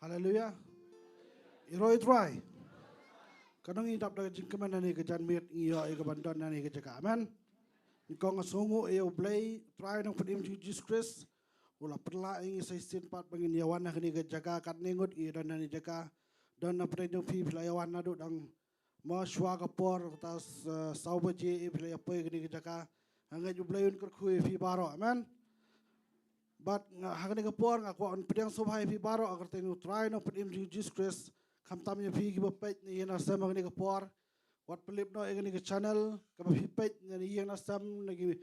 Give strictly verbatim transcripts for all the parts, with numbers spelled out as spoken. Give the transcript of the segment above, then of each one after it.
Haleluia. Ïaroh ïa u Trai. Katno ngi dap da ka jingkmen hangne ka janmiet, ngi ïoh ïa ka ban don hangne ka jaka. Amen. Nyngkong nga sngewnguh ïa u Blei, u Trai Nongpynim jong ngi Jisu Khrist, u la pynlah ïa ngi sa shisien pat ba ngin ïa wan hangne ka jaka. Katne ngut ngi don hangne ka jaka. Don na pdeng jong phi, phi la ïa wan naduh dang mo shuwa ka por, kata, eh, saw baje, eh, phi la ïa poi kane ka jaka. Nga ngeit u Blei un kyrkhu ïa phi baroh. Amen. Bad nga, ha kane ka por nga kwah ban pdiang sngewbha ïa phi baroh ha ka kyrteng u Trai Nongpynim jong ngi Jisu Khrist. Khamtam ïa phi kiba peit ne ïeng na sem ha kane ka por. Wat pynlip noh ïa kane ka channel kaba phi peit ne ïeng na sem na ki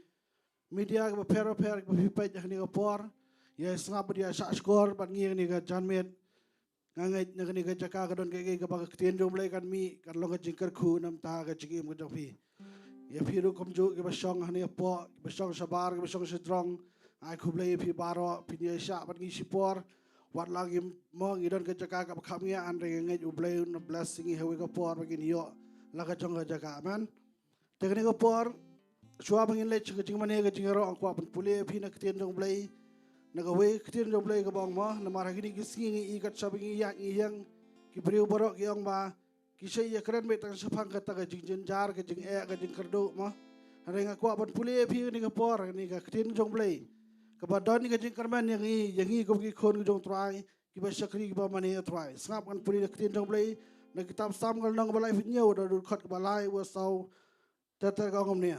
media kiba pher bapher kiba phi peit ha kane ka por. Ïa sngap bad ïa shahshkor bad ngi ha kane ka janmiet. Nga ngeit na kane ka jaka ka don kaei kaei kaba ka ktien jong u Blei kan mih, kan long ka jingkyrkhu na ka bynta ka jingim ka jong phi. Ïa phi ruh kumjuh, kiba shong hangne hapoh, kiba shong shabar, kiba shong shajrong, ai khublei ïa phi baroh, phin ïa shah bad ngi shipor. Wat la ngi mo ngi don ka jaka kaba kham ngiah, hynrei nga ngeit u Blei un bless ïa ngi ha kawei ka por ba ngin ïoh la ka jong ka jaka. Amen. Te kane ka por, shuwa ba ngin leit sha ka jingmane ka jingïaroh, nga kwah ban pule ïa phi na ka ktien jong u Blei. Na kawei ka ktien jong u Blei kaba ong mo, namar ha kine ki sngi ngi i kat shaba ngi ïaid ngi ïeng, ki briew baroh ki ong ba ki shait ïakren beit tang shaphang kata ka jingjynjar, ka jingeh, ka jingkyrduh mo. Hynrei nga kwah ban pule ïa phi kane ka por, kane ka ktien jong u Blei kaba don ka jingkyrmen ïa ngi, ïa ngi kum ki khun ki jong u Trai, kiba shakri kiba mane ïa u Trai. Sngap ngan pule na ka ktien jong u Blei, na kitab Salm ka lynnong kaba laiphew hynñiew, na dkhot kaba lai, wa saw, ter ter ka ong kumne.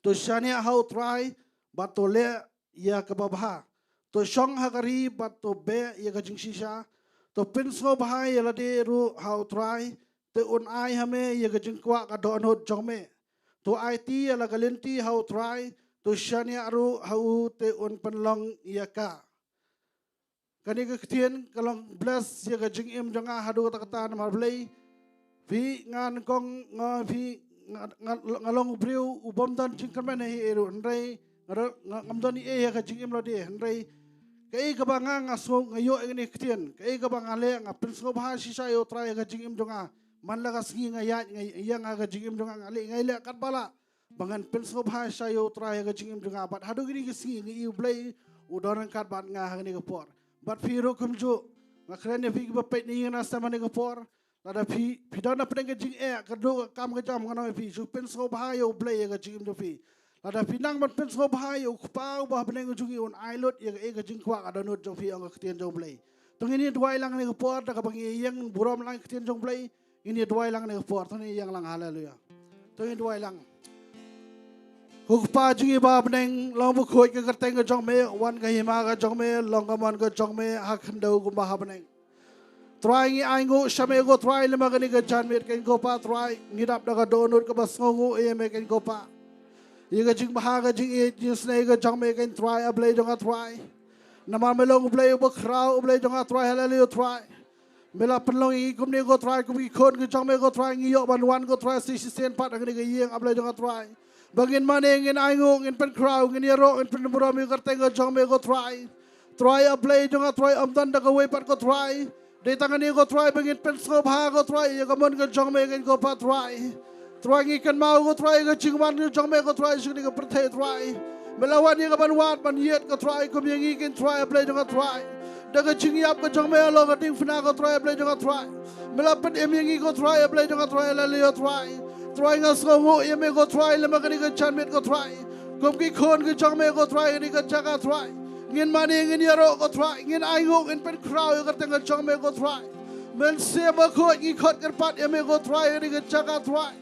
To shaniah ha u Trai bad to leh ïa kaba bha. To shong ha ka ri bad to beh ïa ka jingshisha. To pynsngewbha ïa lade ruh ha u Trai, te un ai ha me ïa ka jingkwah ka dohnud jong me. To aiti ïa la ka lynti ha u Trai, to shaniah ruh ha u, te un pynlong ïa ka. Kane ka ktien ka long bless ïa ka jingim jong nga haduh katta katta namar balei. Phi, nga nyngkong nga, phi, nga, nga, nga long u briew u bym don jingkyrmen hi ei ruh, hynrei nga don, nga, ngam don ei ei ha ka jingim lade, hynrei kaei kaba nga, nga sngew nga ïoh ïa kane ka ktien, kaei kaba nga leh, nga pynsngewbha shisha ïa u Trai ha ka jingim jong nga. Man la ka sngi nga ïaid, nga ïeng ha ka jingim jong nga, nga leh, nga leh katba lah ba ngan pynsngewbha shisha ïa u Trai ha ka jingim jong nga. Bad haduh kine ki sngi nga i u Blei u don ryngkat bad nga ha kane ka por. Bad phi ruh kumjuh, nga kren ïa phi kiba peit ne ïeng na sem ha kane ka por. Lada phi, phi don na pdeng ka jingeh, ka duk ka kam ka jam, nga ong ïa phi, shu pynsngewbha ïa u Blei ha ka jingim jong phi. Lada phi nang ban pynsngewbha ïa u Kpa uba ha bneng jong ngi, un ai lut ïa kaei ka jingkwah ka dohnud jong phi, ong ka ktien jong u Blei. To ngin ïa duwai lang ha kane ka por, da kaba ngi ïeng burom lang ïa ka ktien jong u Blei. Ngin ïa duwai lang ha kane ka por, to ngin ïa ïeng lang, haleluia. To ngin duwai lang. Ko Kpa jong ngi ba ha bneng, long bakhuid ka kyrteng ka jong me, wan ka hima ka jong me, long ka mon ka jong me ha khyndew kumba ha bneng. Trai ngi ainguh sha me ko Trai lem ha kane ka janmiet kein ko Pa Trai, ngi dap da ka dohnud kaba sngewnguh ïa me kein ko Pa. Ïa ka jingbha ka jingïeit jingsnei ka jong me kein Trai, A Blei jong nga Trai. Namar me long U Blei uba khraw, U Blei jong nga Trai, haleluia Trai. Me la pynlong ïa ngi kumne ko Trai, kum ki khun ki jong me ko Trai, ngi ïoh ban wan ko Trai, sa shisien pat ha kane ka ïing, A Blei jong nga Trai. Ba ngin mane, ngin ainguh, ngin pynkhraw, ngin ïaroh, ngin pynburom ïa ka kyrteng ka jong me ko Trai. Trai A Blei jong nga Trai, ym don da kawei pat ko Trai. Dei tang kane ko Trai ba ngin pynsngewbha ko Trai ïa ka mon ka jong me kein ko Pa Trai. Trai ngi kynmaw ko Trai ka jingwan ka jong me ko Trai sha kane ka pyrthei Trai. Me la wan ïa ka ban wad ban ïeit ko Trai kum ïa ngi kein Trai A Blei jong nga Trai. Da ka jingïap ka jong me halor ka diengphna ko Trai A Blei jong nga Trai. Me la pynim ïa ngi ko Trai A Blei jong nga Trai, haleluia Trai. Trai nga sngewnguh ïa me ko Trai lem ha kane ka janmiet ko Trai. Kum ki khun ki jong me ko Trai ha kane ka jaka Trai. Ngin mane ngin ïaroh ko Trai, ngin ainguh ngin pynkhraw ïa ka kyrteng ka jong me ko Trai. Mynsiem Bakhuid ngi khot kyrpad ïa me ko Trai ha kane ka jaka Trai.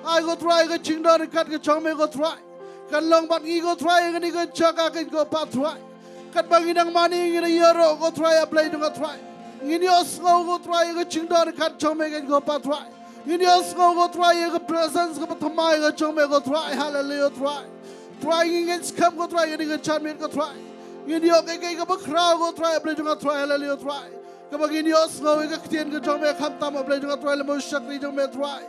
Ai ko Trai ka jingdon ryngkat ka jong me ko Trai kan long bad ngi ko Trai ha kane ka jaka kein ko Pa Trai. Katba ngi dang mane ngi dang ïaroh ko Trai A Blei jong nga Trai. Ngin ïohsngew ko Trai ïa ka jingdon ryngkat jong me kein ko Pa Trai. Ngin ïohsngew ko Trai ïa ka presence kaba thymmai ka jong me ko Trai, haleluia Trai. Trai ngi ngeit skhem ko Trai ïa kane ka janmiet ko Trai. Ngin ïoh kaei kaei kaba khraw ko Trai A Blei jong nga Trai, haleluia Trai. Kaba ngin ïohsngew ïa ka ktien ka jong me khamtam A Blei jong nga Trai lem bad u shakri jong me Trai.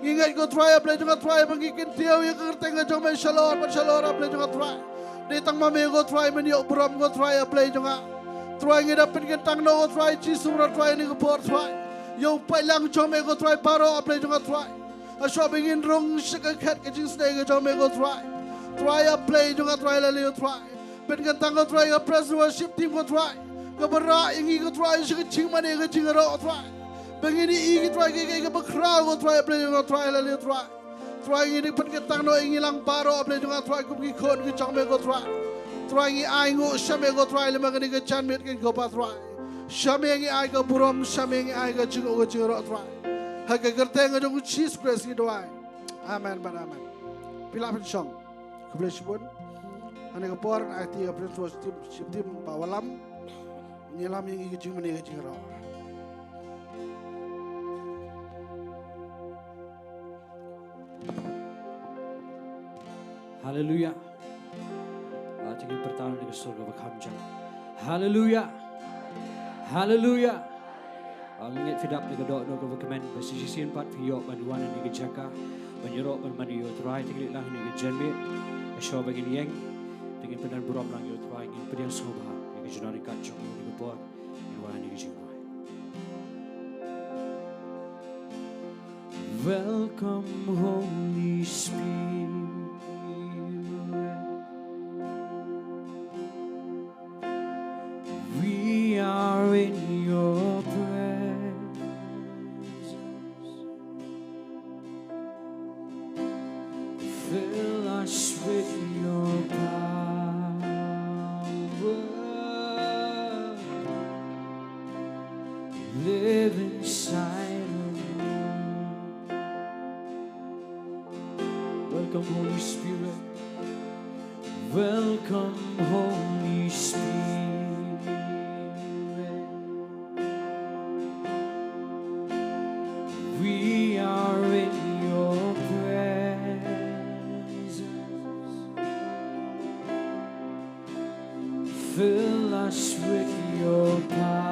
Ngi ngeit ko Trai A Blei jong nga Trai ba ngi kyntiew ïa ka kyrteng ka jong me shalor bad shalor A Blei jong nga Trai. Dei tang ma me ko Trai men ïoh burom ko Trai A Blei jong nga. Trai ngi da pynkyntang noh ko Trai Jisu Khrist Trai ha kane ka por Trai. Ïa u paidlang jong me ko Trai baroh A Blei jong nga Trai. Hashwa ba ngin rung sha ka khet ka jingsnei ka jong me ko Trai. Trai A Blei jong nga Trai, haleluia Trai. Pynkyntang ko Trai ïa ka praise worship team ko Trai. kaba rah ïa ngi ko Trai, sha ka jingmane ka jingïaroh Trai. Ba ngin ïohi ko Trai, ka, ka, kaba khraw ko Trai, Blei jong nga Trai, la leh Trai. Trai ngi dei ban kyntang noh ïa ngi lang baroh, Blei jong nga Trai, kum ki khun ki jong me ko Trai. Trai ngi ai nguh sha me ko Trai, lem ha kane ka janmiet kane ko Trai. Sha me ngi ai ka burom, sha me ngi ai ka jingnguh ka jingïaroh Trai. Ha ka kyrteng ka jong u Jisu Khrist ngi duwai. Amen bad amen. Phi lah pynshong. Khublei shibun. Ha kane ka por ngan aiti ïa ka praise worship team, team ba wallam. Ngi lam ïa ngi ka jingmane ka jingïaroh. Haleluya. Ah, to ngin pyrta na ka sur kaba kham jam. Haleluya. Haleluya. Ah, ngin ngeit phi dap da ka dohnud kaba kmen ba sa shisien pat phi ïoh ban wan ha kane ka jaka ban ïaroh ban mane ïa u Trai. To ngin leit lang ha kane ka janmiet. Hashwa ba ngin ïeng, to ngin pyndon burom lang ïa u Trai, ngin pdiang sngewbha ïa ka jingïaroh jong u ha kane ka por. Ngin wan ha kane ka jingduwai. Welcome, Holy Spirit. We are in your presence. Fill us with your power. Live inside of me. Welcome, Holy Spirit. Welcome, Holy Spirit. We are in your presence. Fill us with your power.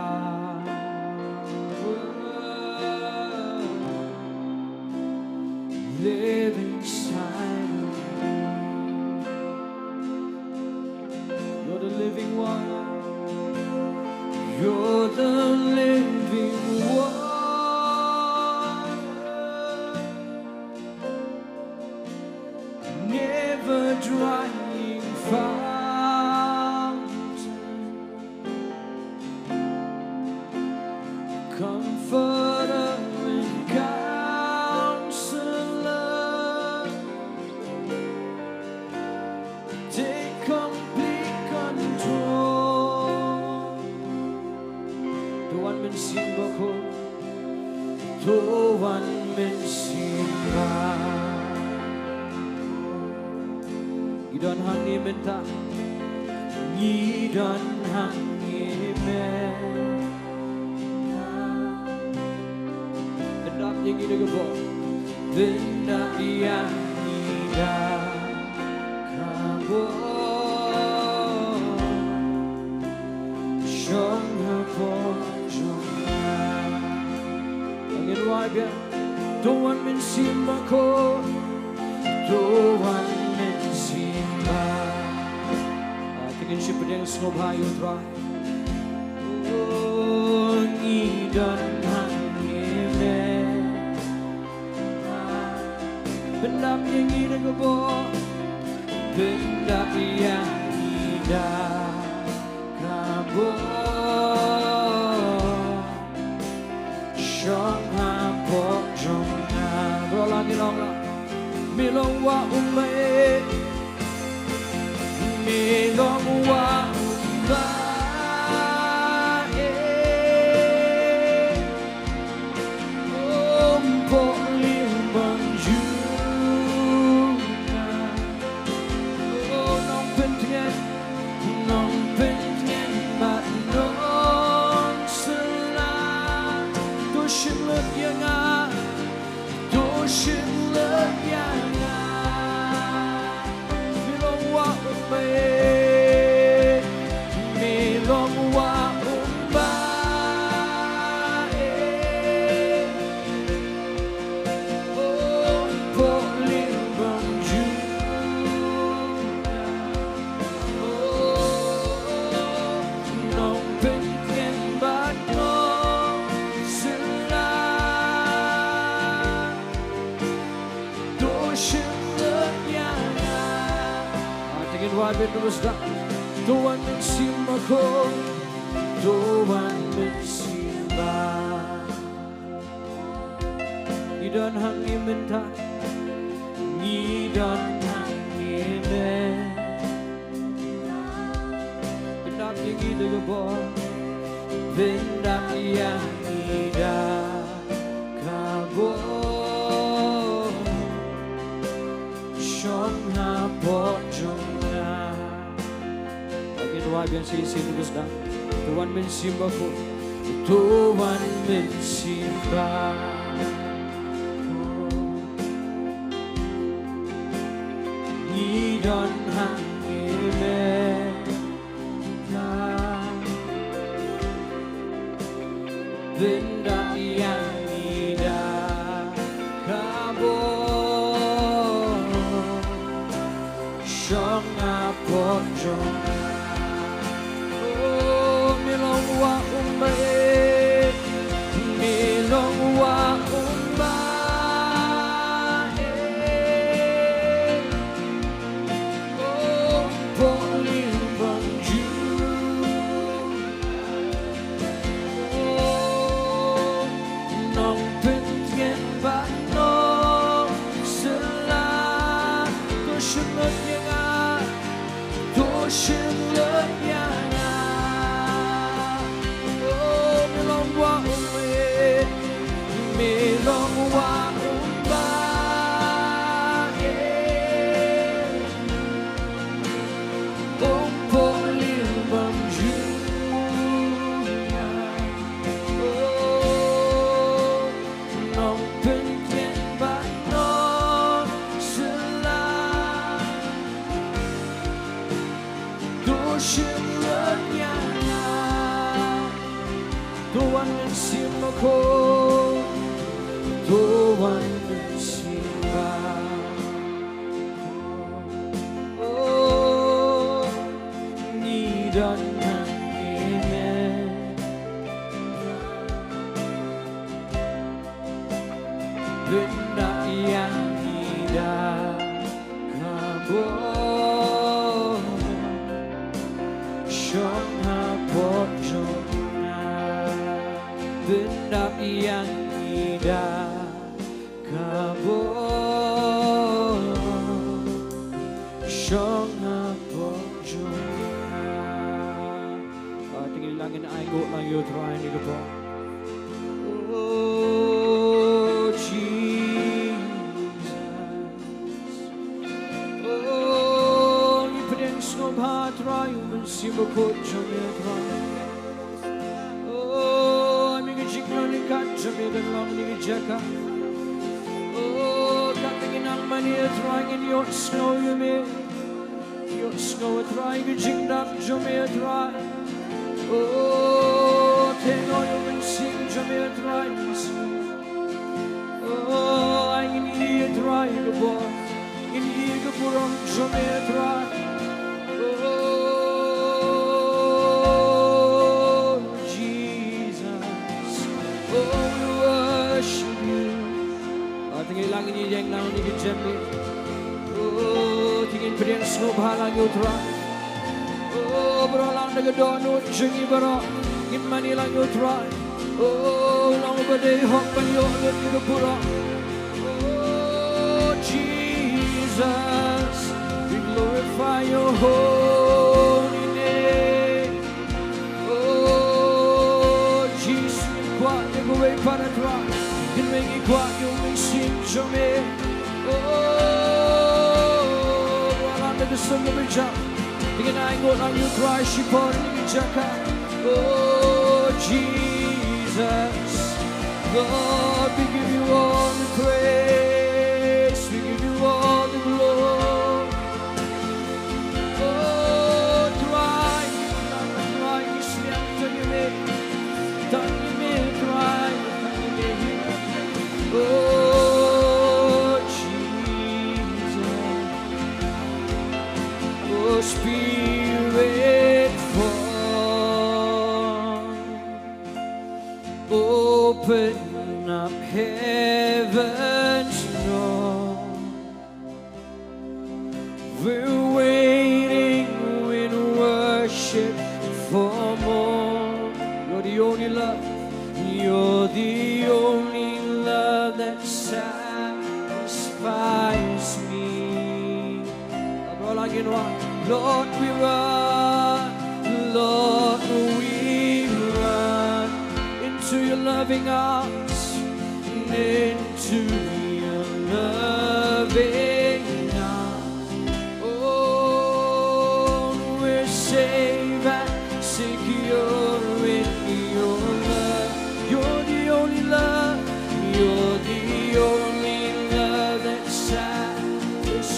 Live inside of me. You're the living water. You're the living water. Never drying fountain. Comforter and counselor. Take complete control. To wan mynsiem bakhuid. To wan mynsiem ba. Ngi don hangne mynta. Ngi don hangne mynta. Pyndap ïa ngi da ka bor. Pyndap ïa ngi da ka bor. Shong hapoh jong nga. Ngin wai biang. To wan mynsiem bakhuid. To wan mynsiem ba. Ah, to ngin sa pdiang sngewbha ïa u Trai. Oh, ngi don hangne mynta. Pyndap ïa ngi da ka bor. Pyndap ïa ngi da ka bor. Shong hapoh jong nga. Bro, lang ngi long la. Me long Wah U Blei. Me long Wah U Blei. Ym poi limbang jong nga. Oh, Nongpyntngen, Nongpyntngen bad Nongsylla. To shim lut ïa nga. To shim lut ïa nga. Me long Wah U Blei. Me long Wah U Blei. Oh, ym poi limbang jong nga. Oh, Nongpyntngen bad Nongsylla. To shim lut ïa nga. Ah, to ngin wad bad to sdang. To wan mynsiem bakhuid. To wan mynsiem bha. Ngi don hangne mynta. Ngi don hangne mynta. Pyndap ïa ngi da ka bor. Pyndap ïa ngi da ka bor. Shong hapoh jong nga. Again, why biang shisien, ngi sdang. To wan mynsiem bakhuid. To wan mynsiem bakhuid. Ngi don hangne mynta. Pyndap ïa ngi da ka bor. Shong hapoh jong nga. Oh, me long wah um bha eh. Me long wah um bha eh. Oh, poh limbang jong nga. Oh, nongpyntngen bad nongsylla. To shim lut ïa nga. To shim lut ïa nga. Oh, me long wah um eh. Me long wah um bha eh. Um poh limbang jong nga. Oh, nongpyntngen bad nongsylla. To shim lut ïa nga. To wan mynsiem bakhuid. To wan mynsiem bakhuid. Oh, ngi don hangne mynta. Pyndap ïa ngi da ka bor. Shong hapoh jong nga. Pyndap ïa ngi da ka bor. Shong hapoh jong nga. Ah, to ngin ïa ngi ainguh lang ïa u Trai ha kane ka por. Oh, Jesus. Oh, ngi pdiang sngewbha Trai, u Mynsiem Bakhuid jong me Trai. Oh, ai me ka jingïaid kat jong me ban long ha kane ka jaka. Oh, katba ngi nang mane Trai, ngin ïohsngew ïa me. Ïohsngew Trai ka jingdap jong me Trai. Oh, theh noh ïa u Mynsiem jong me Trai. Oh, ai ngin ïohi Trai ka bor. Ngin ïohi ka burom jong me Trai. Oh, Jesus. Oh, we worship you. Ah, to ngin ïa ngi ïeng lang ha kane ka jaka. Oh, to ngin pdiang sngewbha lang ïa u Trai. Oh, baroh lang da ka dohnud jong ngi baroh. Ngin mane lang ïa u Trai. Oh, u long uba dei hok ban ïoh lut ïa ka burom. Oh, Jesus, we glorify your holy name. Oh, Jesus, ngin kwah ïa kawei pat Trai. Ngin wei ngi kwah ïa u Mynsiem jong me. Oh, baroh lang da ka song kaba jam. To ngin ainguh lang ïa u Trai shipor ha kane ka jaka. Oh, Jesus, Lord, we give you all the praise, we give you all the glory. Oh, Trai, Trai, Trai, Trai, Trai, Trai. Oh, Jesus. Oh, Spirit, fall. Open up heaven's door. We're waiting in worship for more. You're the only love that satisfies me. Lord, we run, Lord, we run into your loving arms, into your loving arms. Oh, we're safe and secure in your love. You're the only love, you're the only love that satisfies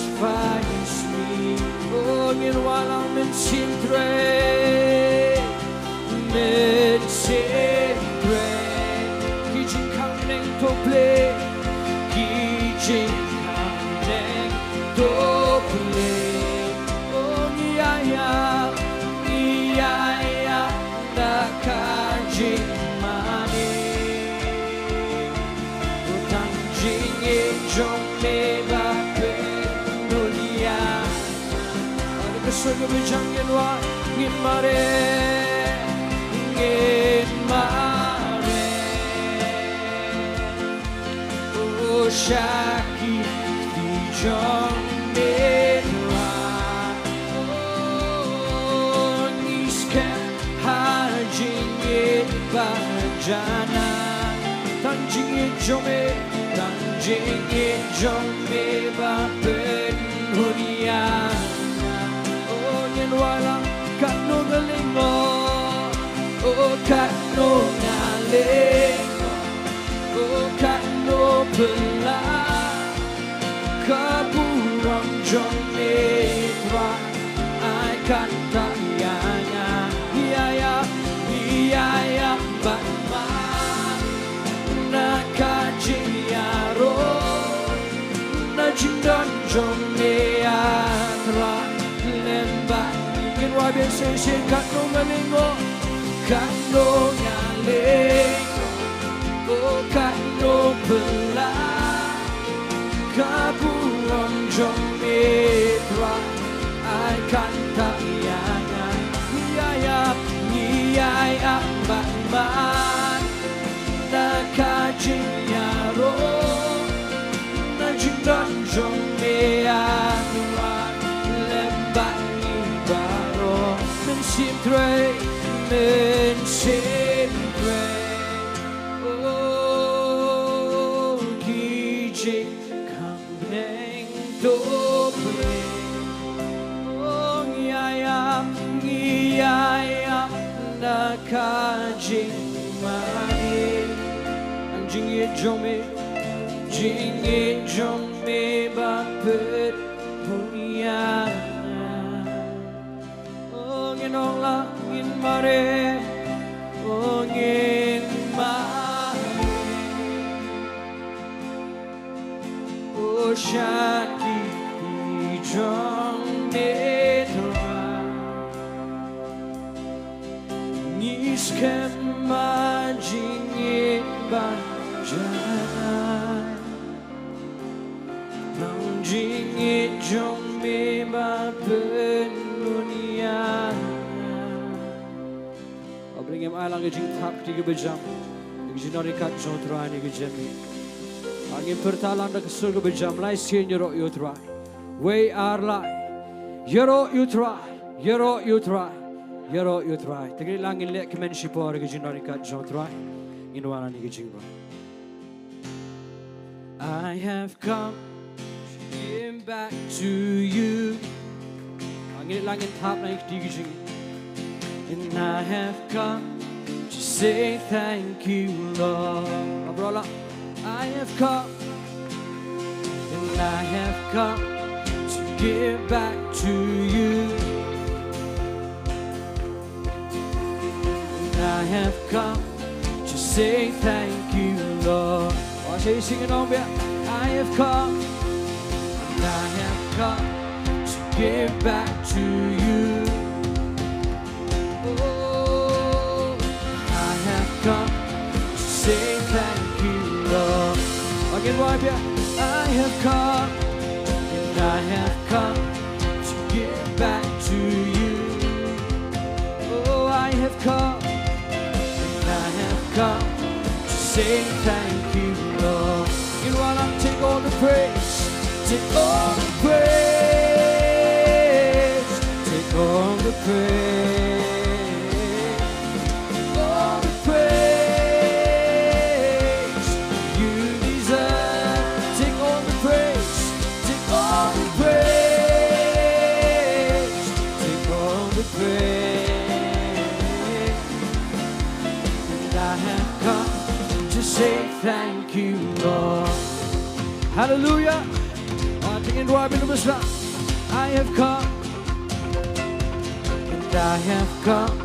me. Oh, ngin wallam mynsiem trei, mynsiem trei. Ki jingkhang neng to ple, ki jingkhang neng to ple. Oh, ngi ïa ïap, ngi ïa ïap da ka jingmane. Tang jingïeit jong me ba pynduh ïa nga. Ka sur kaba jam ngin wad, ngin mareh, ngin mareh. Oh, sha ki kti jong me Trai. Oh, ngi skhem ha jingïeit ba janai. Tang jingïeit jong me, tang jingïeit jong me ba pynhun ïa nga. Oh, ngin wallam katno nga lyngngoh, oh, katno nga lyngngoh, oh, katno phylla. Ka burom jong me Trai, ai kata ïa nga. Ïa ïap, ïa ïap bad man na ka jingïaroh, na jingdon jong me A Trai. Lem bad ngi, ngin wad biang shisien. Katno nga lyngngoh, katno nga lyngngoh, oh, katno phylla. Ka burom jong me Trai, ai kata ïa nga. Ïa ïap, ïa ïap bad man na ka jingïaroh, na jingdon jong me A Trai. Lem bad ngi baroh, mynsiem trei, mynsiem trei. Oh, ki jingkhang neng to ple. Oh, ngi ïa ïap, ngi ïa ïap da ka jingmane. Tang jingïeit jong me, jingïeit jong me ba pynhun ïa nga. Oh, ngin ong la, ngin mareh, oh, ngin mareh. Oh, sha ki kti jong me Trai. Ngi skhem ha jingïeit ba janai. Tang jingïeit jong me ba pynhun ïa nga. Hapdeng ngim ai lang ka jingthap, kti kiba jam, ka jingdon ryngkat jong U Trai ha kane ka janmiet. Ngin pyrta lang da ka sur kaba jam, lai sien ïaroh ïa U Trai. Wei ar lai. Ïaroh ïa U Trai, ïaroh ïa U Trai, ïaroh ïa U Trai. Te kane lang ngin leh kmen shipor ha ka jingdon ryngkat jong U Trai. Ngin wan ha kane ka jingrwai. I have come to give back to you. Ngin leh lang, ngin thap na ki kti ki jong ngi. And I have come to say thank you, Lord. Baroh lah. I have come, and I have come to give back to you. And I have come to say thank you, Lord. Oh, shall we sing it on, yeah? I have come, and I have come to give back to you. Oh, I have come to say thank you, Lord. Again, why, yeah? I have come, and I have come to give back to you. Oh, I have come, and I have come Say thank you, Lord. Ngin wallam, take all the praise. Take all the praise. Take all the praise. Take all the praise. You deserve. Take all the praise. Take all the praise. Take all the praise. And I have come to say thank you, Lord. Hallelujah. Ah, tingin ruwa bin besa. I have come, and I have come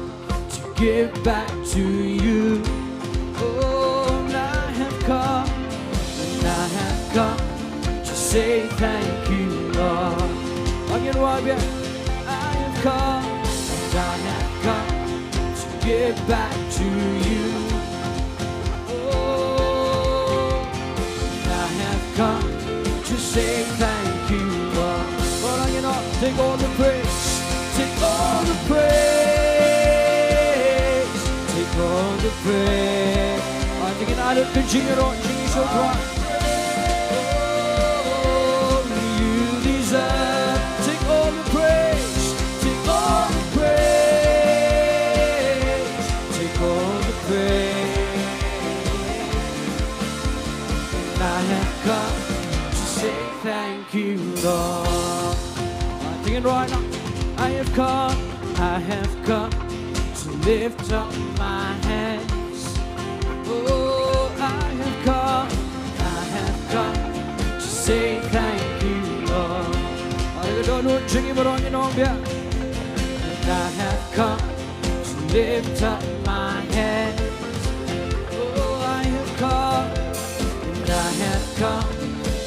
to give back to you. Oh, and I have come, and I have come to say thank you, Lord. Again, ruwa bin. I have come, and I have come to give back to you. Oh, I have come to say thank you, Lord. Lord, you know, take all the praise, take all the praise, take all the praise. I think I look good, Jimmy Rock, Jimmy Show Rock. Oh, you deserve. Take all the praise, take all the praise, take all the praise. And I have come to say thank you, Lord. I think right now, I have come, I have come to lift up my hands. Oh, I have come, I have come to say thank you, Lord. Are you done with Jimmy Barong and all that? And I have come to lift up my hands. Oh, I have come, and I have come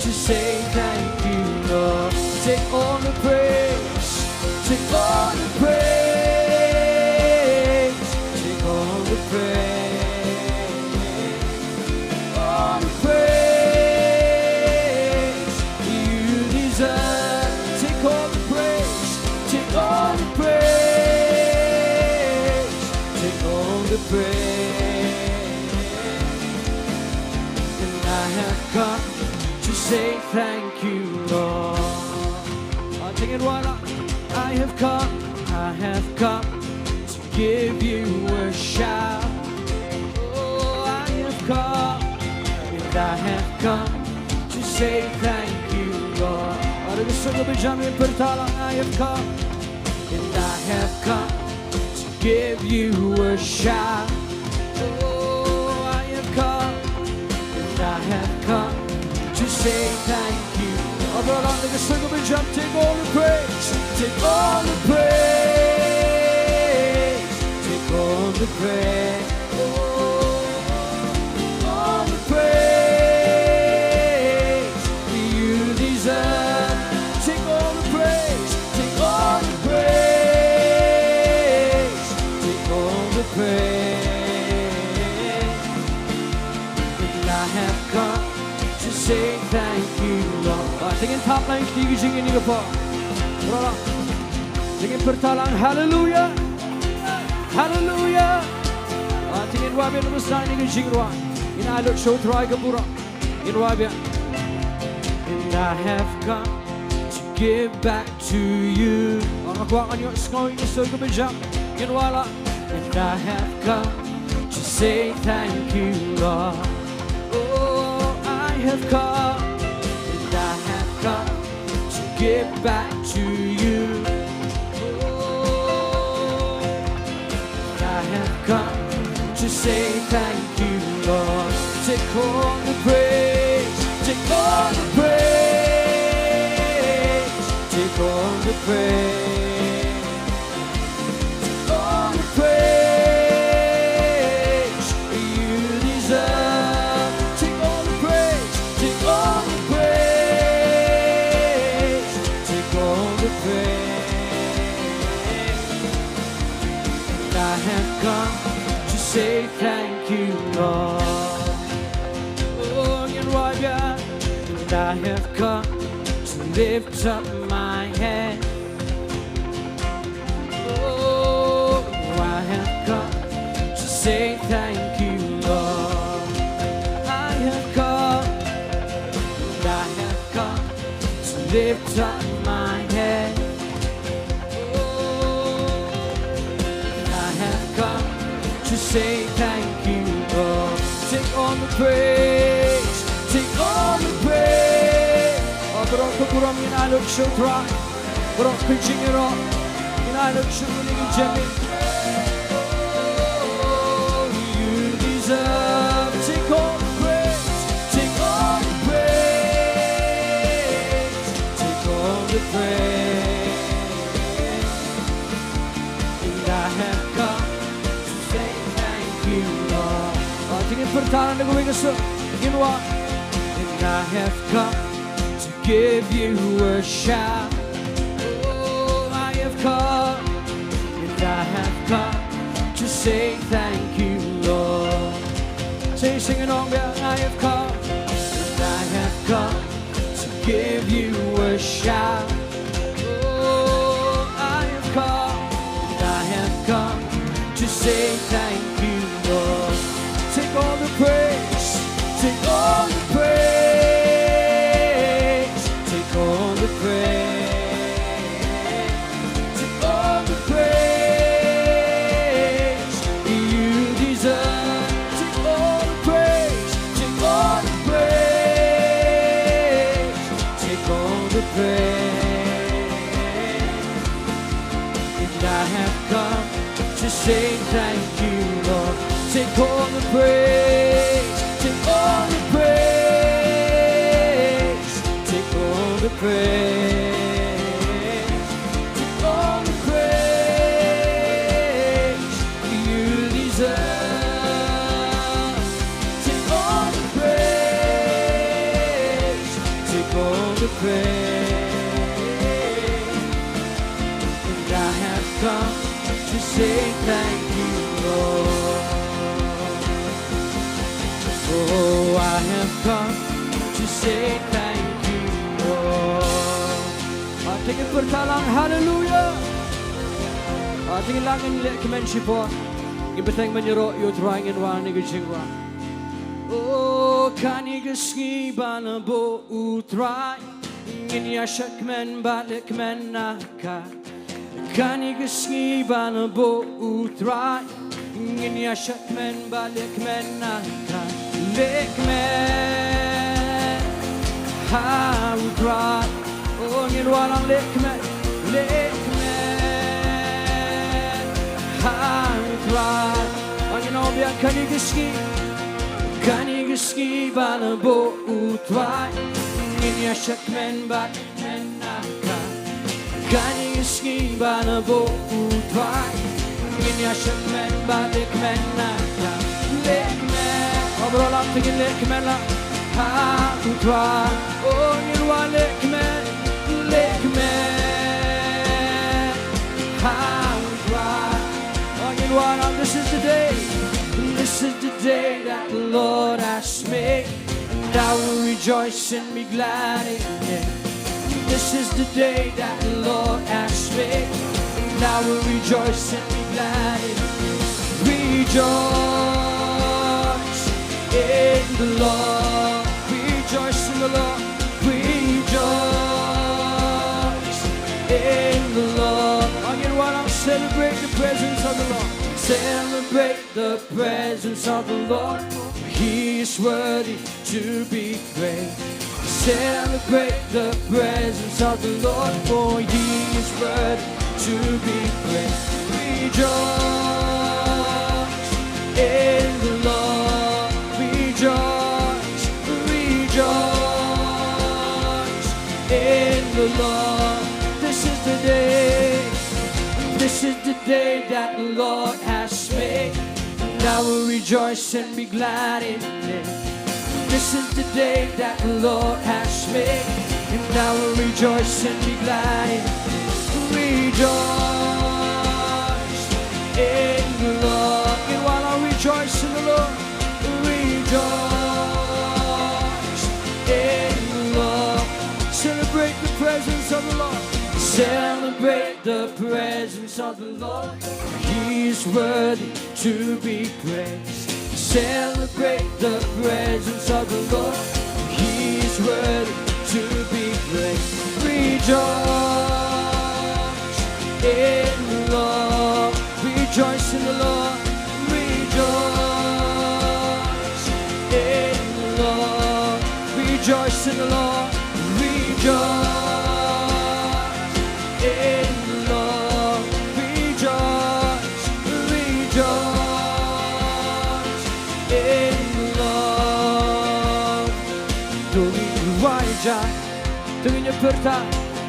to say thank you, Lord. Take all the praise, take all the praise, take all the praise, all the praise you deserve. Take all the praise, take all the praise, take all the praise. And I have come to say thank you, Lord. I'll take it one up. I have come, I have come to give you a shout. Oh, I have come, and I have come to say thank you, Lord. Are you so good, Benjamin Pertala? I have come, and I have come to give you a shout. Oh, I have come, and I have come to say thank you. Overall, I'm gonna sing a big jump. Take all the praise, take all the praise, take all the praise. Oh, all the praise you deserve. Take all the praise, take all the praise, take all the praise. And I have come to say thank you, Lord. Ah, tingin top line ki jing ini ko. Tingin pertalang hallelujah. Hallelujah. Ah, tingin wa bin musani ki jing ruwa. Ina lo show try ka pura. In wa bin. And I have come to give back to you. Ong kwah ngan ïoh sngew ïa ka sur ka bynjah. Ngin wallam. And I have come to say thank you, Lord. Oh, I have come. And I have come to give back to you. Oh, I have come to say thank you, Lord. Take all the praise, take all the praise, take all the praise, take all the praise you deserve. Take all the praise, take all the praise, take all the praise. And I have come to say thank you, Lord. Oh, and I have come to lift up my hand. Oh, I have come to say thank you, Lord. Lift up my head. Oh, I have come to say thank you, Lord. Take all the praise, take all the praise. Oh, baroh ka burom ngin ai lut sha U Trai. Baroh ka jingïaroh ngin ai lut sha U Trai, ngin ïa jam. Oh, you deserve, take all the praise, take all the praise, take all the praise. And I have come to say thank you, Lord. Oh, to ngin pyrta na kawei ka sur, ngin wan. And I have come to give you a shout. Oh, I have come, and I have come to say thank you, Lord. Say, sing along, yeah. I have come, and I have come to give you a shout. Oh, I have come, and I have come to say thank you, Lord. Take all the praise, take all the praise, take all the praise, take all the praise you deserve. Take all the praise, take all the praise, take all the praise. And I have come to say thank you, Lord. Take all the praise, take all the praise, take all the praise, take all the praise you deserve. Take all the praise, take all the praise. And I have come to say thank you, Lord. Oh, I have come to say thank you, Lord. Ah, to ngin pyrta lang, hallelujah. Ah, to ngin lang, ngin leh kmen shipor. Ngin bteng ban ïaroh ïa U Trai, ngin wan ha kane ka jingrwai. Oh, kane ka sngi ba la buh U Trai, ngin ïa shad kmen bad leh kmen ha ka. Kane ka sngi ba la buh U Trai, ngin ïa shad kmen bad leh kmen ha ka. Leh kmen ha U Trai. Oh, ngin wan lang, leh kmen, leh kmen ha U Trai. Ngin ong biang, kane ka sngi, kane ka sngi ba la buh U Trai, ngin ïa shad kmen bad leh kmen ha ka. Kane ka sngi ba la buh U Trai, ngin ïa shad kmen bad leh kmen ha ka. Leh kmen. Oh, baroh lang, to ngin leh kmen lang ha U Trai. Oh, ngin wan, leh kmen, leh kmen ha U Trai. Oh, ngin wan lang, this is the day, this is the day that the Lord has made, and I will rejoice and be glad in it. This is the day that the Lord has made, and I will rejoice and be glad in it. Rejoice in the Lord. Rejoice in the Lord. Rejoice in the Lord. Ngin wan lang, celebrate the presence of the Lord. Celebrate the presence of the Lord. He is worthy to be praised. Celebrate the presence of the Lord, for he is worthy to be praised. Rejoice in the Lord. Rejoice, rejoice in the Lord. This is the day. This is the day that the Lord has made, and I will rejoice and be glad in it. This is the day that the Lord has made, and I will rejoice and be glad in it. Rejoice in the Lord. Ngin wan lang, rejoice in the Lord. Rejoice in the Lord. Celebrate the presence of the Lord. Celebrate the presence of the Lord. He is worthy to be praised. Celebrate the presence of the Lord. He is worthy to be praised. Rejoice in the Lord. Rejoice in the Lord. Rejoice in the Lord. Rejoice in the Lord. Rejoice in the Lord. Rejoice. Rejoice in the Lord. To ngin ïa wai ja, to ngin ïa pyrta,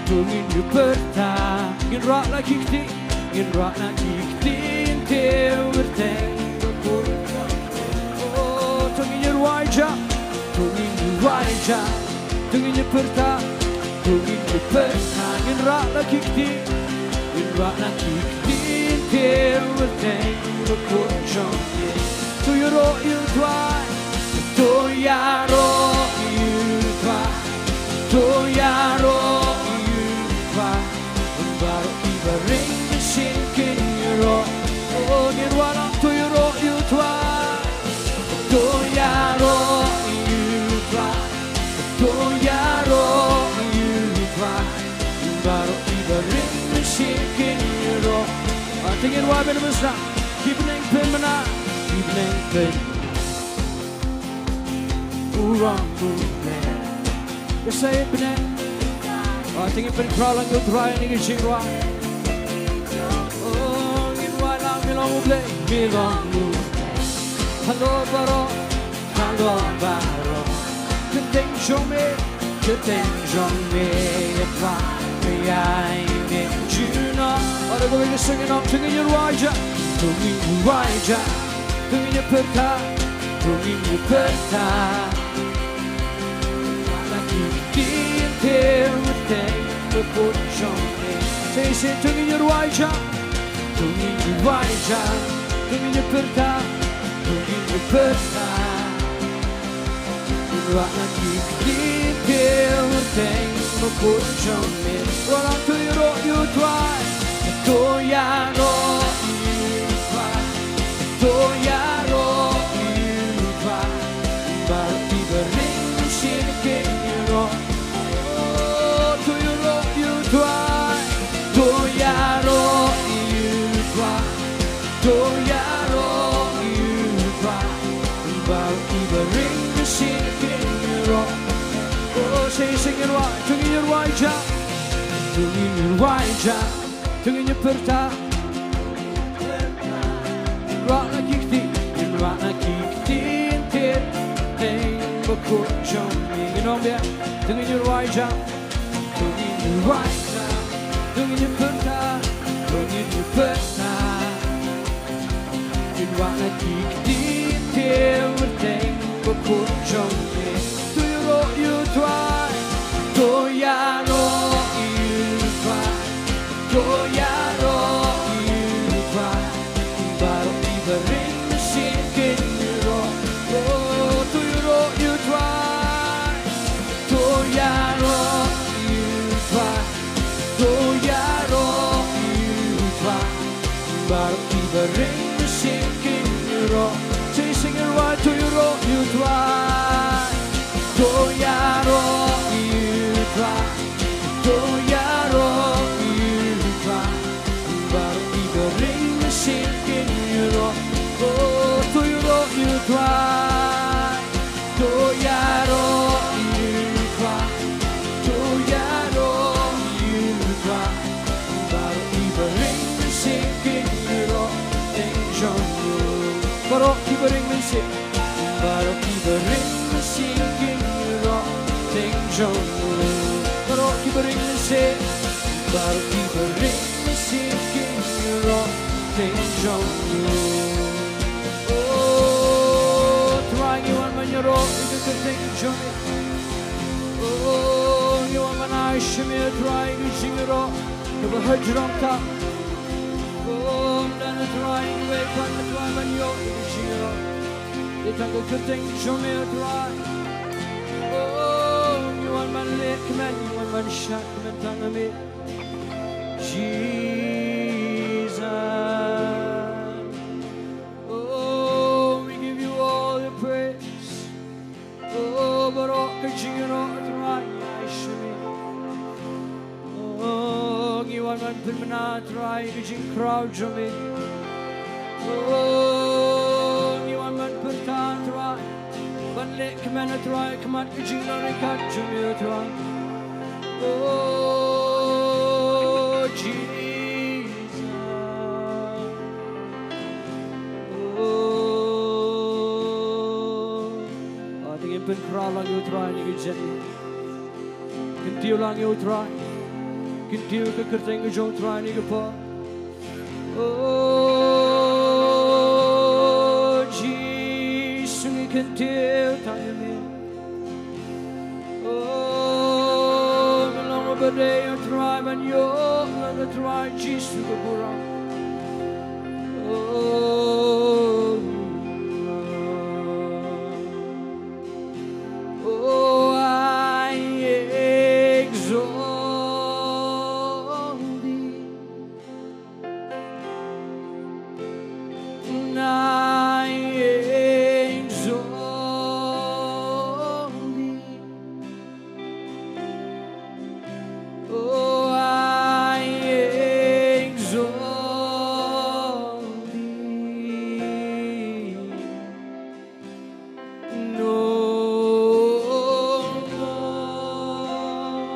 to ngin ïa pyrta. Ngin rah na ki kti, ngin rah na ki kti, ngin te wyrteng. Oh, to ngin ïa wai ja, to ngin ïa wai ja. To ngin ïa pyrta, to ngin ïa pyrta, ngin rah la ki kti, ngin rah la ki kti, te wyrteng bakhuid jong ngi. To ïaroh ïa u Trai, to ïaroh ïa u Trai, to ïaroh ïa u Trai. Baroh kiba ring mynsiem kin ïaroh. Oh, ngin wallam to ïaroh ïa u Trai. To ïaroh ïa u Trai. To ïaroh ïa u Trai. Baroh kiba ring mynsiem kin ïaroh. Ah, te ngin wai ban mynta. Ki bneng pynmynna. Ki bneng pynmynna. U rong u bneng. Ïa sa ïa bneng. Ah, te ngin pynkhraw lang ïa u Trai ha kine ki jingrwai. Oh, ngin wai lang, me long u Blei, me long u Blei. Halor baroh, halor baroh. Kyrteng jong me, kyrteng jong me, ïa Trai, ïa ïa me junom. Ora kawei ka seng ïa nong, to ngin ïa wai ja, to ngin ïa wai ja. To ngin ïa pyrta, to ngin ïa pyrta. Wana ki ktien te wyrteng bakhuid jong me. Say, say, to ngin ïa wai ja, to ngin ïa wai ja, to ngin ïa pyrta, to ngin ïa pyrta. Wana ki ktien te wyrteng bakhuid jong me. Wana to ïaroh ïa u Trai, to ïaroh ïa u Trai. To ïaroh ïa u Trai, baroh kiba ring mynsiem kin ïaroh. Oh, to ïaroh ïa u Trai, to ïaroh ïa u Trai, to ïaroh ïa u Trai, baroh kiba ring mynsiem kin ïaroh. Oh, say, say, ngin wai, to ngin ïa wai ja, to ngin ïa wai ja. To ngin ïa pyrta. Rah na ki kti, rah na ki kti, te, te bakhuid jong me. Ngin ong biang. To ngin ïa wai ja, to ngin ïa wai ja, to ngin ïa pyrta, to ngin ïa pyrta. Ngin rah na ki ktien te wyrteng bakhuid jong me. To ïaroh ïa u Trai, to ïaroh ïa u Trai, to ïaroh ïa u Trai. Baroh kiba ring mynsiem kin ïaroh. Oh, to ïaroh ïa u Trai, to ïaroh ïa u Trai. To ïaroh ïa u Trai, baroh kiba ring mynsiem kin ïaroh. Say, say, ngin wai, to ïaroh ïa u Trai, to ïaroh ïa u Trai, to ïaroh ïa u Trai, baroh kiba ring mynsiem kin ïaroh. Oh, to ïaroh ïa u Trai. To ïaroh ïa u Trai, to ïaroh ïa u Trai. Baroh kiba ring mynsiem kin ïaroh teng jong u. Baroh kiba ring mynsiem, baroh kiba ring mynsiem kin ïaroh teng jong u. Baroh kiba ring mynsiem, baroh kiba ring mynsiem kin ïaroh teng jong u. Oh, Trai, ngi wan ban ïaroh ïa ka kyrteng jong me. Oh, ngi wan ban ai sha me, Trai, ïa ka jingïaroh kaba hajrong tam. Oh, ym don, Trai, kiwei pat, Trai, ban ïoh ïa ka jingïaroh ïa tang ka kyrteng jong me, Trai. Oh, ngi wan ban leh kmen, ngi wan ban shad kmen tang ha me. Jesus. Oh, we give you all the praise. Oh, baroh ka jingïaroh, Trai, ngi ai sha me. Wan ban pynbna Trai ka jingkhraw jong me. O, ngi wan ban pynta Trai, ban leh kmen Trai, khmat ka jingdon ryngkat jong me Trai. O, Jisoo. O, a, te ngin pynkhraw lang ïa u Trai ha kane ka jingim. Kyntiew lang ïa u Trai. Kyntiew ka kyrteng ka jong u Trai ha kane ka por. O Jisu, ngi kyntiew tang ïa me. O, me long uba dei u Trai ban ïoh lang, u Trai Jisu ka burom. O, oh, I exalt thee. And I exalt thee. Oh, I exalt thee. No more.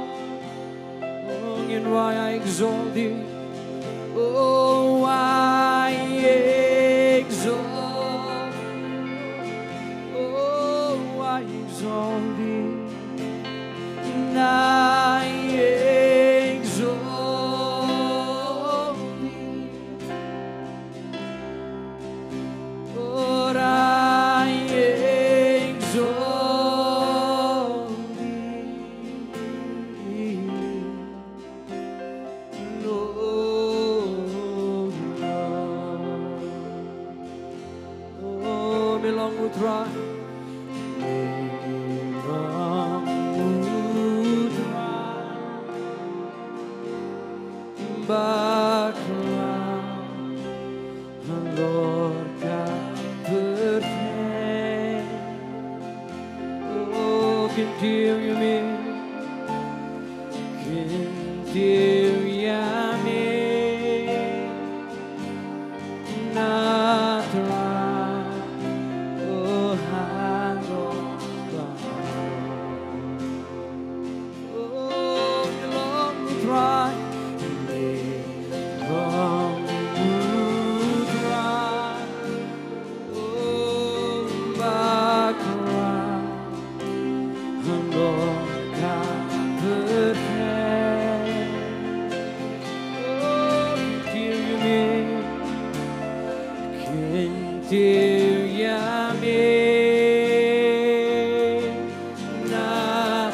Oh, ngin rwai, I exalt thee. Oh, I exalt. Oh, I exalt thee. And I exalt thee. Lord, I exalt thee. Lord, oh, me long u Trai. Me long u Trai. Bakla halor ka pyrthei. Oh, kyntiew ïa me. Kyntiew ïa me. Na Trai, oh, halor ka Oh, me long u Trai, me long u Trai. Oh, bakla halor ka pyrthei. Oh, kyntiew ïa me, kyntiew ïa me. Na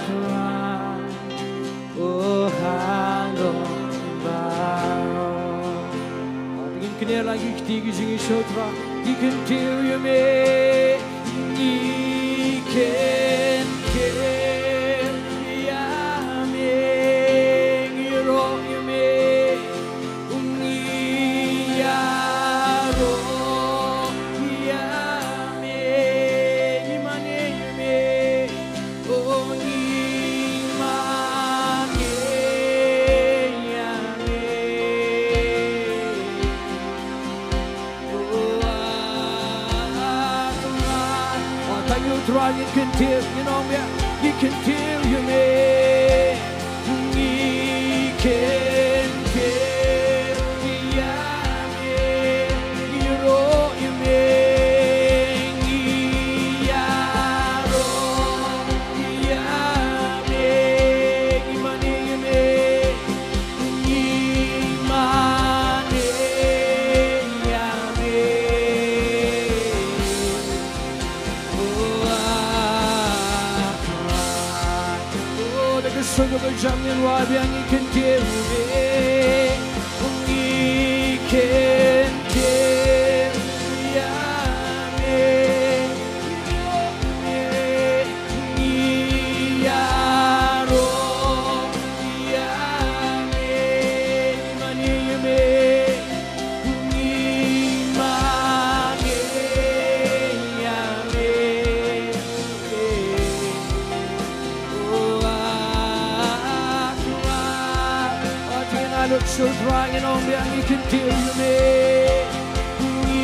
Trai, oh, halor baroh. Ngin kynnoh lang ki kti ki jingïasoh Trai, ngi kyntiew ïa me, ngi kyntiew ïa me, ngi ïaroh ïa me. Ngi ïaroh ïa me, ngi mane ïa me, oh, ngi mane ïa me. Oh, ah, ah, Trai. Oh, tang ïa u Trai ngin kyntiew, ngin ong ïa, ngi kyntiew ïa me. Ngi kyntiew ïa me, ngi ïaroh ïa me, ngi ïaroh ïa me, ngi mane ïa me, ngi mane ïa me. Oh, ah, ah. Oh, da ka sur kaba jam ngin rwai biang, ngi kyntiew ïa me. Ngi kyntiew ïa me. Ngi ïaroh ïa me. Ngi mane ïa me. Ngi mane ïa me. Oh, ah, ah, ah. Oh, te ngin ai Shu Trai ngi ong biang ngi kyntiew ïa me. Ngi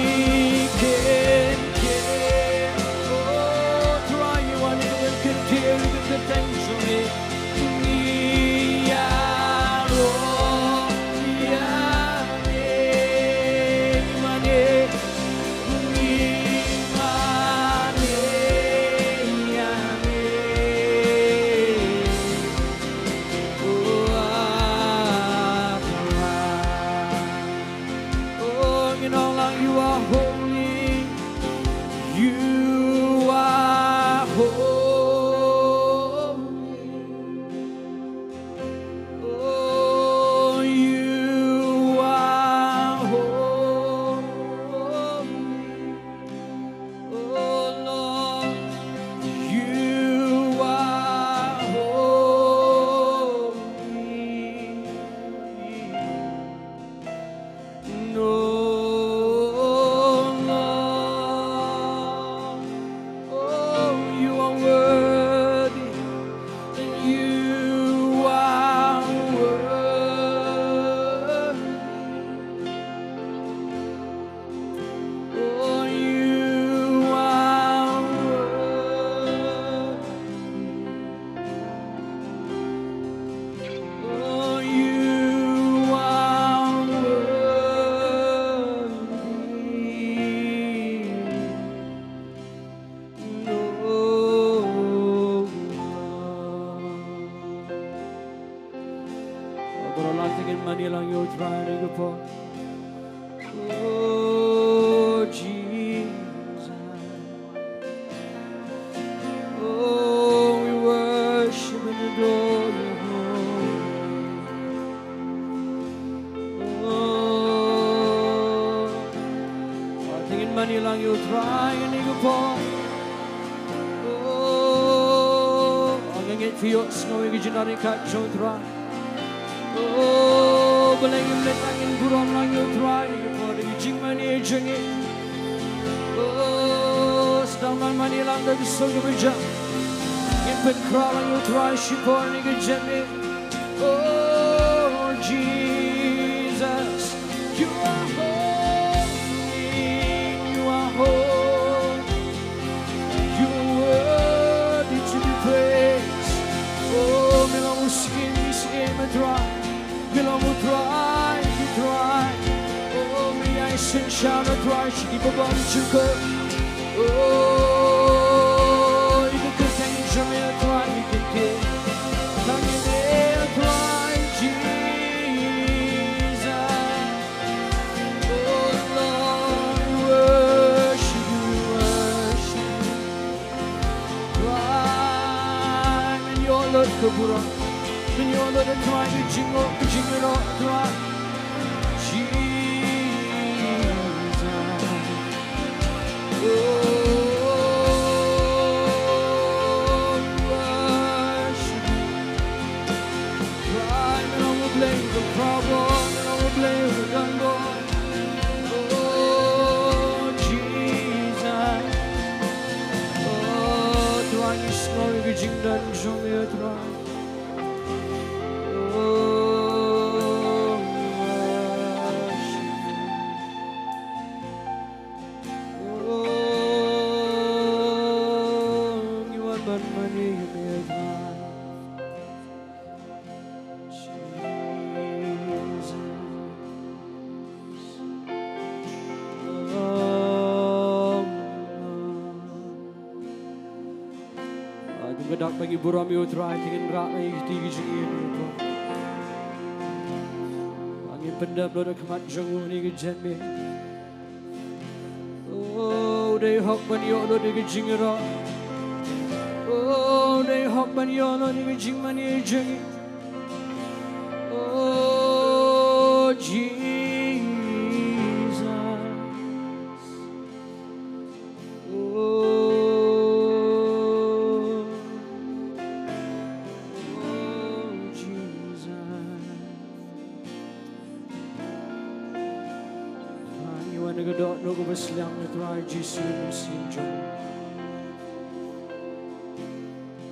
kyntiew. Oh Trai ngi wan ngi kyntiew ïa ka kyrteng jong me. Ngi ïaroh ïa me. Ngi mane. Ngi mane ïa me. Oh, Abba. Oh, ngi ong lang, you are holy. You are holy. Oh, you are holy. Oh Lord, you are holy. No, Lord, oh, you are worthy. You are worthy. Oh, you are worthy. Oh, you are worthy. Lord. Baroh lang te ngin mane lang ïa u Trai ha kane ka por. Oh, Jesus. Oh, we worship and adore your holy name. Oh, te ngin mane lang ïa u Trai ha kane ka por. Oh, nga ngeit phi ïohsngew ïa ka jingdon ryngkat jong u Trai. Oh, balei ngim leit lang, ngin burom lang ïa u Trai ha kane ka por da ka jingmane jong ngi. Oh, sdang ban mane lang da ka song kaba jam. Ngin pynkhraw lang ïa u Trai shipor ha kane ka janmiet. Oh, Jesus, you are holy, you are holy, you are worthy to be praised. Oh, me long u Syiem ki syiem, a Trai. Me long u Trai ki trai. Oh, me ïai synshar, a Trai, sha kiba bymjukut. Oh, ïa ka kyrteng jong me, a Trai, ngi kyntiew. Tang ïa me, a Trai Jesus. Oh Lord, we worship you, we worship you. Trai, men ïoh lut ka burom. Men ïoh lut, a Trai, ka jingïaroh, ka jingïaroh, a Trai. Jesus. Oh, worship. Trai, me long U Blei uba khraw bor, me long U Blei uba don bor. Oh, Jesus. Oh, Trai, ngi sngew ïa ka jingdon jong me, Trai. Oh, worship. Oh, ngi wan ban mane ïa me, Trai. Jesus. Oh, Lord. Ah, kum ka dak ba ngi burom ïa u Trai, te ngin rah ïa kiti ki jingim ïa u Trai. Ah, ngin pyndem lut ha khmat jong u ha kane ka janmiet. Oh, u dei hok ban ïoh lut ïa ka jingïaroh. Oh, u dei hok ban ïoh lut ïa ka jingmane jong ngi. Oh, Jesus. Oh, oh, Jesus. Trai, ngi wan ha ka dohnud kaba sliang, Trai Jisu, mynsiem jong ngi.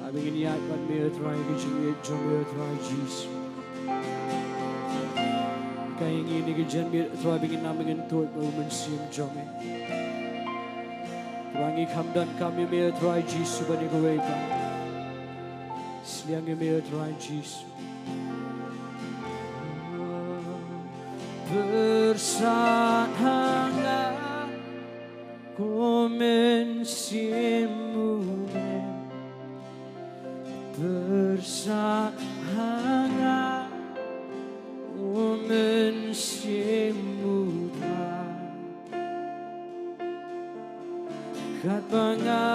Haba ngin ïaid bad me, Trai, ka jingïeit jong me, Trai Jisu. Ïa ngi ha kane ka janmiet, Trai, ba ngin ym, ba ngin tuid na u Mynsiem jong me. Trai, ngi kham donkam ïa me, Trai Jisu, ban ïa kawei pat. Sliang ïa me, Trai Jisu. Pyrsad ha nga, ko Mynsiem u Blei. Pyrsad ha nga, ko Mynsiem u Blei. Katba nga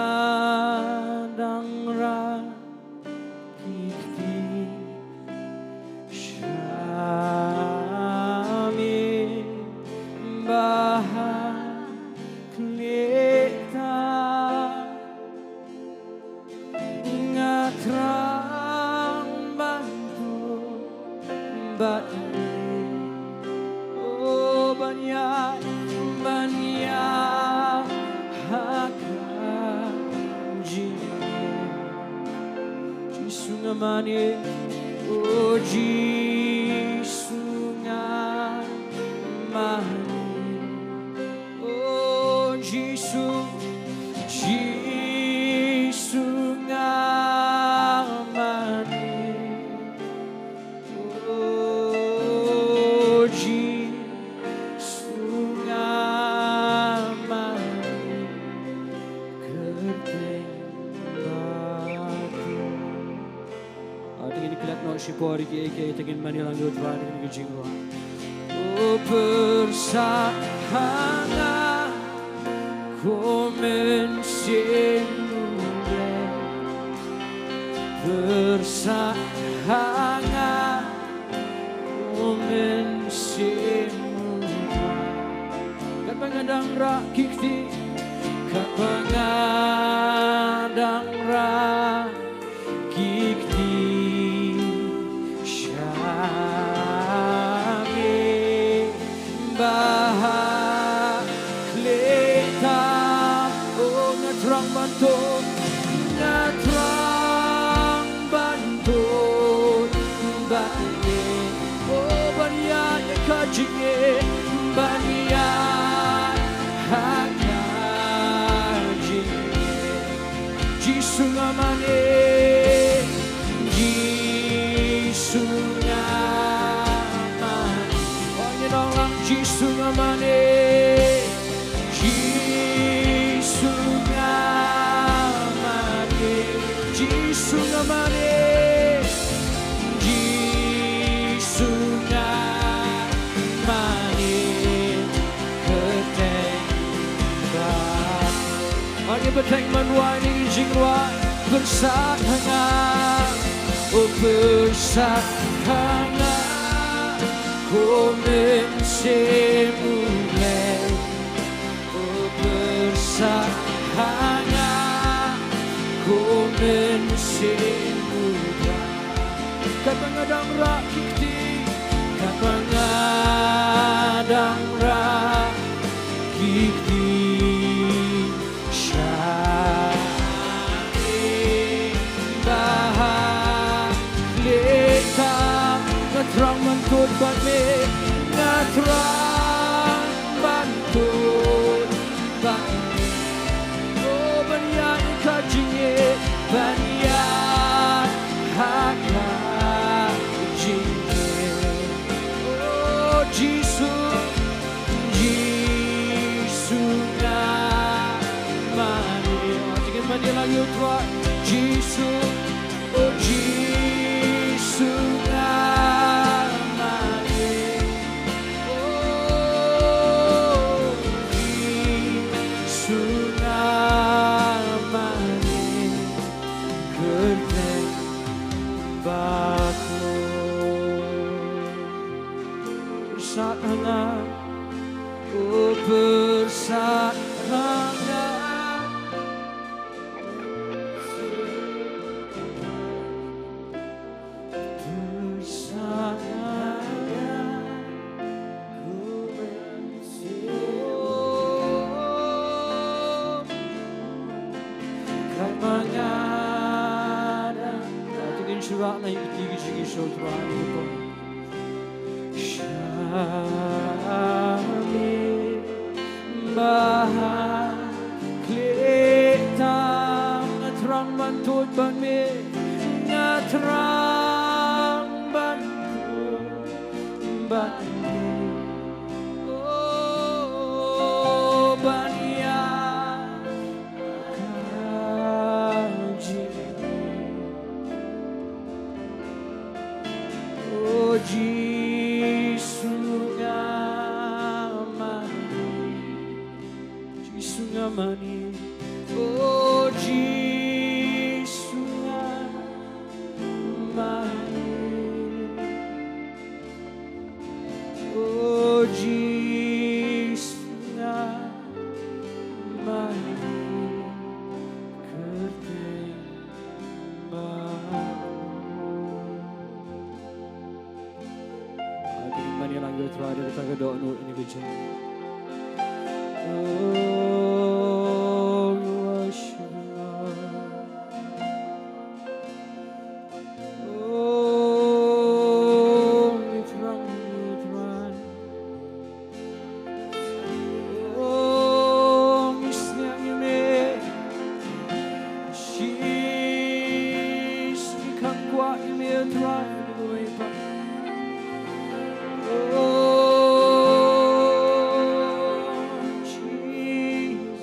dang rah ki kti sha me, ba ha khlieh tam nga thrang ban tuid bad me. O, ban ïaid, ban ïaid ha ka jingim. Jisu nga mane, o Jisu nga mane. O Jisu, Jisu nga mane. O Jisu nga mane. Kyrteng ba Ah, te ngin klet noh shipor ïa kiei kiei, te ngin mane lang ïa u Trai ha kane ka jingrwai. O pyrsad ha nga, ko Mynsiem u Blei. Pyrsad ha nga, ko Mynsiem u Blei. Katba nga dang rah ki kti, katba nga dang rah ki kti sha me, ba ha khlieh tam, o nga thrang ban tuid, nga thrang ban tuid bad me. O ban ïaid ha ka jingim, ban ïaid ha ka jingim. Jisu nga mane, Jisu nga mane. O ngin ong lang, Jisu nga mane, Jisu nga mane, Jisu nga mane, Jisu nga mane. Kyrteng ba Ïa bteng ban wai ïa ka jingrwai. Pyrsad ha nga, o pyrsad ha nga, ko Mynsiem u Blei. O pyrsad ha nga, ko Mynsiem u Blei. Katba nga dang rah ki kti, katba nga dang rah ki kti sha me, ba ha khlieh tam nga thrang ban tuid bad me, nga thrang ban tuid bad me. O ban ïaid ha ka jingim, ban ïaid ha ka jingim. O Jisu, Jisu nga mane. Te ngin mane lang ïa u Trai. Jisu, o Jisu nga mane. O Jisu nga mane. Kyrteng bakhuid. Pyrsad ha nga, o pyrsad ha nga. Pyrsad ha nga, ko Mynsiem. Katba nga dang, katba ngin shah rah na ïa kti ki jingïasoh Trai. Sha Amen. Ba ha khlieh tam nga thrang ban tuid bad me, nga thrang ban tuid bad me. Oh, ban ïa ka jingim. O Jisu nga mane, Jisu nga mane, o Jisu nga mane, o Jisu nga mane, kyrteng ba. Ati mane lang ïa U Trai da kata ka dohnud ïa kane ka jingim. Oh, we worship you, Lord. Oh, we thrang you, Trai. Oh, ngi sngewthuh ïa me. Shi, shi kham kwah ïa me, Trai, ïa me, Trai. Oh, Jesus.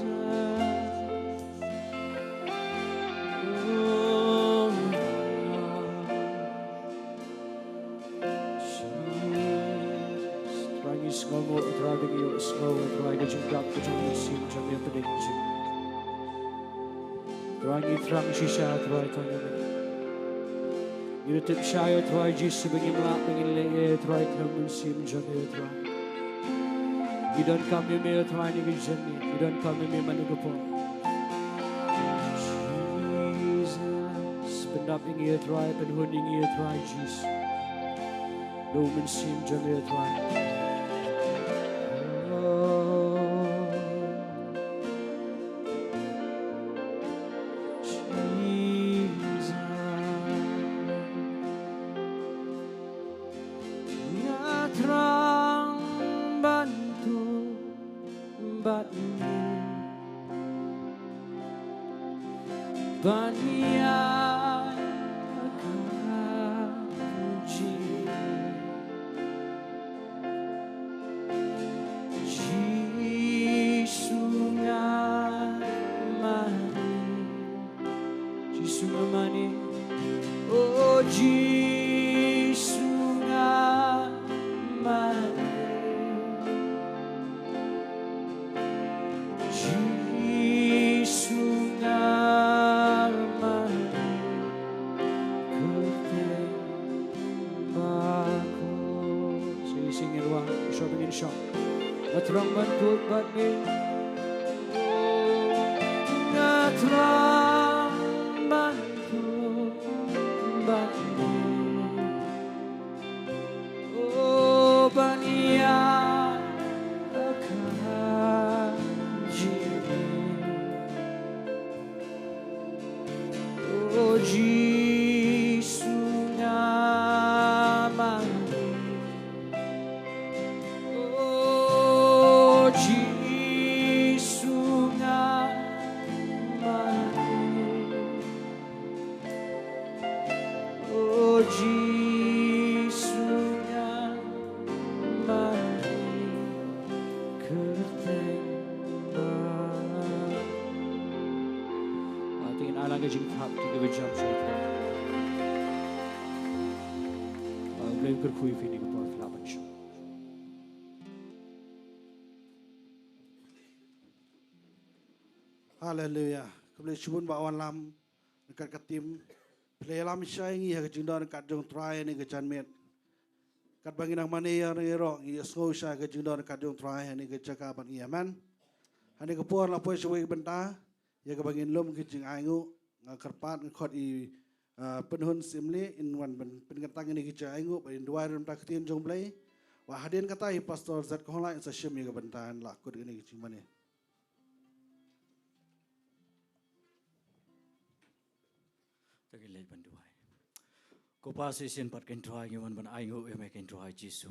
Oh, Lord. Trai, ngi sngewnguh, Trai, ba ngi ïohsngew, Trai, ka jingdap ka jong U Mynsiem jong me hapdeng jong ngi. Trai, ngi thrang shisha, Trai, tang ïa me. Ngi da tip shai, Trai Jisu, ba ngim lah ba ngin leh ei, Trai, khlem U Mynsiem jong me, Trai. Ngi donkam ïa me, Trai, ha kane ka jingim. Ngi donkam ïa me man la ka por. Jesus, pyndap ïa ngi, Trai, pynhun ïa ngi, Trai Jisu. Da U Mynsiem jong me, Trai. Oh, Jesus. Nga thrang ban tuid bad me, ban ïa ka jingim. Jisu nga mane. Jisu nga mane. Oh, Jisu nga mane. Jisu nga mane. Kyrteng bakhuid. Sing, sing, ïa ruh. Shop, ngin shop. Nga thrang ban tuid bad me. Nga thrang ban tuid bad me. Oh, ban ïa ka jingim. Oh, Jisu nga mane. Oh, Jisu nga mane. Oh, Jisu nga mane. Kyrteng ba. Ah, to ngin ai lang ka jingthap, to ngin ïa jam sha U Trai. Ah, U Blei un kyrkhu ïa phi ha kane ka por, phi lah ban shong. Haleluya. Khublei shibun ba wan lam ryngkat ka team. Phi la ïalam shai ïa ngi ha ka jingdon ryngkat jong U Trai ha kane ka janmiet. Katba ngi nang mane ïa ngi ruh, ngi ïohsngew shai ka jingdon ryngkat jong U Trai ha kane ka jaka bad ngi. Amen. Ha kane ka por la poi sha kawei ka bynta ïa kaba ngin lum ka jingainguh. Nga kyrpad, nga khot i, ah, Pynhun Syiemlieh in wan ban pynkyntang ïa kane ka jingainguh bad in duwai ruh na ka bynta ka ktien jong U Blei. Wat hadien kata i Pastor Zed Kholngiah in sa shim ïa ka bynta, in la kut ïa kane ka jingmane. To ngin leit ban duwai. Ko Pa, shisien pat kein Trai ngi wan ban ainguh ïa me kein Trai Jisu.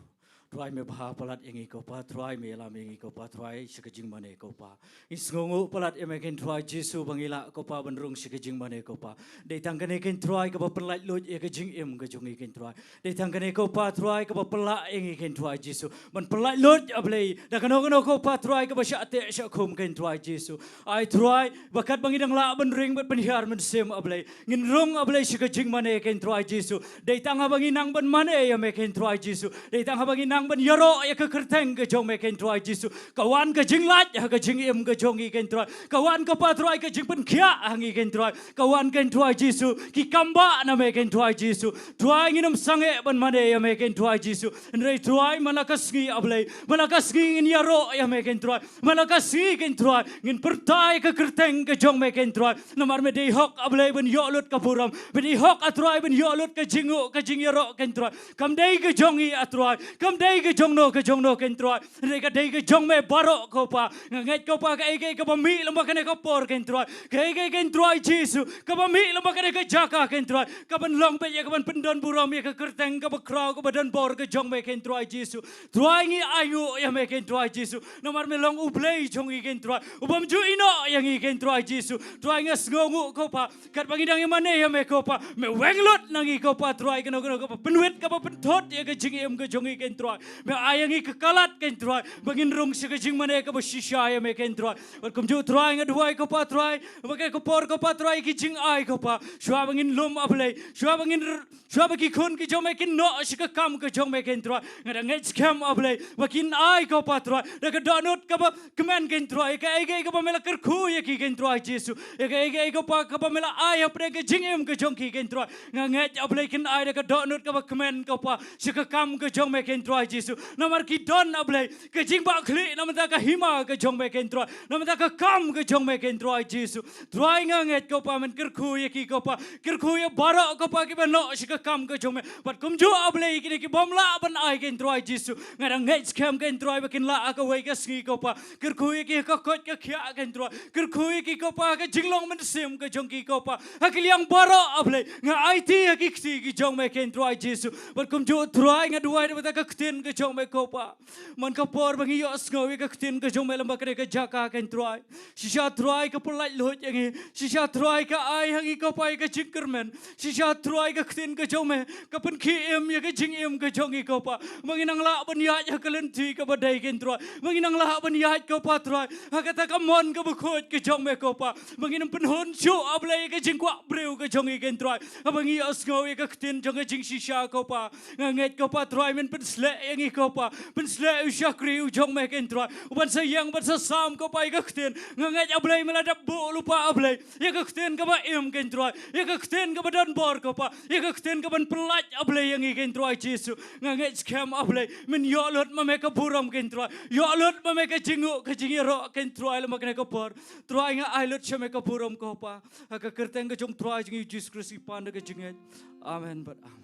Trai me bha palat ïa ngi ko Pa, Trai me ïalam ïa ngi ko Pa, Trai sha ka jingmane ko Pa. Ngi sngewnguh palat ïa me kein Trai Jisu ba ngi lah ko Pa ban rung sha ka jingmane ko Pa. Dei tang kane kein Trai kaba pynlait luid ïa ka jingim ka jong ngi kein Trai. Dei tang kane ko Pa Trai kaba pynlah ïa ngi kein Trai Jisu ban pynlait luid A Blei da kano kano ko Pa Trai kaba shah teh shah khum kein Trai Jisu. Ai Trai ba katba ngi dang lah ban ring bad pynhiar mynsiem A Blei, ngin rung A Blei sha ka jingmane kein Trai Jisu. Dei tang haba ngi nang ban mane ïa me kein Trai Jisu, dei tang haba ngi nang ban ïaroh ïa ka kyrteng ka jong me kein Trai Jisu, ka wan ka jinglait ha ka jingim ka jong ngi kein Trai. Ka wan ko Pa Trai ka jingpynkhiah ha ngi kein Trai. Ka wan kein Trai Jisu, ki kam ba na me kein Trai Jisu. Trai ngin ym sangeh ban mane ïa me kein Trai Jisu. Hynrei Trai man la ka sngi A Blei, man la ka sngi ngin ïaroh ïa me kein Trai. Man la ka sngi kein Trai ngin pyrta ïa ka kyrteng ka jong me kein Trai. Namar me dei hok A Blei ban ïoh lut ka burom, me dei hok A Trai ban ïoh lut ka jingnguh ka jingïaroh kein Trai. Kam dei ka jong ngi A Trai, kam dei ka jong no ka jong no kein Trai. Hynrei ka dei ka jong me baroh ko Pa. Nga ngeit ko Pa kaei kaei kaba mih lyngba kane ka por kein Trai, kaei kaei kein Trai Jisu kaba mih lyngba kane ka jaka kein Trai, kaban long beit ïa kaban pyndon burom ïa ka kyrteng kaba khraw kaba don bor ka jong me kein Trai Jisu. Trai ngi ainguh ïa me kein Trai Jisu. Namar me long U Blei jong ngi kein Trai, u bym ju ïehnoh ïa ngi kein Trai Jisu. Trai nga sngewnguh ko Pa, katba ngi dang ïamane ïa me ko Pa, me weng lut na ngi ko Pa Trai, kano kano kaba pynwit kaba pynthut ïa ka jingim ka jong ngi kein Trai. Me ai ïa ngi ka khalat kein Trai ba ngin rung sha ka jingmane kaba shisha ïa me kein Trai. Bad kumjuh Trai nga duwai ko Pa Trai ba kane ka por ko Pa Trai ki jingai ko Pa, shuwa ba ngin lum A Blei, shuwa ba ngin r-, shuwa ba ki khun ki jong me kin noh sha ka kam ka jong me kein Trai, nga da ngeit skhem A Blei ba kin ai ko Pa Trai da ka dohnud kaba kmen kein Trai, ïa kaei kaei kaba me la kyrkhu ïa ki kein Trai Jisu, ïa kaei kaei ko Pa kaba me la ai hapdeng ka jingim ka jong ki kein Trai. Nga ngeit A Blei kin ai da ka dohnud kaba kmen ko Pa sha ka kam ka jong me kein Trai Jisu. Namar ki don A Blei ka jingbakla na bynta ka hima ka jong me kein Trai, na bynta ka kam ka jong me kein Trai Jisu. Trai nga ngeit ko Pa men kyrkhu ïa ki ko Pa, kyrkhu ïa baroh ko Pa kiba noh sha ka kam ka jong me. Bad kumjuh A Blei kine ki bym lah ban ai kein Trai Jisu, nga da ngeit skhem kein Trai ba kin lah ha kawei ka sngi ko Pa. Kyrkhu ïa ki ha ka koit ka khiah kein Trai, kyrkhu ïa ki ko Pa ha ka jinglong mynsiem ka jong ki ko Pa, ha ki liang baroh A Blei. Nga aiti ha ki kti ki jong me kein Trai Jisu. Bad kumjuh Trai nga duwai da bynta ka ktien ka jong me ko Pa. Man ka por ba ngi ïohsngew ïa ka ktien ka jong me lyngba kane ka jaka kein Trai, shisha Trai ka pynlait luid ïa ngi, shisha Trai ka ai ha ngi ko Pa ïa ka jingkyrmen, shisha Trai ka ktien ka jong me ka pynkhie im ïa ka jingim ka jong ngi ko Pa. Ba ngin nang lah ban ïaid ha ka lynti kaba dei kein Trai, ba ngin nang lah ban ïaid ko Pa Trai ha kata ka mon kaba khuid ka jong me ko Pa. Ba ngin ym pynhun shuh A Blei ïa ka jingkwah briew ka jong ngi kein Trai, haba ngi ïohsngew ïa ka ktien jong ka jingshisha ko Pa. Nga ngeit ko Pa Trai men pynsleh ïa ngi ko Pa, pynsleh u shakri u jong me kein Trai, u ban sa ïeng ban sa sam ko Pa ïa ka ktien. Nga ngeit A Blei me la dep buh lypa A Blei ïa ka ktien kaba im kein Trai, ïa ka ktien kaba don bor ko Pa, ïa ka ktien kaban pynlait A Blei ïa ngi kein Trai Jisu. Nga ngeit skhem A Blei men ïoh lut ma me ka burom kein Trai, ïoh lut ma me ka jingnguh ka jingïaroh kein Trai lyngba kane ka por. Trai nga ai lut sha me ka burom ko Pa, ha ka kyrteng ka jong Trai jong ngi Jisu Khrist ngi pan da ka jingngeit. Amen bad amen.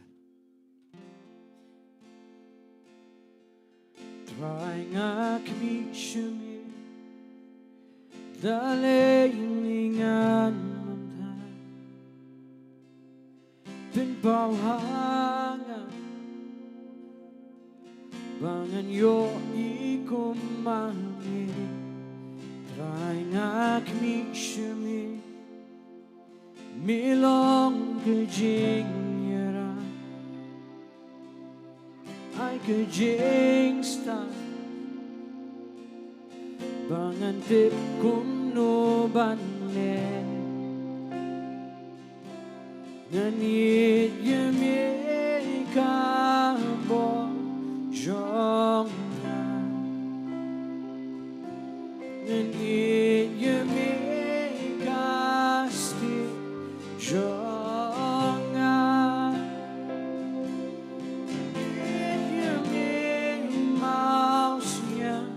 Trai nga khmih sha me, da lei lei ngan mynta. Pynpaw ha nga ba ngan ïohi kum ma me. Trai nga khmih sha me, me long ka jingïarap, ai ka jingstad ba ngan tip kumno ban leh. Ngan ïeit ïa me ka bor jong nga, ngan ïeit ïa me ka stieh jong nga. Ïeit ïa me mawsngiat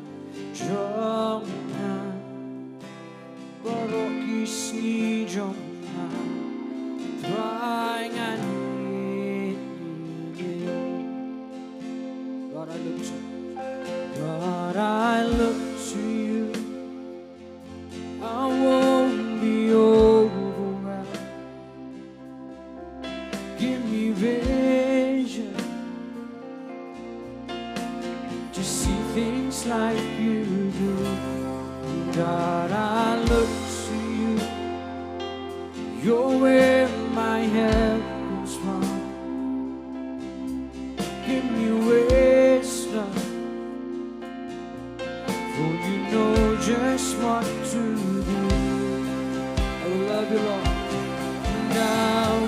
jong nga. Baroh ki sngi jong nga, Trai ngan ïeit ïa me. God, I look to you. God, I look to you. I won't be overwhelmed. Give me vision to see things like you do. God, I look to you. You're where my help comes from. Give me wisdom, for you know just what to do. I will love you, Lord. And I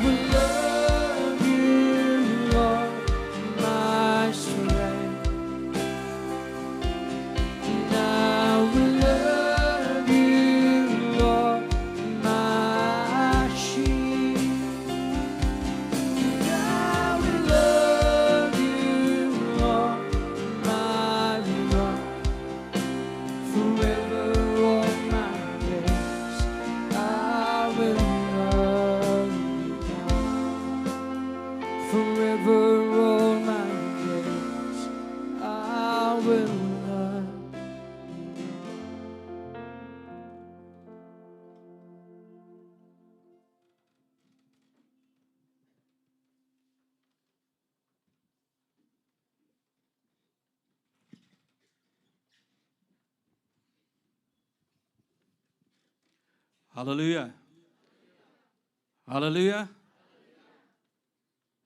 will love you, Lord, my strength. And I will love you, Lord, my shield. And I will love you, Lord, my rock. Forever all my days, I will love you, God. Forever all my days, I will love you, God. Hallelujah. Hallelujah.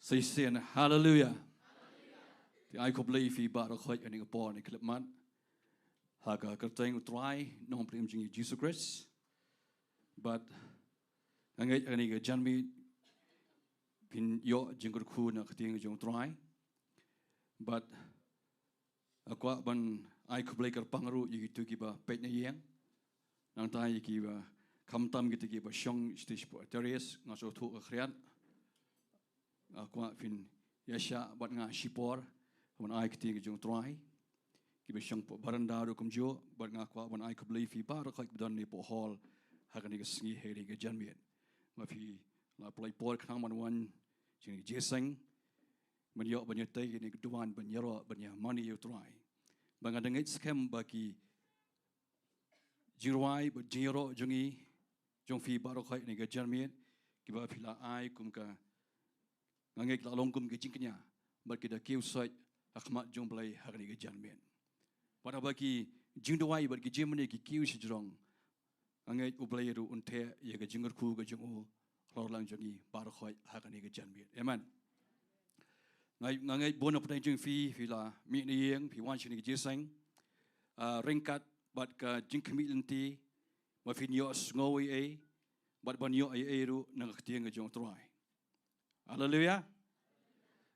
Shisien, hallelujah. Te ai khublei ïa phi baroh khoit ha kane ka por ne khyllipmat. Ha ka kyrteng U Trai, Nongpynim jong ngi Jisu Khrist. Bad nga ngeit ha kane ka janmiet phin ïoh jingkyrkhu na ka ktien jong U Trai. Bad nga kwah ban ai khublei kyrpang ruh ïa kito kiba peit na ïing. Nangta ïa kiba, khamtam kito kiba shong stage por terrace, nga sngewthuh ka khriat. Nga kwah phin ïa shah bad nga shipor ban ai ka ktien ka jong U Trai. Kiba shong por baranda ruh kumjuh, bad nga kwah ban ai khublei ïa phi baroh khoit kiba don ne por hall ha kane ka sngi ha kane ka janmiet. Ma phi la pynlait por khnang ban wan jingïaseng, ban ïoh ban ïatei kane ka duwan, ban ïaroh ban ïamane ïa U Trai. Ba nga da ngeit skhem ba ki jingrwai bad jingïaroh jong ngi, jong phi baroh khoit ha kane ka janmiet, kiba phi la ai kum ka, nga ngeit la long kum ka jingkñia, bad ki da kiew sait ha khmat jong U Blei ha kane ka janmiet. Bad haba ki jingduwai bad ki jingmane ki kiew shajrong, nga ngeit U Blei ruh un theh ïa ka jingkyrkhu ka jong u halor lang jong ngi baroh khoit ha kane ka janmiet. Amen. Nga, nga ngeit bun na pdeng jong phi, phi la mih na ïing, phi wan sha kane ka jingïaseng, ah, ryngkat bad ka jingkhmih lynti, ba phin ïohsngew ei ei, bad ban ïoh ei ei ruh na ka ktien ka jong U Trai. Haleluia.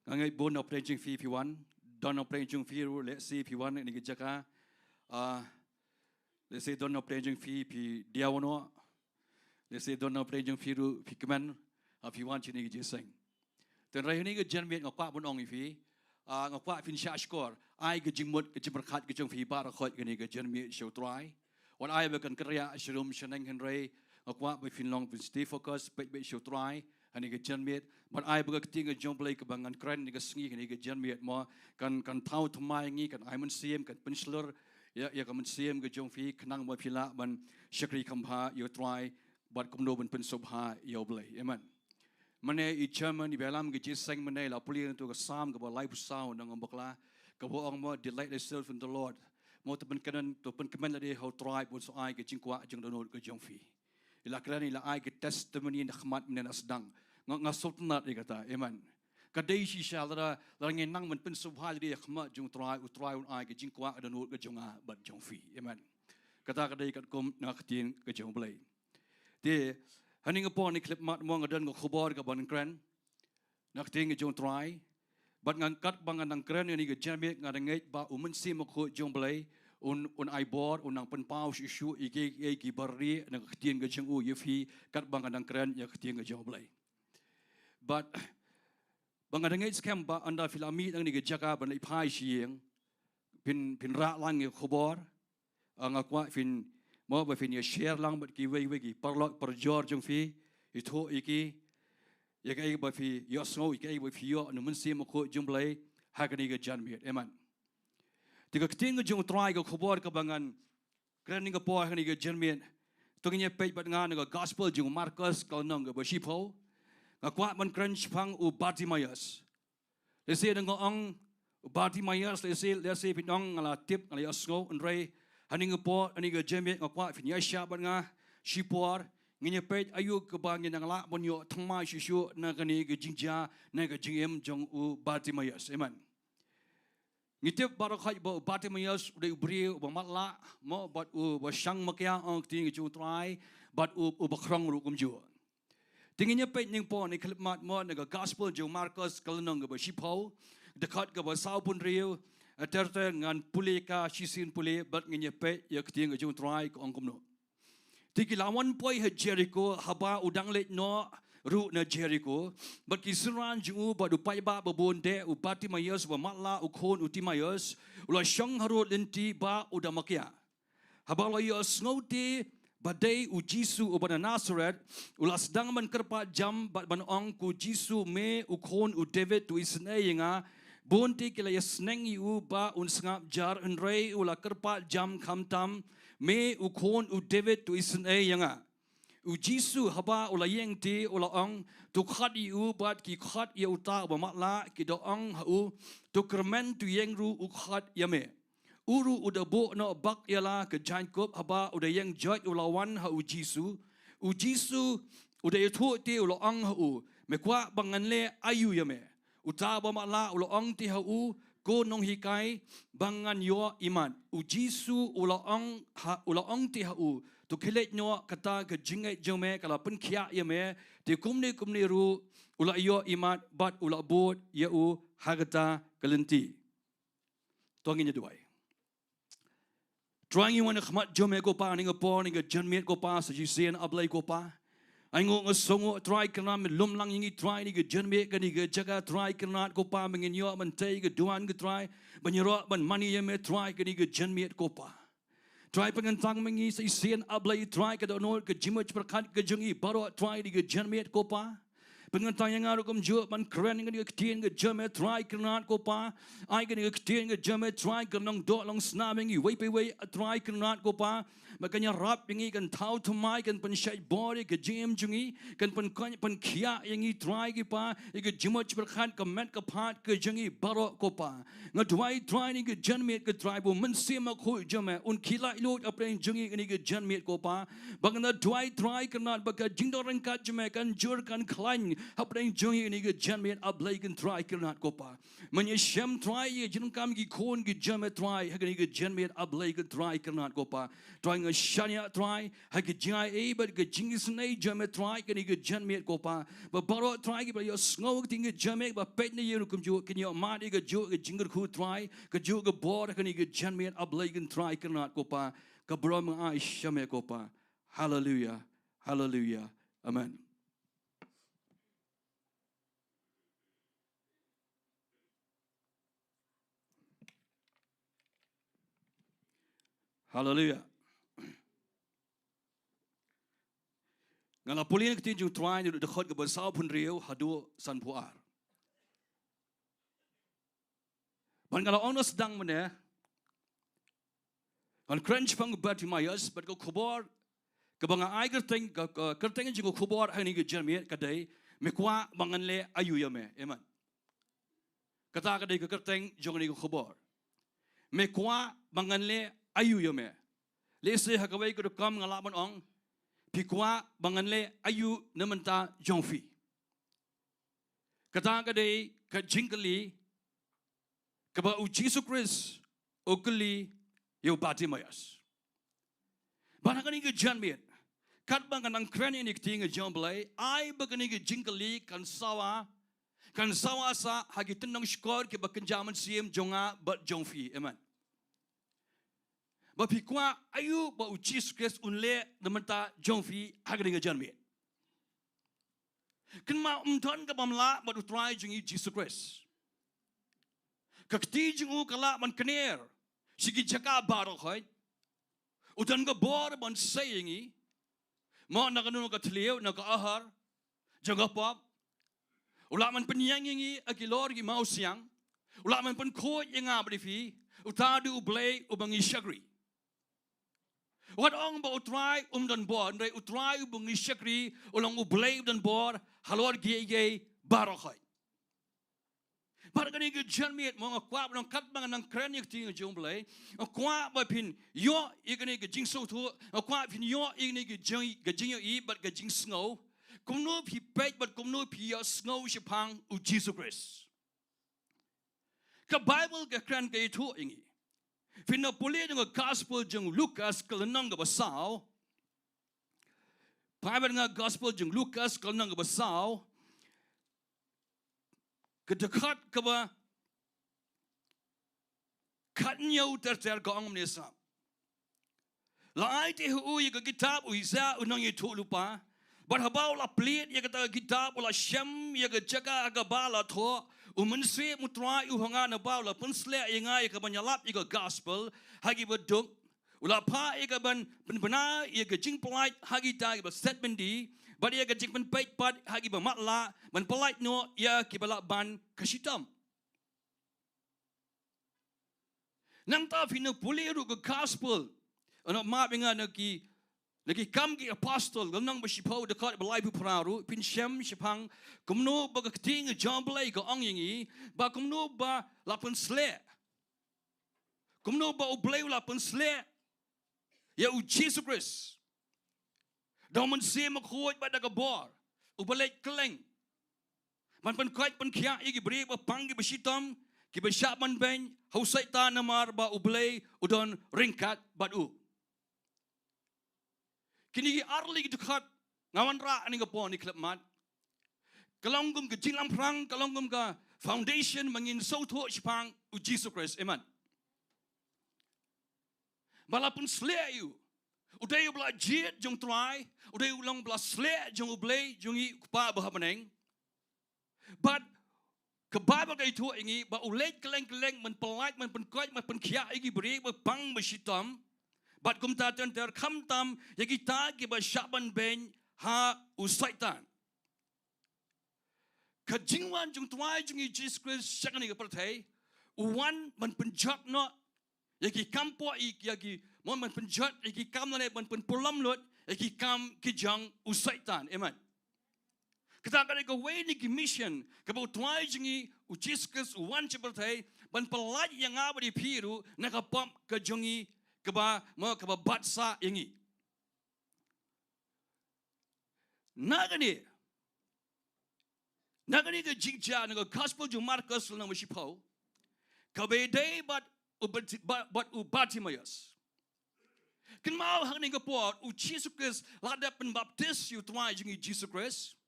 Nga ngeit bun na pdeng jong phi phi wan, don na pdeng jong phi ruh lehse phi wan ha kane ka jaka. Ah, lehse don na pdeng jong phi phi diaw noh. Lehse don na pdeng jong phi ruh phi kmen, ah, phi wan sha kane ka jingïaseng. Te hynrei ha kane ka janmiet nga kwah ban ong ïa phi, ah, nga kwah phin shah shkor, ai ka jingmut ka jingpyrkhat ka jong phi baroh khoit ha kane ka janmiet sha U Trai. Wat ai ba kan kynriah sharum shaneng, hynrei nga kwah ba phin long phin stay focus, peit beit sha U Trai ha kane ka janmiet. Bad ai ba ka ktien ka jong U Blei kaba ngan kren ha kane ka sngi, ha kane ka janmiet mo, kan, kan thaw thymmai ïa ngi, kan ai mynsiem, kan pynshlur ïa, ïa ka mynsiem ka jong phi khnang ba phi lah ban shakri kham bha ïa U Trai, bad kumno ban pynsngewbha ïa U Blei. Amen. Mynne i chairman iba ïalam ka jingïaseng mynne i la pule na katu ka Salm kaba laiphew saw, nang ong bakla, kaba ong mo, "Delight thyself in the Lord." Mo, to pynkmen, to pynkmen lade ha U Trai, bad un sa ai ka jingkwah jingdohnud ka jong phi. I la kren, i la ai ka testimony na khmat mynne na sdang. Nga, nga sngewtynnat ïa kata. Amen. Ka dei shisha lada, lada ngi nang ban pynsngewbha lade ha khmat jong U Trai, U Trai un ai ka jingkwah dohnud ka jong nga bad jong phi. Amen. Kata ka dei katkum na ka ktien ka jong U Blei. Te, ha kane ka por ne khyllipmat mo nga don ka khubor kaban kren na ka ktien ka jong U Trai. Bad nga katba nga dang kren ha kane ka janmiet nga da ngeit ba U Mynsiem Bakhuid jong U Blei un, un ai bor, un nang pynpaw shuh shuh ïa kiei kiei kiba rieh na ka ktien ka jong u ïa phi katba nga dang kren ïa ka ktien ka jong U Blei. Bad ba nga da ngeit skhem ba ynda phi la mih na kane ka jaka ban leit phai sha ïing, phin, phin rah lang ïa ka khubor. Ah, nga kwah phin, mo, ba phin ïa share lang bad kiwei kiwei ki paralok parajor jong phi, ithuh ïa ki ïa kaei ba phi ïohsngew, ïa kaei ba phi ïoh na U Mynsiem Bakhuid jong U Blei ha kane ka janmiet. Amen. Te ka ktien ka jong U Trai, ka khubor kaba ngan kren ha kane ka por, ha kane ka janmiet, to ngin ïa peit bad nga na ka Gospel jong u Markos, ka lynnong kaba shiphew, Nga kwah ban kren shaphang u Bartimaeus. Lehse dang nga ong u Bartimaeus, lehse, lehse phin ong nga la tip, nga la ïohsngew, hynrei ha kane ka por, ha kane ka jingmut nga kwah phin ïaishah bad nga shipor, ngin ïa peit aïu kaba ngin nang lah ban ïoh thymmai shuh shuh na kane ka jingjia, na ka jingim jong u Bartimaeus. Amen. Ngi tip baroh khoit ba u Bartimaeus u dei u briew uba matlah, mo, bad uba shang makia, ong ka ktien ka jong u Trai, bad u, uba khrong ruh kumjuh. Te ngin ïa peit nyngkong na ka khyllipmat, mo, na ka Gospel jong u Markos ka lynnong kaba shiphew, dkhot kaba sawphew hynriew, ter ter ngan pule ka shisien pule, bad ngin ïa peit ïa ka ktien ka jong u Trai ka ong kumno. Te ki la wan poi ha Jeriko, haba u dang leit noh ruh na Jeriko, bad ki synran jong u bad u paidbah babun, de u Bartimaeus uba matlah, u khun u Timaeus, u la shong harud lynti ba u da makia. Haba u la ïohsngew te ba dei u Jisu uba na Nasaret, u la sdang ban kyrpad jam bad ban ong, ko Jisu, me u khun u David, to isynei ïa nga. Bun te ki la ïasneng ïa u ba un sngap jar, hynrei u la kyrpad jam khamtam, me u khun u David, to isynei ïa nga. U Jisu haba u la ïeng te u la ong, to khot ïa u. Bad ki khot ïa uta uba matlah, ki da ong ha u, to kyrmen, to ïeng ruh u khot ïa me. U ruh u da buh noh bak ïa la ka jaiñkup. Haba u da ïeng joit u la wan ha u Jisu. U Jisu u da ïathuh te u la ong ha u, me kwah ba ngan leh aïu ïa me? Uta uba matlah u la ong te ha u, ko nonghikai, ba ngan ïoh imat. U Jisu u la ong ha, u la ong te ha u, to khie leit noh, kata ka jingngeit jong me ka la pynkhiah ïa me. Te kumne kumne ruh u la ïoh imat bad u la bud ïa u ha kata ka lynti. To ngin ïa duwai. Trai, ngi wan ha khmat jong me ko Pa, ha kane ka por, ha kane ka janmiet ko Pa, sa shisien, A Blei ko Pa. Ai nguh, nga sngewnguh Trai Kynrad, me lum lang ïa ngi Trai, ha kane ka janmiet, ha kane ka jaka Trai Kynrad ko Pa, ba ngin ïoh ban tei ha ka duwan ko Trai, ban ïaroh ban mane ïa me Trai, ha kane ka janmiet ko Pa. Trai, pynkyntang ma ngi sa shisien, A Blei Trai, ka dohnud ka jingmut jingpyrkhat ka jong ngi baroh Trai, ha kane ka janmiet ko Pa. Pynkyntang ïa nga ruh kumjuh ban kren ïa kane ka ktien ka jong me Trai Kynrad ko Pa. Ai kane ka ktien ka jong me Trai kan long doh long snam ïa ngi iwei pa iwei, A Trai Kynrad ko Pa. Ba kan ïarap ïa ngi, kan thaw thymmai, kan pynshait bor ïa ka jingim jong ngi, kan pyn, kan pynkhiah ïa ngi Trai ko Pa, ïa ka jingmut jingpyrkhat, ka met ka phad ka jong ngi baroh ko Pa. Nga duwai Trai ha kane ka janmiet ko Trai, ba u Mynsiem Bakhuid jong me un khie laitluid hapdeng jong ngi ha kane ka janmiet ko Pa. Ba nga duwai Trai Kynrad ba ka jingdon ryngkat jong me kan jur kan khlaiñ hapdeng jong ngi ha kane ka janmiet, A Blei ko Trai Kynrad ko Pa. Men ïashem Trai ïa ka jingdonkam ki khun ki jong me Trai ha kane ka janmiet, A Blei ko Trai Kynrad ko Pa. Trai, nga shaniah Trai ha ka jingai ei bad ka jingisynei jong me Trai ha kane ka janmiet ko Pa. Ba baroh Trai kiba ïohsngew ïa ka ktien ka jong me, ba peit na ïing ruh kumjuh, kin ïoh mad ïa kajuh ka jingkyrkhu Trai, kajuh ka bor ha kane ka janmiet, A Blei ko Trai Kynrad ko Pa. Ka burom nga ai sha me ko Pa. Haleluia. Haleluia. Amen. Haleluia. Nga la pule na ka ktien jong u Trai naduh dkhot kaba sawphew hynriew haduh sanphew ar. Bad nga la ong na sdang mynne, ngan kren shaphang u Bartimaeus, bad ka khubor kaba nga ai kyrteng, ka, ka kyrteng jong ka khubor ha kane ka janmiet ka dei, me kwah ba ngan leh aïu ïa me. Amen. Kata ka dei ka kyrteng jong kane ka khubor. Me kwah ba ngan leh aïu ïa me? Lehse ha kawei ka rukom nga lah ban ong, phi kwah ba ngan leh aïu na bynta jong phi? Kata ka dei ka jingkylli kaba u Jisu Khrist u kylli ïa u Bartimaeus. Bad ha kane ka janmiet, katba nga nang kren ïa kane ka ktien ka jong U Blei, ai ba kane ka jingkylli kan sawa, kan sawa sah ha ki tyndong shkor kiba kynja mynsiem jong nga bad jong phi. Amen. Ba phi kwah aïu ba u Jisu Khrist un leh na bynta jong phi ha kane ka janmiet? Kynmaw, ym don kaba ym lah bad u Trai jong ngi Jisu Khrist. Ka kti jong u ka lah ban kner sha ki jaka baroh khoit. U don ka bor ban sei ïa ngi, mo, na kano ka thliew, na ka ahor jong ka pop. U lah ban pynïeng ïa ngi ha ki lor ki mawsiang. U lah ban pynkhuid ïa nga bad ïa phi. Uta u dei U Blei uba ngi shakri. Wat ong ba u Trai um don bor, hynrei u Trai uba ngi shakri u long U Blei u don bor halor kiei kiei baroh khoit. Bad kane ka janmiet mo, nga kwah ba nang kat ba nga nang kren ïa ka ktien jong U Blei, nga kwah ba phin ïoh ïa kane ka jingsngewthuh, nga kwah phin ïoh ïa kane ka jing, ka jingïohi bad ka jingsngew. Kumno phi peit bad kumno phi ïohsngew shaphang U Jisu Khrist. Ka Baibl ka kren ka ïathuh ïa ngi. Phin ïa pule na ka Gospel jong u Lukas ka lynnong kaba saw. Peit bad nga, Gospel jong u Lukas ka lynnong kaba saw, ka dkhot kaba khathynñiew ter ter, ka ong kumne, sa la ai te ha u ïa ka kitab u Isaiah u nongïathuhlypa. Bad haba u la plied ïa kata ka kitab, u la shem ïa ka jaka ha kaba la thoh, U Mynsiem U Trai u ha nga, naba u la pynsleh ïa nga ïa kaban ïalap ïa ka Gospel ha kiba duk. U la phah ïa kaban pynbna ïa ka jingpyllait ha kita kiba set byndi, bad ïa ka jingpynpeit pat ha kiba matlah, ban pyllait noh ïa kiba lah ban ka shitom. Nangta phin ïa pule ruh ka Gospel, ano, map ïa nga, na ki, na ki Kam ki Apostol, ka lynnong ba shiphew, dkhot ba laiphew phra ruh, phin shem shaphang kumno ba ka ktien jong U Blei ka ong ïa ngi ba kumno ba la pynsleh, kumno ba U Blei u la pynsleh ïa U Jisu Khrist da U Mynsiem Bakhuid bad da ka bor, uba leit kylleng ban pynkoit pynkhiah ïa ki briew ba pang, kiba shitom, kiba shah ban beiñ ha u Soitan, namar ba U Blei u don ryngkat bad u. Kine ki ar lei ki dkhot nga wanrah ha kane ka por, khyllipmat, ka long kum ka jinglamphrang, ka long kum ka foundation ba ngin sngewthuh shaphang U Jisu Khrist. Amen. Ba la pynsleh ïa u. U dei uba la jied jong U Trai, u dei u long uba la sleh jong U Blei jong ngi, U Kpa ba ha bneng. Bad ka Baibl ka ïathuh ïa ngi ba u leit kylleng kylleng ban pyllait, ban pynkoit, ban pynkhiah ïa ki briew ba pang, ba shitom. Bad kumta ter ter, khamtam ïa kita kiba shah ban beiñ ha u Soitan. Ka jingwan jong U Trai jong ngi Jisu Khrist sha kane ka pyrthei, u wan ban pynjot noh ïa ki kam pop, ïa ki, mo, ban pynjot ïa ki kam lane ban pynpulom lut ïa ki kam ki jong u Soitan. Amen. Kata ka dei kawei na ki mission kaba U Trai jong ngi U Jisu Khrist u wan sha pyrthei, ban pyllait ïa nga bad ïa phi ruh na ka pop ka jong ngi kaba, mo, kaba bat sah ïa ngi. Na kane, na kane ka jingjia na ka Gospel jong u Markos lynnong ba shiphew, kaba ïadei bad u Bat-, bad, bad u Bartimaeus. Kynmaw, ha kane ka por U Jisu Khrist la dep pynbaptis ïa U Trai jong ngi Jisu Khrist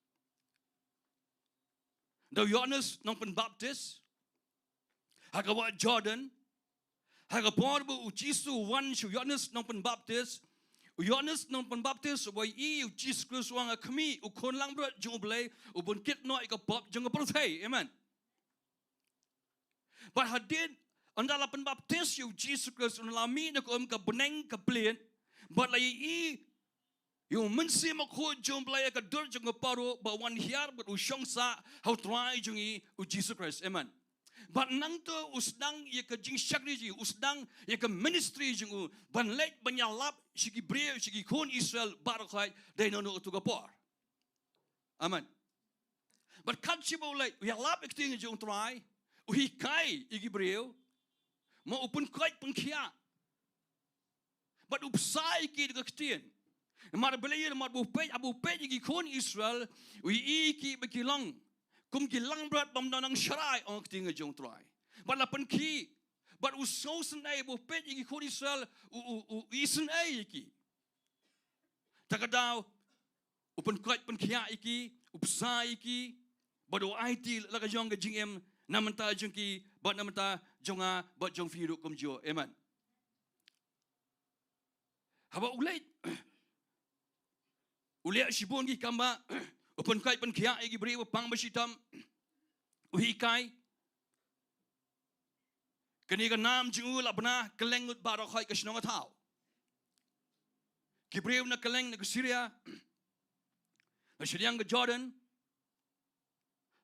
da u Ïoannis Nongpynbaptis ha ka wah Jordan. Ha ka por ba U Jisu u wan sha u Ïoannis Nongpynbaptis, u Ïoannis Nongpynbaptis u ïohi ïa U Jisu Khrist, u ong, a khmih, u Khun Langbrot jong U Blei, u ban kit noh ïa ka pop jong ka pyrthei. Amen. Bad hadien ynda la pynbaptis ïa U Jisu Khrist, ynda la mih na ka um ka bneng ka plied, bad la ïohi ïa U Mynsiem Bakhuid jong U Blei ha ka dur jong ka paruk, ba u wan hiar bad u shong sah ha U Trai jong ngi U Jisu Khrist. Amen. Bad nangta u sdang ïa ka jingshakri jong u, u sdang ïa ka ministry jong u, ban leit ban ïalap sha ki briew, sha ki khun Israel baroh khoit, dei na kano kano ka por. Amen. Bad katba u leit, u ïalap ïa ka ktien jong U Trai, u hikai ïa ki briew, mo, u pynkoit pynkhiah, bad u bsa ïa ki da ka ktien. Namar balei? Namar ba u peit, haba u peit ïa ki khun Israel, u ïohi ïa ki ba ki long kum ki langbrot bym don nang sharai, ong ka ktien jong U Trai. Bad la pynkhih, bad u sngewsynei, ba u peit ïa ki khun Israel, u, u, u isynei ïa ki. Ta ka daw, u pynkoit pynkhiah ïa ki, u bsa ïa ki, bad u aiti la ka jong ka jingim na bynta jong ki, bad na bynta jong nga, bad jong phi ruh kumjuh. Amen. Haba u leit, u leh shibun ki kam ba, u pynkoit pynkhiah ïa ki briew ba pang ba shitom, u hikai. Kane ka nam jong u la bna kylleng lut baroh khoit ka shnong ka thaw. Ki briew na kylleng, na ka Syria, na shiliang ka Jordan,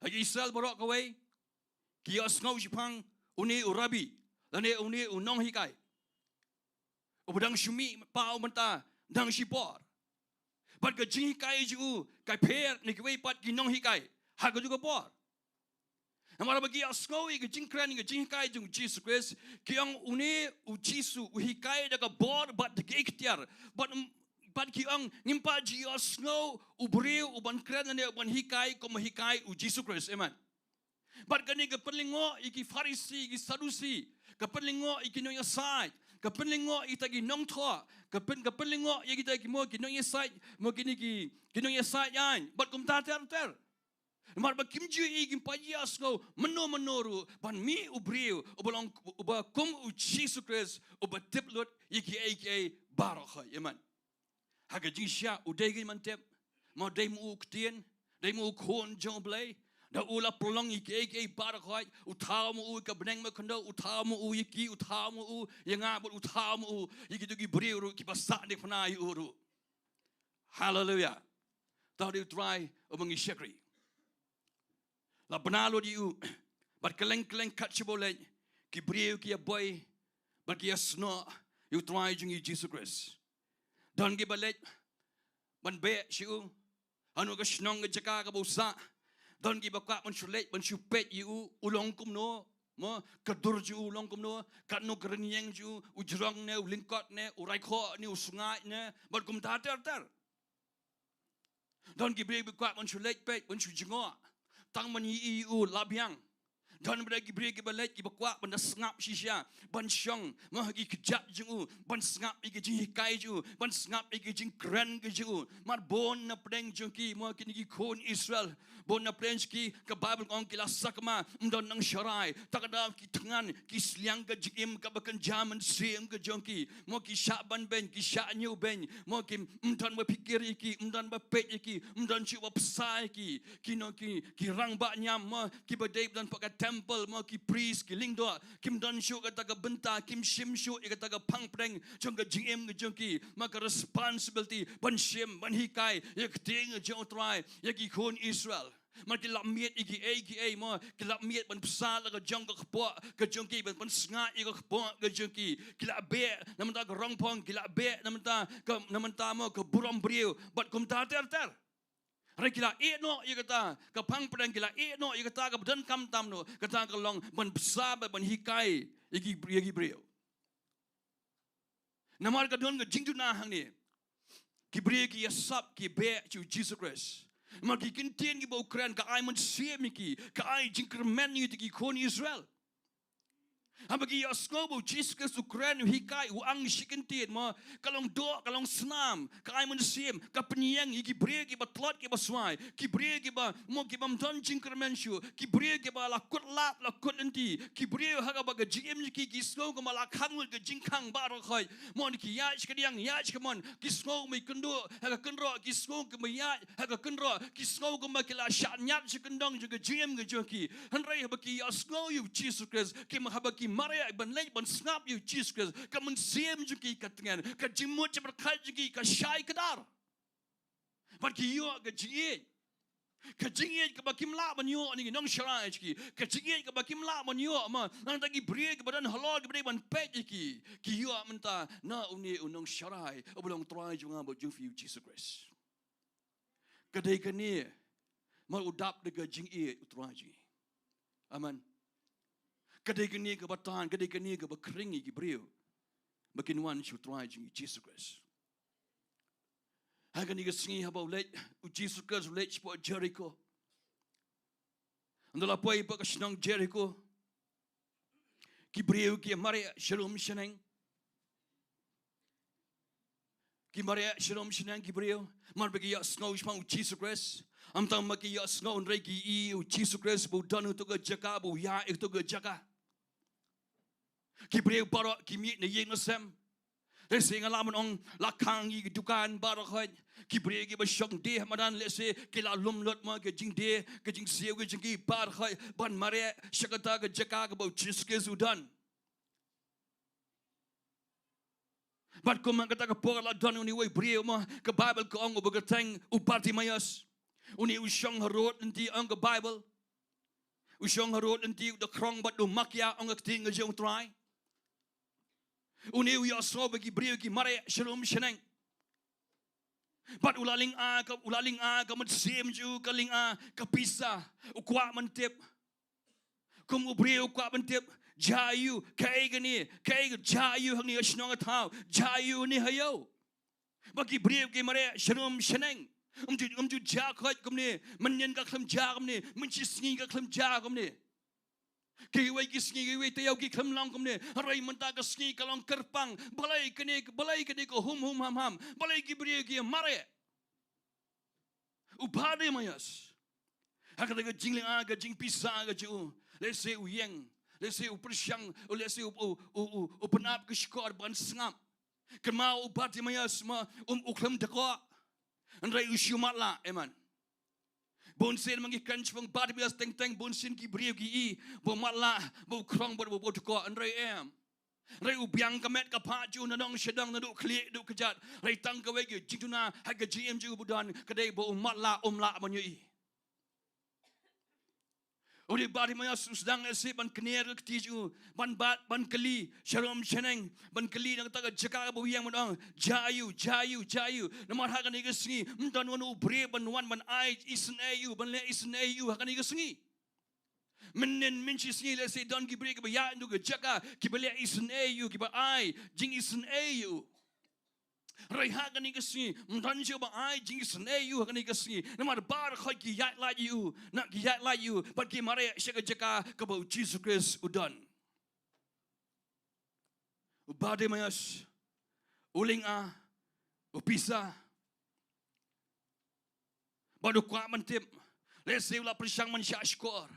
ha ki Israel baroh kawei, ki ïohsngew shaphang une u Rabbi, lane une u nonghikai, uba dang shu mih paw mynta dang shipor. Bad ka jinghikai jong u ka pher na kiwei pat ki nonghikai ha kajuh ka por. Namar ba ki ïohsngew ïa ka jingkren, ïa ka jinghikai jong u Jisu Khrist, ki ong une u Jisu u hikai da ka bor bad da ka iktiar. Bad, bad ki ong ngim pat ju ïohsngew u briew u ban kren ne u ban hikai kum u hikai u Jisu Khrist. Amen. Bad kane ka pynlyngngoh ïa ki Pharisi, ïa ki Sadusi, ka pynlyngngoh ïa ki nongïasaid, ka pynlyngngoh ïa kita ki nongthoh, ka pyn, ka pynlyngngoh ïa kita ki mo ki nongïasaid, mo kine ki, ki nongïasaid aiñ. Bad kumta ter ter. Namar ba kim ju ïohi, kim pat ïohsngew mynno mynno ruh ban mih u briew uba long, uba kum u Jisu Khrist, uba tip lut ïa kiei kiei baroh. Amen. Ha ka jingshisha u dei kein ban tip, mo dei mo u ktien, dei mo u khun jong U Blei. Da u la pynlong ïa kiei kiei baroh, u thaw mo u ïa ka bneng ba khyndew, u thaw mo u ïa ki, u thaw mo u ïa nga, bad u thaw mo u ïa kito ki briew ruh kiba sah ne phna ïa u ruh. Haleluia. Te u dei u Trai uba ngi shakri. La bna lut ïa u. Bad kylleng kylleng kat shaba u leit, ki briew ki ïa boi bad ki ïa snoh ïa u Trai jong ngi Jisu Khrist. Don kiba leit ban beh sha u ha kano ka shnong ka jaka kaba u sah. Don kiba kwah ban shu leit ban shu peit ïa u, u long kumno, mo, ka dur jong u long kumno, katno ka rynïeng jong u, u jrong ne, u lyngkot ne, u raikhoh ne, u sngaid ne, bad kumta ter ter. Don ki briew ba kwah ban shu leit peit, ban shu jngoh, tang ban ïohi ïa u la biang. Don bad ki briew kiba leit kiba kwah ban da sngap shisha, ban shong, mo, ha ki kjat jong u, ban sngap ïa ki jinghikai jong u, ban sngap ïa ki jingkren ka jong u. Namar bun na pdeng jong ki, mo, kine ki khun Israel, bun na pdeng jong ki, ka Baibl ka ong ki la sakma, ym don nongsharai, ta ka daw ki thngan ki sliang ka jingim kaba kynja mynsiem ka jong ki. Mo, ki shah ban beiñ, ki shah ñiewbeiñ. Mo, kim don ba pyrkhat ïa ki, ym don ba peit ïa ki, ym don shuh ba bsa ïa ki. Ki nong ki, ki rangbah niam, mo, kiba dei ban don pat ha ka temple, mo, ki priest, ki lyngdoh, kim don shuh kata ka bynta, kim shim shuh ïa kata ka phang pdeng jong ka jingim ka jong ki. Mo, ka responsibility ban shim, ban hikai ïa ka ktien jong U Trai ïa ki khun Israel. Namar ki la miet ïa kiei kiei, mo, ki la miet ban bsa la ka jong ka kpoh ka jong ki, ban, ban sngap ïa ka kpoh ka jong ki. Ki la beh na bynta ka rong phong, ki la beh na bynta ka, na bynta, mo, ka burom briew, bad kumta ter ter. Hynrei ki la ïeh noh ïa kata ka phang pdeng, ki la ïeh noh ïa kata kaba donkam tam noh, kata ka long ban bsa bad ban hikai ïa ki, ïa ki briew. Namar ka don ka jingduna hangne. Ki briew ki ïasap, ki beh sha u Jisu Khrist. Namar ki ktien kiba u kren ka ai mynsiem ïa ki, ka ai jingkyrmen ïa ki khun Israel. Haba ki ïohsngew ba u Jisu Khrist u kren, u hikai, u ang shi ktien, mo, ka long doh, ka long snam, ka ai mynsiem, ka pynïeng ïa ki briew kiba tlot kiba swai, ki briew kiba, mo, ki bym don jingkyrmen shuh, ki briew kiba la kut lad, la kut lynti, ki briew ha kaba ka jingim jong ki, ki sngew kumba la khang lut ka jingkhang baroh khoit. Mo, ki ïaid sha kadiang, ïaid sha kamon, ki sngew kumba kynduh ha ka kynroh, ki sngew kumba ïaid ha ka kynroh, ki sngew kumba ki la shah ñiad sha kyndong jong ka jingim ka jong ki. Hynrei haba ki ïohsngew ïa u Jisu Khrist, ki ma, haba ki mareh ban leit ban sngap ïa u Jisu Khrist, ka mynsiem jong ki ka tngen, ka jingmut jingpyrkhat jong ki ka shai kdar. Bad ki ïoh ka jingïeit. Ka jingïeit kaba kim lah ban ïoh na ki nongsharai jong ki. Ka jingïeit kaba kim lah ban ïoh, mo, na ki bynta ki briew kiba don halor kiba dei ban peit ïa ki. Ki ïoh mynta na une u nongsharai uba long Trai jong nga bad jong phi, u Jisu Khrist. Ka dei kane, mo, u dap da ka jingïeit u Trai jong ngi. Amen. Ka dei kane kaba tan, ka dei kane kaba khring ïa ki briew ba kin wan sha u Trai jong ngi Jisu Khrist. Ha kane ka sngi haba u leit u Jisu Khrist, u leit shapoh Jeriko. Ynda la poi hapoh ka shnong Jeriko, ki briew ki mareh sharum shaneng. Ki mareh sharum shaneng ki briew, namar ba ki ïohsngew shaphang u Jisu Khrist. Ym tang ba ki ïohsngew, hynrei ki i u Jisu Khrist ba u don ha kato ka jaka, ba u ïaid ha kato ka jaka. Ki briew baroh ki mih na ïing na sem. Te shisha nga lah ban ong la khang ïa ki dukan baroh khoit. Ki briew kiba shong die ha madan lehse ki la lum lut, mo, ka jingdie, ka jingsiew ka jong ki baroh khoit ban mareh sha kata ka jaka kaba u Jisu Khrist u don. Bad kum ha kata ka por la don une uwei u briew, mo, ka Baibl ka ong uba kyrteng u Bartimaios. Une u shong harud lynti, ong ka Baibl. U shong harud lynti, u da khrong bad u makia, ong ka ktien ka jong u Trai. Une u ïohsngew ba ki briew ki mareh sharum shaneng. Bad u la lynga ka, u la lynga ka mynsiem jong u, ka lynga ka pisa. U kwah ban tip. Kum u briew u kwah ban tip, jia aïu, kaei kane, kaei ka, jia aïu hangne ha shnong ha thaw, jia aïu ne ha ïew. Ba ki briew ki mareh sharum shaneng. Ym ju, ym ju jia khoit kumne, mynnin ka khlem jia kumne, mynshisngi ka khlem jia kumne. Kiwei ki sngi, kiwei taïew ki khlem long kumne. Hynrei mynta ka sngi ka long kyrpang. Balei kane, balei kane ka hum hum ham ham. Balei ki briew ki mareh. U Bartimaeus. Ha kata ka jinglynga, ka jingpisa ka jong u. Lehse u ïeng. Lehse u pyrshang. Lehse u, u, u, u, u pynap ka shkor ban sngap. Kynmaw u Bartimaeus ma, um, u khlem dkoh. Hynrei u shu matlah, amen. Bun sien ma ngi kren shaphang Bartimaeus teng teng, bun sien ki briew ki i ba u matlah, ba u krong, ba u, ba u dkoh, hynrei em. Hynrei u biang ka met ka phad jong u na nong sha dong, naduh khlieh haduh kjat. Hynrei tang kawei ka jingduna ha ka jingim jong u ba u don, ka dei ba u matlah, um lah ban ïohi. U dei Bartimaeus u sdang lehse ban kner ka kti jong u, ban bat, ban kylli sharum shaneng, ban kylli na kata ka jaka kaba u ïeng, ban ong, jia aïu, jia aïu, jia aïu. Namar ha kane ka sngi ym don uno u briew ban wan ban ai isynei ïa u, ban leh isynei ïa u ha kane ka sngi. Mynnin mynshisngi lehse don ki briew kiba ïaid na ka jaka, kiba leh isynei ïa u, kiba ai jingisynei ïa u. Hynrei ha kane ka sngi ym don shuh ba ai jingisynei ïa u ha kane ka sngi. Namar baroh khoit ki ïaid lait ïa u, na ki ïaid lait ïa u, bad ki mareh sha ka jaka kaba u Jisu Khrist u don. U Bartimaeus u lynga, u pisa. Bad u kwah ban tip. Lehse u la pyrshang ban shah shkor.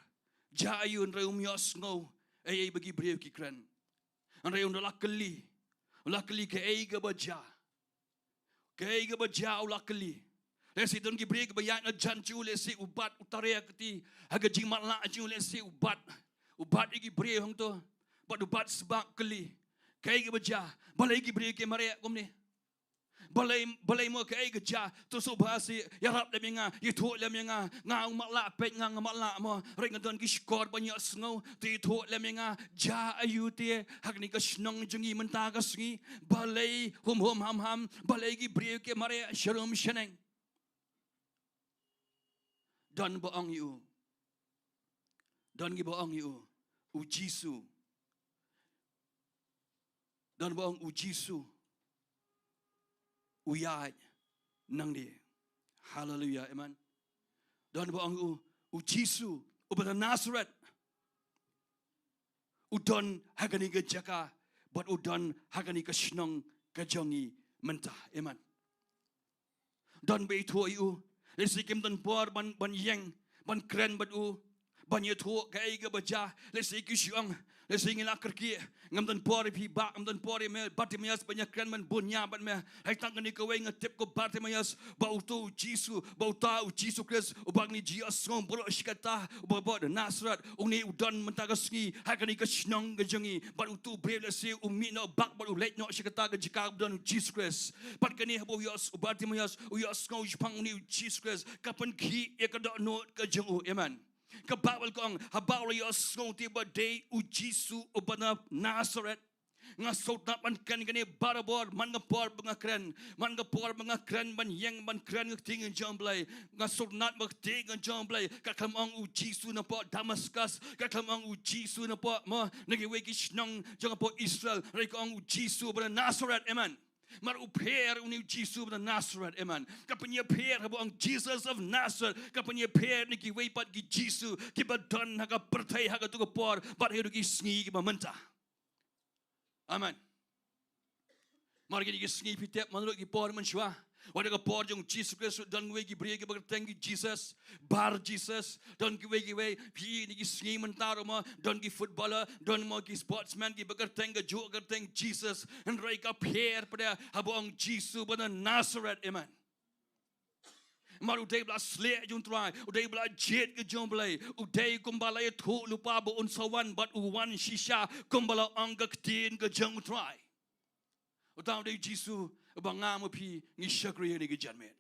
Jia aïu, hynrei um ïohsngew ei ei ba ki briew ki kren. Hynrei u la kylli. U la kylli kaei kaba jia. Kaei kaba jia u la kylli. Lehse don ki briew kiba ïaid na jan jong u, lehse u bat, u tare ha ka kti, ha ka jingmatlah jong u, lehse u bat. U bat ïa ki briew hangto. Bad u bat sbak, kylli. Kaei kaba jia. Balei ki briew ki mareh kumne. Balei, balei mo, kaei ka jia. To sngewbha seh, ïarap lem ïa nga, ïathuh lem ïa nga. Nga ong matlah, peit nga, nga matlah mo. Hynrei nga don ki shkor ban ïohsngew. To ïathuh lem ïa nga, jia aïu te ha kane ka shnong jong ngi mynta ka sngi. Balei hum hum ham ham. Balei ki briew ki mareh sharum shaneng. Don ba ong ïa u. Don kiba ong ïa u, u Jisu. Don ba ong u Jisu u ïaid nangne. Haleluia, amen. Don ba ong u, u Jisu uba na Nasareth u don ha kane ka jaka, bad u don ha kane ka shnong ka jong ngi mynta. Amen. Don ba ïathuh ïa u. Lehse kim don por ban, ban ïeng, ban kren bad u, ban ïathuh kaei kaba jia. Lehse ki shu ong, lehse ngi la kyrkieh. Ngam don por ïa phi bah, ngam don por ïa me Bartimaeus ban ïakren ban bun ïa bad me. Hynrei tang kane kawei nga tip ko Bartimaeus, ba uto u Jisu, ba uta u Jisu Khrist uba ngi ju ïohsngew baroh shi katta, uba, ba na Nasareth, une u don mynta ka sngi ha kane ka shnong ka jong ngi. Bad uto u briew lehse u mih noh bak bad u leit noh sha kata ka jaka ba don u Jisu Khrist. Bad kane haba u ïohs-, u Bartimaeus u ïohsngew shaphang une u Jisu Khrist, ka pynkhih ïa ka dohnud ka jong u. Amen. Ka Baibl ka ong, haba u la ïohsngew te ba dei u Jisu uba na Nasareth, nga sngewtynnat ban kren kane barabor, man ka por ba nga kren, man ka por ba nga kren ban ïeng ban kren ka ktien ka jong U Blei. Nga sngewtynnat ba ka ktien ka jong U Blei ka khlem ong u Jisu napoh Damascus, ka khlem ong u Jisu napoh mo, na kiwei ki shnong jong hapoh Israel, hynrei ka ong u Jisu ba na Nasareth. Amen. Namar u pher une u Jisu ba na Nasareth. Amen. Ka pynïapher haba ong Jesus of Nazareth, ka pynïapher na kiwei pat ki Jisu kiba don ha ka pyrthei ha kato ka por bad ha kito ki sngi kiba mynta. Amen. Namar kine ki sngi phi tip, man ruh ki por mynshuwa, wat ha ka por jong u Jisu Khrist don kiwei ki briew kiba kyrteng ki Jesus, Bar Jesus, don kiwei kiwei, phi ïohi kine ki sngi mynta ruh mo, don ki footballer, don mo ki sportsman kiba kyrteng, kajuh kyrteng Jesus. Hynrei ka pher pat haba ong Jisu ba na Nasareth. Amen. Namar u dei ba la sleh jong u Trai, u dei ba la jied ka jong U Blei, u dei kumba la ïathuh lypa ba un sa wan bad u wan shisha kumba la ong ka ktien ka jong u Trai. Uta u dei u Jisu uba nga ma phi ngi shakri ïa kane ka janmiet.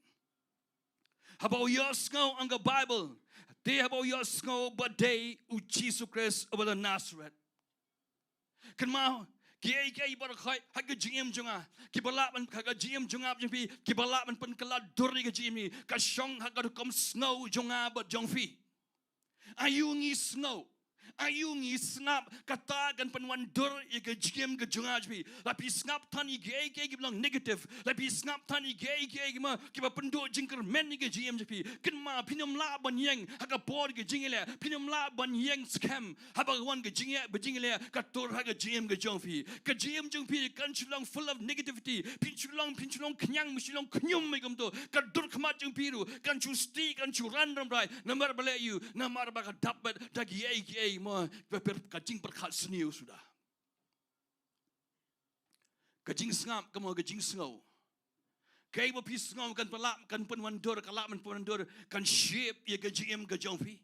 Haba u ïohsngew, ong ka Baibl, te haba u ïohsngew ba dei u Jisu Khrist uba na Nasareth. Kynmaw, Kiei kiei baroh khoit ha ka jingim jong nga, kiba lah ban, ha ka jingim jong nga bad jong phi, kiba lah ban pynkylla dur ïa ka jingim, ka shong ha ka rukom sngew jong nga bad jong phi. Aïu ngi sngew, aïu ngi sngap, kata kan pynwandur ïa ka jingim ka jong nga jong phi. La phi sngap than ïa kiei kiei kiba long negative, la phi sngap than ïa kiei kiei kiba, kiba pynduh jingkyrmen ïa ka jingim jong phi, kynmaw, phin ym lah ban ïeng ha ka por ka jingïaleh, phin ym lah ban ïeng skhem haba ka wan ka jingeh, ba jingïaleh ka tur ha ka jingim ka jong phi. Ka jingim jong phi kan shu long full of negativity. Phin shu long, phin shu long khñiang, phin shu long khñium, ïa kumto. Ka dur khmat jong phi ruh kan shu stieh, kan shu ran ram rai. Namar balei? Ïa u, namar ba ka dap bad da kiei kiei, mo, ka per-, ka jingpyrkhat sniew suda. Ka jingsngap, ka, mo, ka jingsngew. Kaei ba phi sngew kan pynlah, kan pynwandur, ka lah ban pynwandur, kan shape ïa ka jingim ka jong phi.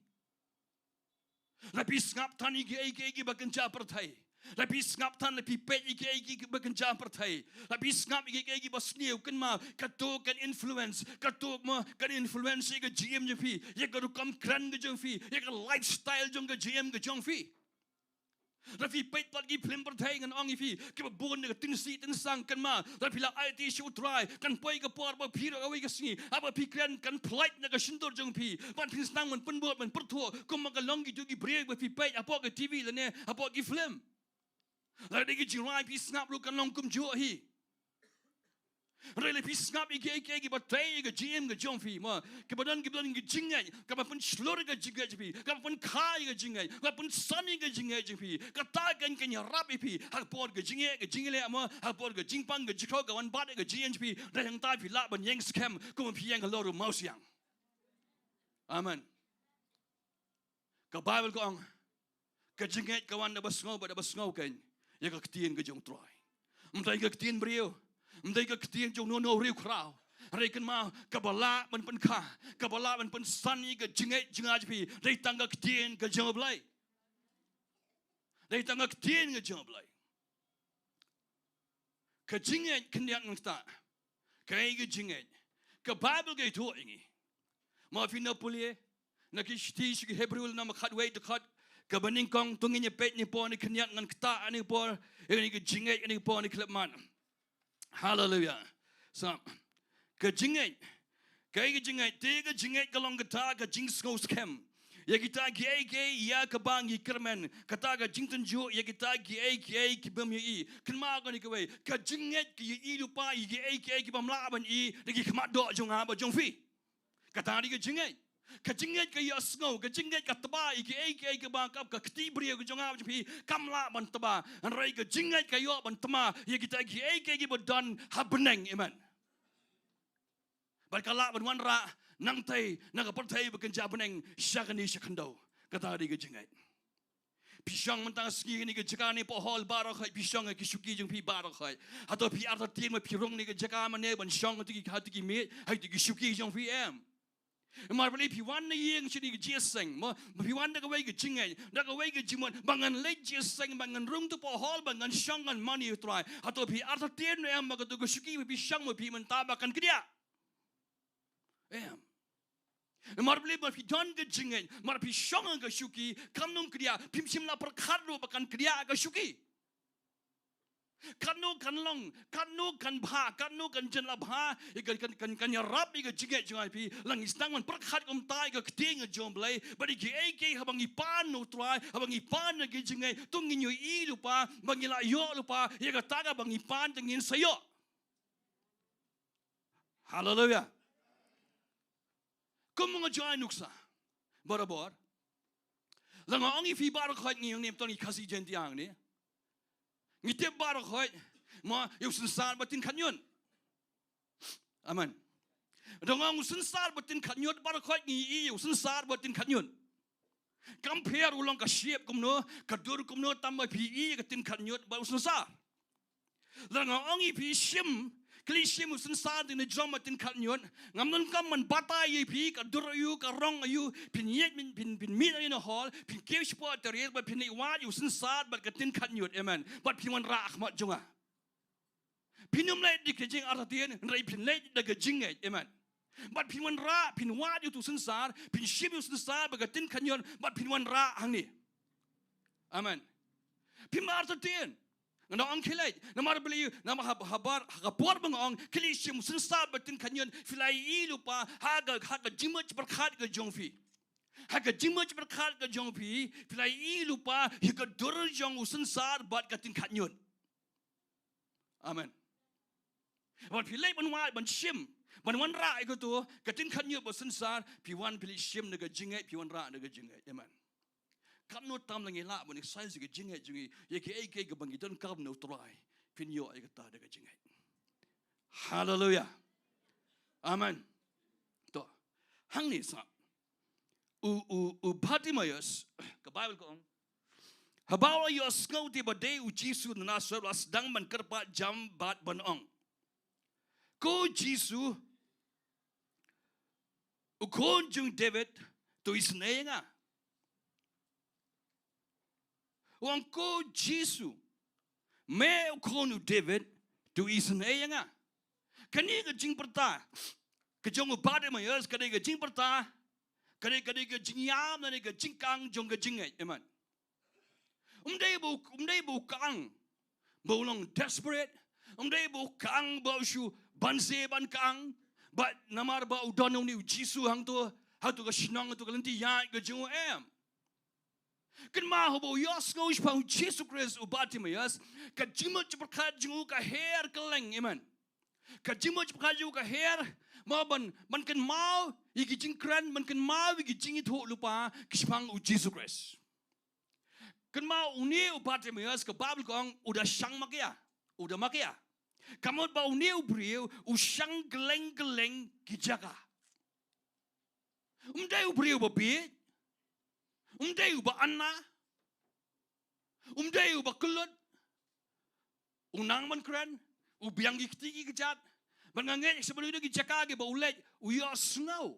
La phi sngap than ïa kiei kiei kiba kynja pyrthei, la phi sngap than, la phi peit ïa kiei kiei kiba kynja pyrthei, la phi sngap ïa kiei kiei kiba sniew, kynmaw, kato kan influence, kato, mo, kan influence ïa ka jingim jong phi, ïa ka rukom kren ka jong phi, ïa ka lifestyle jong ka jingim ka jong phi. La phi peit pat ki film pyrthei, ngan ong ïa phi, kiba bun na ka tyngshih tyngsang, kynmaw, la phi la aiti sha U Trai, kan poi ka por ba phi ruh kawei ka sngi, haba phi kren, kan pynlait na ka shyntur jong phi, ban phin sdang ban pynbud, ban pyrthuh, kumba ka long kito ki briew ba phi peit hapoh ka T V lane hapoh ki film. La dei ki jingrai phi sngap ruh kan long kumjuh hi. Hynrei la phi sngap ïa kiei kiei kiba tei ïa ka jingim ka jong phi, mo, kiba don, kiba don ka jingngeit, kaba pynshlur ka jingngeit jong phi, kaba pynkha ïa ka jingngeit, kaba pynsan ïa ka jingngeit jong phi, kata kan, kan ïarap ïa phi ha ka por ka jingeh, ka jingïaleh, mo, ha ka por ka jingpang ka jingkhraw, ka wan bat ïa ka jingim jong phi. Hynrei hangta phi lah ban ïeng skhem kumba phi ïeng halor u mawsiang. Amen. Ka Baibl ka ong, ka jingngeit ka wan da ba sngew, bad da ba sngew kein ïa ka ktien ka jong U Trai. Ym dei ka ktien briew, ym dei ka ktien jong uno uno u riewkhraw. Hynrei kynmaw, kaba lah ban pynkha, kaba lah ban pynsan ïa ka jingngeit jong nga jong phi, dei tang ka ktien ka jong U Blei. Dei tang ka ktien ka jong U Blei. Ka jingngeit khyndiat ngan ktah. Kaei ka jingngeit? Ka Baibl ka ïathuh ïa ngi. Ma phi na pule na ki shithi sha ki Hebru lynnong ba khatwei dkhot kaba nyngkong, to ngin ïa peit ne por ne khyndiat ngan ktah ne por ïa kane ka jingngeit ne por ne khlem man. Haleluia. Sa, ka jingngeit. Kaei ka jingngeit? Te ka jingngeit ka long kata ka jingsngew skhem ïa kita kiei kiei ïa kaba ngi kyrmen, kata ka jingtynjuh ïa kita kiei kiei ki bym ïohi. Kynmaw kane kawei, ka jingngeit ka ïohi lypa ïa kiei kiei ki bym lah ban ïohi da ki khmat doh jong nga bad jong phi. Kata dei ka jingngeit. Ka jingngeit ka ïohsngew, ka jingngeit ka tba ïa kiei kiei kiba ka, ka kti briew ka jong nga bad jong phi kam lah ban tba. Hynrei ka jingngeit ka ïoh ban tba ïa kita kiei kiei kiba don ha bneng. Amen. Bad ka lah ban wanrah nangtei na ka pyrthei ba kynja bneng sha kane sha khyndew. Kata dei ka jingngeit. Phi shong mynta ka sngi ha kane ka jaka ne hapoh hall baroh khoit, phi shong ha ki shuki jong phi baroh khoit. Hato phi artatien ba phi rung ha kane ka jaka mane ban shong ha kito ki, ha kito ki miej, ha kito ki shuki jong phi? Em. Namar balei? Phi wan na ïing shane ka jingïaseng, mo, phi wan da kawei ka jingngeit, da kawei ka jingmut ba ngan leit jingïaseng, ba ngan rung hapoh hall, ba ngan shong, ngan mane ïa U Trai. Hato phi artatien, em, ba kato ka shuki ba phi shong ma phi mynta ba kan kdiah? Em. Namar balei? Ba phi don ka jingngeit, namar phi shong ha ka shuki kam nang kdiah, phim shym la pyrkhat ruh ba kan kdiah ka shuki. Katno kan long, katno kan bha, katno kan jan la bha, ïa kan, kan, kan, kan ïarap ïa ka jingngeit jong nga phi, la ngi sdang ban pyrkhat kumta ïa ka ktien ka jong U Blei, bad ïa kiei kiei haba ngi pan na U Trai, haba ngi pan na ka jingngeit, to ngin ïohi lypa, ba ngi la ïoh lypa ïa kata kaba ngi pan, to ngin sa ïoh. Haleluia. Kum nga ju ai nuksa barabor. La nga ong ïa phi baroh khoit, ngi ong ne, to ngi Khasi Jaiñtia ne, ngi tip baroh khoit, mo, ïa u synsar ba tynkhynñiut. Amen. Da nga ong u synsar ba tynkhynñiut, baroh khoit ngi ïohi ïa u synsar ba tynkhynñiut. Kam pher u long ka shape kumno, ka dur kumno, tang ba phi ïohi ïa ka tynkhynñiut bad u synsar. La nga ong ïa phi, shim, khie leit shim u synsar, te ne jrong ba tynkhynñiut. Ngam donkam ban batai ïa phi ka dur aïu, ka rong aïu, phin ïeit, phin, phin, phin mih na ïing na hall, phin kiew shapoh ka ri, bad phin leit wad ïa u synsar bad ka tynkhynñiut. Amen. Bad phin wanrah ha khmat jong nga. Phin ym leit da ka jingartatien, hynrei phin leit da ka jingngeit. Amen. Bad phin wanrah, phin wad ïa uto u synsar, phin shim ïa u synsar bad ka tynkhynñiut, bad phin wanrah hangne. Amen. Phim artatien. Nga ong khie leit, namar balei, namar ha, ha bar, ha ka por ba nga ong, khie leit shim u synsar ba ktien khadnyut, phi la ïohi lypa, ha ka, ha ka jingmut jingpyrkhat ka jong phi. Ha ka jingmut jingpyrkhat ka jong phi, phi la ïohi lypa, ïa ka dur jong u synsar bad ka ktien khadnyut. Amen. Bad phi leit ban wad, ban shim, ban wanrah ïa kato, ka ktien khadnyut bad synsar, phi wan phi leit shim na ka jingngeit, phi wanrah na ka jingngeit. Amen. Katno tam la ngi lah ban exercise ïa ka jingngeit jong ngi, ïa kiei kiei kiba ngi donkam na u Trai, phin ïoh ïa kata da ka jingngeit. Haleluia. Amen. To. Hangne sa. U, u, u Bartimaeus, ka Bible ka ong, haba u la ïohsngew te ba dei u Jisu na Nasareth, u la sdang ban kyrpad jam bad ban ong, Ko Jisu, u khun jong David, to isynei ïa nga. U ong, Ko Jisu, me u khun u David, to isynei ïa nga. Kane ka jingpyrta ka jong u Bartimaeus, ka dei ka jingpyrta, ka dei, ka dei ka jingïam lane ka jingkang jong ka jingngeit. Amen. Um dei ba u, um dei ba u kang ba u long desperate. Um dei ba u kang ba u shu banse ban kang. Bad namar ba u don une u Jisu hangto, hangto ka shnong, hangto ka lynti ïaid ka jong u, em. Kynmaw haba u ïohsngew shaphang u Jisu Khrist u Bartimaeus, ka jingmut jingpyrkhat jong u ka her kylleng, amen. Ka jingmut jingpyrkhat jong u ka her, mo ban, ban kynmaw ïa ki jingkren, ban kynmaw ïa ki jingïathuhlypa ki shaphang u Jisu Khrist. Kynmaw une u Bartimaeus, ka Bible ka ong u da shang makia, u da makia. Ka mut ba une u briew u shang kylleng kylleng ki jaka. Um dei u briew ba bieit. Um dei u ba anna. Um dei u ba kyllut. U nang ban kren, u biang ki kti ki kjat. Bad nga ngeit sha balei ki jaka kiba u leit, u ïohsngew.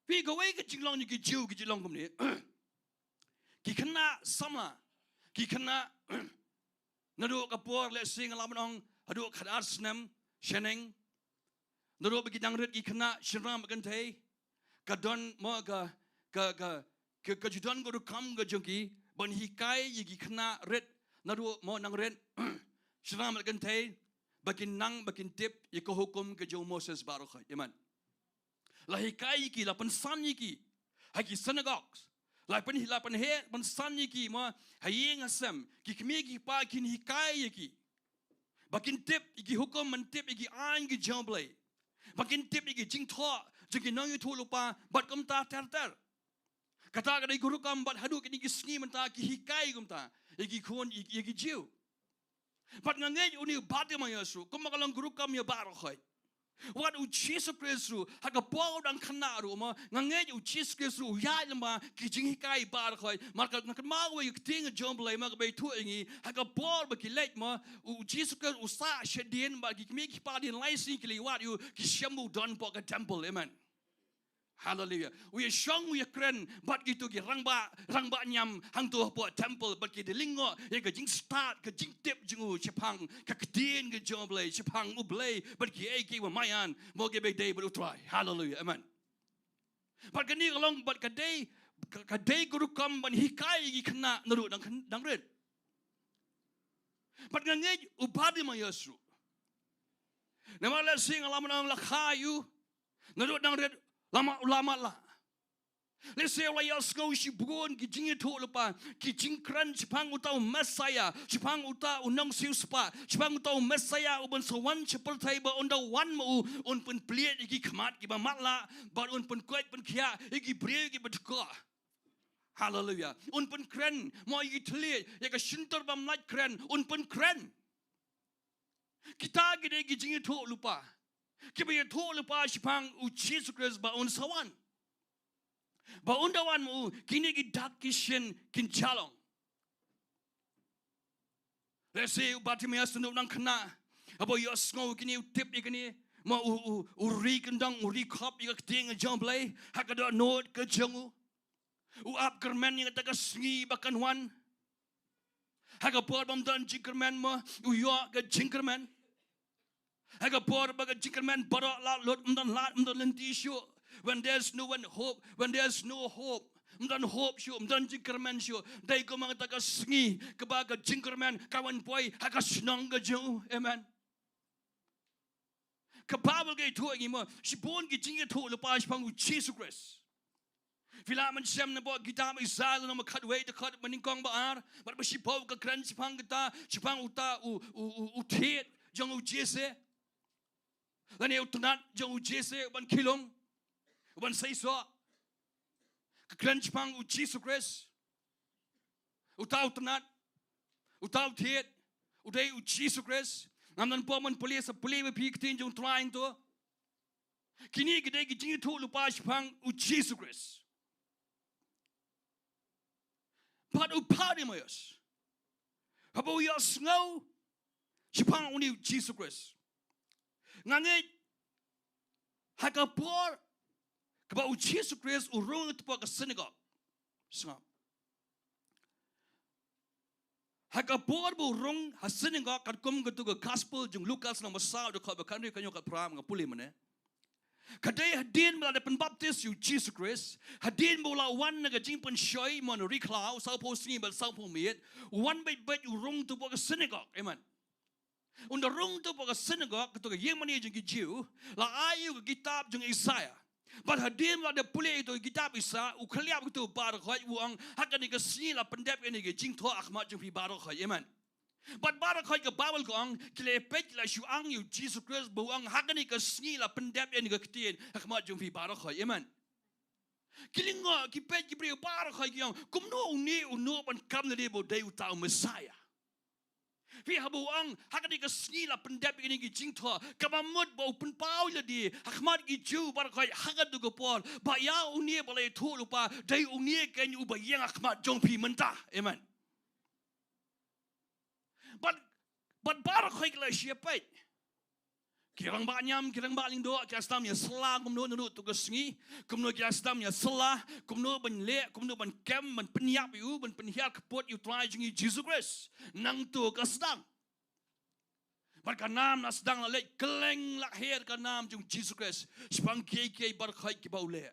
Phi, kawei ka jinglong jong ki Jiw, ki jinglong kumne. Ki khynnah samla, ki khynnah, naduh ka por, let's say, nga lah ban ong, haduh khatar snem shaneng, naduh ba ki dang rit ki khynnah shynrang bad kynthei, ka don mo ka, ka, ka, ka, ka ju don ka rukom ka jong ki ban hikai ïa ki khynnah rit, naduh mo nang rit shynrang bad kynthei, ba kin nang, ba kin tip ïa ka hukum ka jong u Moses baroh khoit. Amen. La hikai ïa ki, la pynsan ïa ki ha ki synagogues. La pyn, la pynheh pynsan ïa ki mo ha ïing ha sem. Ki kmie ki kpa kin hikai ïa ki ba kin tip ïa ki hukum, ban tip ïa ki aiñ ki jong U Blei, ba kin tip ïa ki jingthoh jong ki nongïathuhlypa bad kumta ter ter. Kata ka dei ka rukom bad haduh kine ki sngi mynta ki hikai kumta ïa ki khun, ïa, ïa ki Jiw. Bad nga ngeit une u Bartimaeus ruh kumba ka long ka rukom ïa baroh khoit. Wat u Jisu Khrist ruh ha ka por u dang khynnah ruh mo, nga ngeit u Jisu Khrist ruh u ïaid lyngba ki jinghikai baroh khoit. Namar ka, nga kynmaw kawei ka ktien ka jong U Blei mo kaba ïathuh ïa ngi, ha ka por ba ki leit mo, u Jisu Khrist u sah shadien bad ki kmie ki kpa hadien lai sngi ki la wad ïa u, ki shem u don hapoh ka temple. Amen. Haleluia. U ïashong u ïakren bad kito ki rangbah, rangbah niam hangto hapoh temple, bad ki da lyngngoh ïa ka jingstad, ka jingtip jong u shaphang ka ktien ka jong U Blei, shaphang U Blei bad kiei kiei ba maïan mo kiba ïadei bad U Trai. Haleluia. Amen. Bad kane ka long bad ka dei, ka, ka dei ka rukom ban hikai ïa ki khynnah naduh dang khyn-, dang rit. Bad nga ngeit u Bartimaeus ruh, namar lehse nga lah ban ong la kha ïa u, naduh dang rit la mad, la mad lah. Lehse u la ïohsngew shibun ki jingïathuhlypa, ki jingkren shaphang uta u Messaïah, shaphang uta u nongsiewspah, shaphang uta u Messaïah uban sa wan sha pyrthei, ba un da wan ma u un pynplied ïa ki khmat kiba matlah, bad un pynkoit pynkhiah ïa ki briew kiba dkoh. Haleluia. Un pynkren mo ïa ki thylliej, ïa ka shyntur bym lait kren, un pynkren. Kita ki dei ki jingïathuhlypa kiba ïathuhlypa shaphang u Jisu Khrist ba un sa wan, ba un da wan ma u, kine ki dak ki shin kin jia long. Lehse u Bartimaeus naduh u nang khynnah, haba u ïohsngew kine, u tip ïa kine, ma u, u, u ri kyndong, u ri khop ïa ka ktien ka jong U Blei ha ka dohnud ka jong u. U ap kyrmen ïa kata ka sngi ba kan wan. Ha ka por bym don jingkyrmen mo, u ïoh ka jingkyrmen. Ha ka por ba ka jingkyrmen baroh la lut, ym don lad, ym don lynti shuh. When there's no one hope, when there's no hope, Ym don hope shuh, ym don jingkyrmen shuh. Dei kumba kata ka sngi kaba ka jingkyrmen ka wan poi ha ka shnong ka jong u. Amen. Ka Baibl ka ïathuh ïa ngi mo, shibun ki jingïathuhlypa shaphang u Jisu Khrist. Phi lah ban shem na bok kitab Isaiah lynnong ba khatwei, dkhot ba nyngkong ba ar, bad ba shiphew, ka kren shaphang kata, shaphang uta u, u, u, u thied jong u Jesse. Lane u tnat jong u Jesse, uban khilung, uban seisoh. Ka kren shaphang u Jisu Khrist. Uta u tnat, uta u thied, u dei u Jisu Khrist. Ngam don por ban pule, sa pule bha phi ktien jong u Trai hangto. Kine ki dei ki jingïathuhlypa shaphang u Jisu Khrist. Bad u Bartimaeus, haba u ïohsngew shaphang une u Jisu Khrist. Nga ngeit ha ka por kaba u Jisu Khrist u rung hapoh ka synagogue. Sngap. Ha ka por ba u rung ha synagogue, katkum katu ka gospel jong u Lukas lynnong ba saw, dkhot ba khathynriew, khathynñiew, khatphra, nga pule mynne. Ka dei hadien ba la dep pynbaptis ïa u Jisu Khrist, hadien ba u la wan na ka jingpynshoi, mo, na ri khlaw, sawphew sngi bad sawphew miet, u wan beit beit u rung hapoh ka synagogue. Amen. Un da rung hapoh ka synagogue, katu ka ïingmane jong ki Jiw, la ai ïa u ka kitab jong u Isaiah. Bad hadien ba la dep pule ïa utu u kitab Isaiah, u khylliap ïa utu u baroh khoit, u ong, ha kane ka sngi la pyndep ïa kane ka jingthoh ha khmat jong phi baroh khoit. Amen. Bad baroh khoit, ka Baibl ka ong, ki la peit, ki la shu ang ïa u Jisu Khrist, ba u ong, ha kane ka sngi la pyndep ïa kane ka ktien ha khmat jong phi baroh khoit. Amen. Ki lyngngoh, ki peit, ki briew baroh khoit ki ong, kumno une u nud ban kam lade ba u dei uta u Messiah. Phi, haba u ong, ha kane ka sngi la pyndep ïa kine ki jingthoh, kaba mut ba u pynpaw ïa lade ha khmat ki Jiw baroh khoit ha katu ka por ba ïa une ba la ïathuhlypa dei une keiñ uba ïeng ha khmat jong phi mynta. Amen. Bad, bad baroh khoit ki la sheptieng. Ki rangbah niam, ki rangbah lyngdoh, ki la sdang ïasylla kumno naduh tu ka sngi, kumno ki la sdang ïasylla, kumno ban leh, kumno ban kem, ban pynïap ïa u, ban pynhiar kput ïa u Trai jong ngi Jisu Khrist nangtu ka sdang. Bad ka nam la sdang la leit kylleng, la her ka nam jong Jisu Khrist shaphang kiei kiei baroh khoit kiba u leh.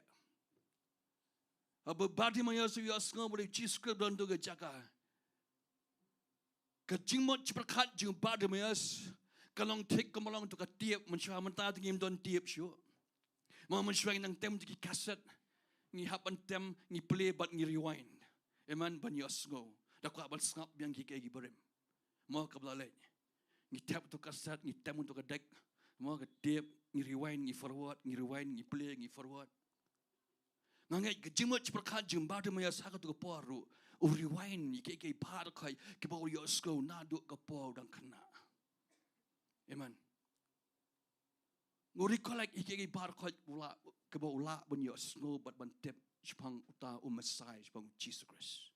Haba u Bartimaeus u ïohsngew ba u dei u Jisu Khrist don tu ka jaka, ka jingmut jingpyrkhat jong u Bartimaeus ka long thik kumba long tu ka tip. Mynshuwa mynta te ngim don tip shuh. Mo, mynshuwa ngi nang tem ki kaset, ngi hap ban tem, ngi play bad ngi rewind. Amen, ban ïohsngew. Da kwah ban sngap biang kiei kiei kiba rim. Mo, kaba la leit, ngi thep tu ka kaset, ngi tem tu ka deck. Mo, ka tip, ngi rewind, ngi forward, ngi rewind, ngi play, ngi forward. Nga ngeit ka jingmut jingpyrkhat jong u Bartimaeus ha katu ka por ruh, u rewind ïa kiei kiei baroh khoit kiba u ïohsngew naduh ka por u dang khynnah. Amen. U recollect ïa kiei kiei baroh khoit kiba u lah, kiba u lah ban ïohsngew bad ban tip shaphang uta u Messiah, shaphang u Jisu Khrist.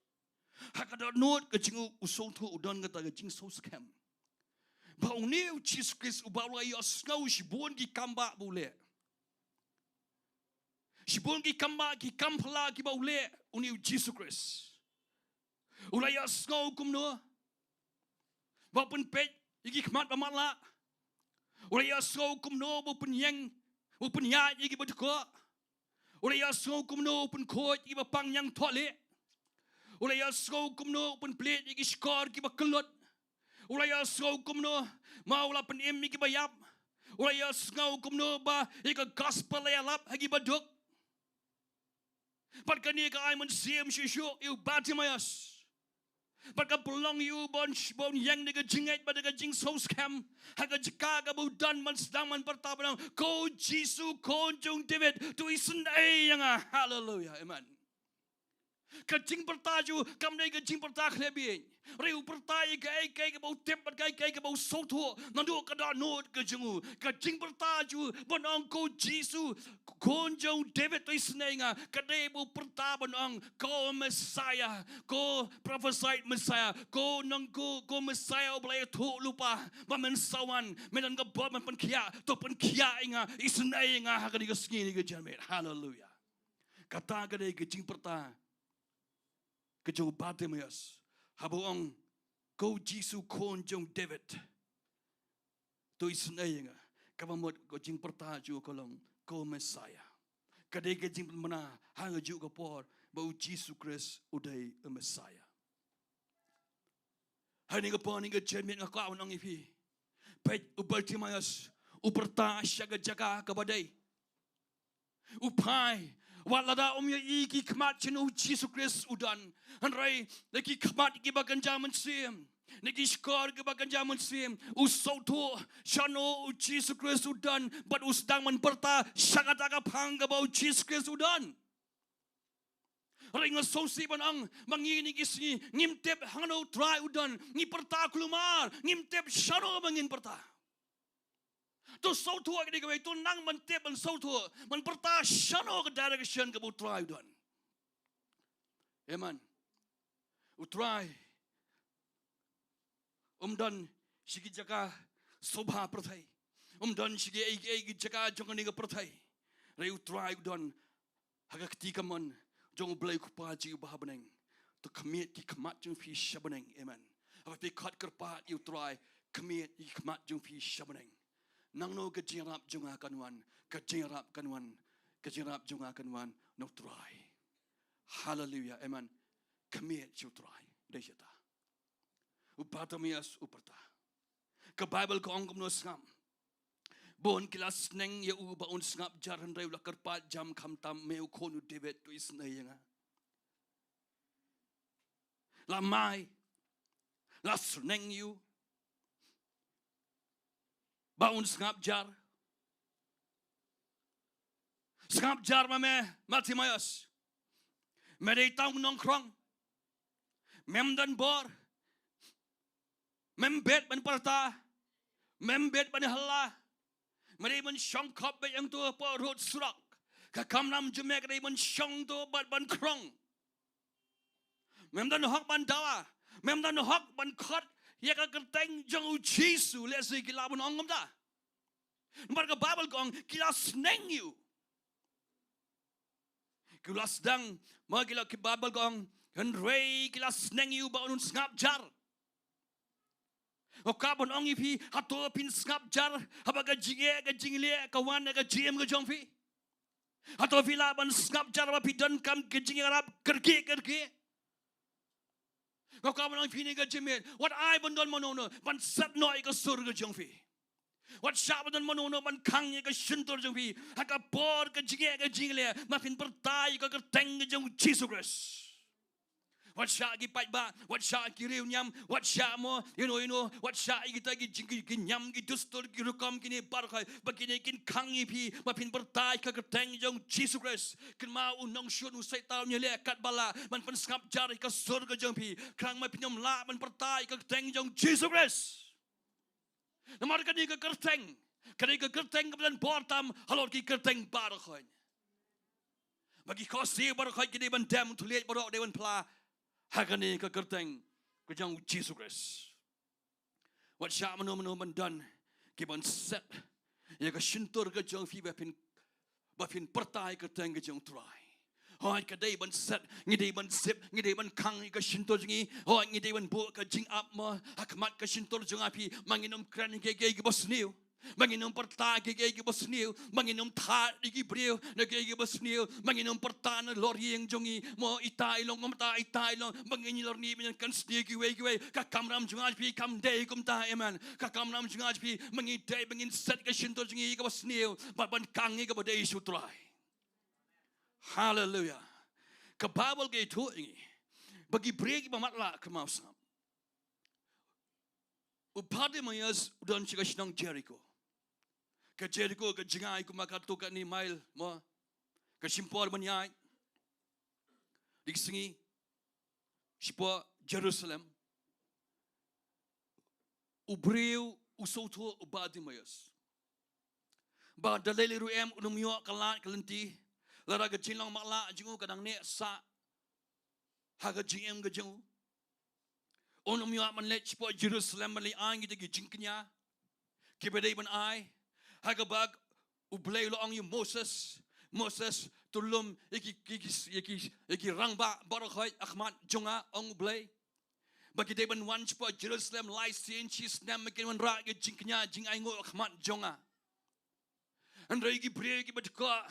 Ha ka dohnud ka jong u, u sngewthuh, u don kata ka jingsngewskhem ba une u Jisu Khrist uba u la ïohsngew shibun ki kam ba u leh. Shibun ki kam ba, ki kam phylla kiba u leh une u Jisu Khrist. U la ïohsngew kumno ba u pynpeit ïa ki khmat ba matlah. U la ïohsngew kumno ba u pynïeng, ba u pynïaid ïa kiba dkoh. U la ïohsngew kumno u pynkhuid ïa kiba pang ñiangthohlieh. U la ïohsngew kumno u pynplied ïa ki shkor kiba kyllut. U la ïohsngew kumno, mo, u la pynim ïa kiba ïap. U la ïohsngew kumno ba ïa ka gospel la ïalap ha kiba duk. Bad kane ka ai mynsiem shuh shuh ïa u Bartimaeus. Bad ka pynlong ïa u ba un, ba un ïeng da ka jingngeit bad da ka jingsngewskhem ha ka jaka kaba u don, ban sdang ban pyrta ban ong, "Ko Jisu, Khun jong u David, to isynei ïa nga." Haleluia. Amen. Ka jingpyrta jong u kam dei ka jingpyrta khlem bieit. Hynrei u pyrta ïa kaei kaei kaba u tip bad kaei kaei kaba u sngewthuh naduh ka dohnud ka jong u. Ka jingpyrta jong u ban ong, "Ko Jisu, Khun jong u David, to isynei ïa nga," ka dei ba u pyrta ban ong, "Ko Messiah, ko prophesied Messiah, ko nong, ko, ko Messiah uba la ïathuhlypa ba men sa wan, men don ka bor ban pynkhiah, to pynkhiah ïa nga, isynei ïa nga ha kane ka sngi, kane ka janmiet." Haleluia. Kata ka dei ka jingpyrta ka jong u Bartimaeus haba u ong, "Ko Jisu, Khun jong u David, to isynei ïa nga." Kaba mut ka jingpyrta jong u ka long, "Ko Messiah." Ka dei ka jingpynbna ha kajuh ka por ba u Jisu Khrist u dei u Messiah. Ha kane ka por, ha kane ka janmiet nga kwah ban ong ïa phi. Peit u Bartimaeus, u pyrta sha ka jaka kaba dei. U phai, wat lada um ïohi ki khmat jong u Jisu Khrist u don. Hynrei na ki khmat kiba kynja mynsiem, na ki shkor kiba kynja mynsiem, u sngewthuh shano u Jisu Khrist u don, bad u sdang ban pyrta sha kata ka phang kaba u Jisu Khrist u don. Hynrei nga sngewsih ban ong, ma ngi kine ki sngi ngim tip hangno u Trai u don, ngi pyrta kulmar, ngim tip shano ba ngin pyrta. To sngewthuh ha kane kawei, to nang ban tip, ban sngewthuh, ban pyrta shano ka direction kaba u Trai u don. Amen. U Trai um don sha ki jaka sngewbha pyrthei. Um don sha kiei kiei ki jaka jong kane ka pyrthei. Hynrei u Trai u don ha ka kti kamon jong u Blei u Kpa jong ngi uba ha bneng. To khmied ki khmat jong phi sha bneng. Amen. Haba phi khot kyrpad ïa u Trai, khmied ki khmat jong phi sha bneng. Nangno ka jingïarap jong nga kan wan, ka jingïarap kan wan, ka jingïarap jong nga kan wan na u Trai. Haleluia. Amen. Khmied sha u Trai. Dei shata. U Bartimaeus u pyrta. Ka Baibl ka ong kumno sngap? Bun ki la sneng ïa u ba un sngap jar, hynrei u la kyrpad jam, khamtam, me u khun u David, to isynei ïa nga. La mai, la sneng ïa u ba un sngap jar. Sngap jar ma me, Bartimaeus. Me dei tang u nongkhrong. Mem don bor. Mem bit ban pyrta. Mem bit ban halla. Me dei ban shong khop beit hangto hapoh rud surok. Ka kamram jong me ka dei ban shong to bad ban khrong. Mem don hok ban dawa. Mem don hok ban khot ïa ka kyrteng jong u Jisu, lehse ki lah ban ong kumta. Namar ka Baibl ka ong ki la sneng ïa u. Ki la sdang, ma ki la, ka Baibl ka ong, hynrei ki la sneng ïa u ba un sngap jar. Nga kwah ban ong ïa phi, hato phin sngap jar haba ka jingeh ka jingleh ka wan na ka jingim ka jong phi? Hato phi lah ban sngap jar haba phi donkam ka jingïarap kyrkieh kyrkieh? Nga kwah ban ong ïa phi ha kane ka janmiet, wat ai ban don mano mano ban set noh ïa ka sur ka jong phi. Wat shah ban don mano mano ban khang ïa ka shyntur jong phi ha ka por ka jingeh ka jingleh, ma phin pyrta ïa ka kyrteng ka jong u Jisu Khrist. Wat shah ki paidbah, wat shah ki riewniam, wat shah mo, you know, you know, wat shah ïa kita ki jing, ki, ki niam, ki dustur, ki rukom kine baroh, ba kine kin khang ïa phi, ma phin pyrta ïa ka kyrteng jong u Jisu Khrist. Kynmaw, u nongshun u Soitan u ïaleh katba lah ban pynsngap jar ïa ka sur ka jong phi. Khnang ma phin ym lah ban pyrta ïa ka kyrteng jong u Jisu Khrist. Namar kane ka kyrteng, kane ka kyrteng kaba don bor tam halor ki kyrteng baroh. Ba ki khohsiew baroh ki dei ban dem, u thylliej baroh dei ban phla ha kane ka kyrteng ka jong u Jisu Khrist. Wat shah mano mano ban don ki ban set ïa ka shyntur ka jong phi ba phin, ba phin pyrta ïa ka kyrteng ka jong u Trai. Hooid, ka dei ban set, ngi dei ban sip, ngi dei ban khang ïa ka shyntur jong ngi. Hooid, ngi dei ban buh ka jingap mo ha khmat ka shyntur jong nga phi, ma ngin ym kren ïa kiei kiei kiba sniew. Ma ngin ym pyrta ïa kiei kiei kiba sniew. Ma ngin ym thad ïa ki briew na kiei kiei kiba sniew. Ma ngin ym pyrta na lor ïing jong ngi, mo, ita i long, ngam ita, ita i long. Ma ngin ïa lor ni, ma ngin kan sniew kiwei kiwei. Ka kamram jong nga phi kam dei kumta, amen. Ka kamram jong nga phi, ma ngi dei, ma ngin set ka shyntur jong ngi kaba sniew, bad ban khang ïa kaba dei sha u Trai. Haleluia. Ka Baibl ka ïathuh ïa ngi ba ki briew kiba matlah, kynmaw sngap. U Bartimaeus u don sha ka shnong Jeriko. Ka Jeriko ka jngai kumba katto katne mail mo. Ka shim por ban ïaid da ki sngi shapoh Jerusalem. U briew u sngewthuh, u Bartimaeus, ba da lei lei ruh em un ym ïoh ka lad ka lynti, lada ka jinglong matlah jong u ka dang neh sah ha ka jingim ka jong u. Un ym ïoh ban leit shapoh Jerusalem ban leit ai kita ki jingkñia kiba dei ban ai. Ha kaba U Blei u la ong ïa u Moses, Moses, to lum ïa ki, ki, ki, ïa ki, ïa ki rangbah baroh ha khmat jong nga, ong U Blei. Ba ki dei ban wan shapoh Jerusalem lai sien shi snem, ba kin wanrah ïa ka jingkñia jingainguh ha khmat jong nga. Hynrei ki briew kiba dkoh,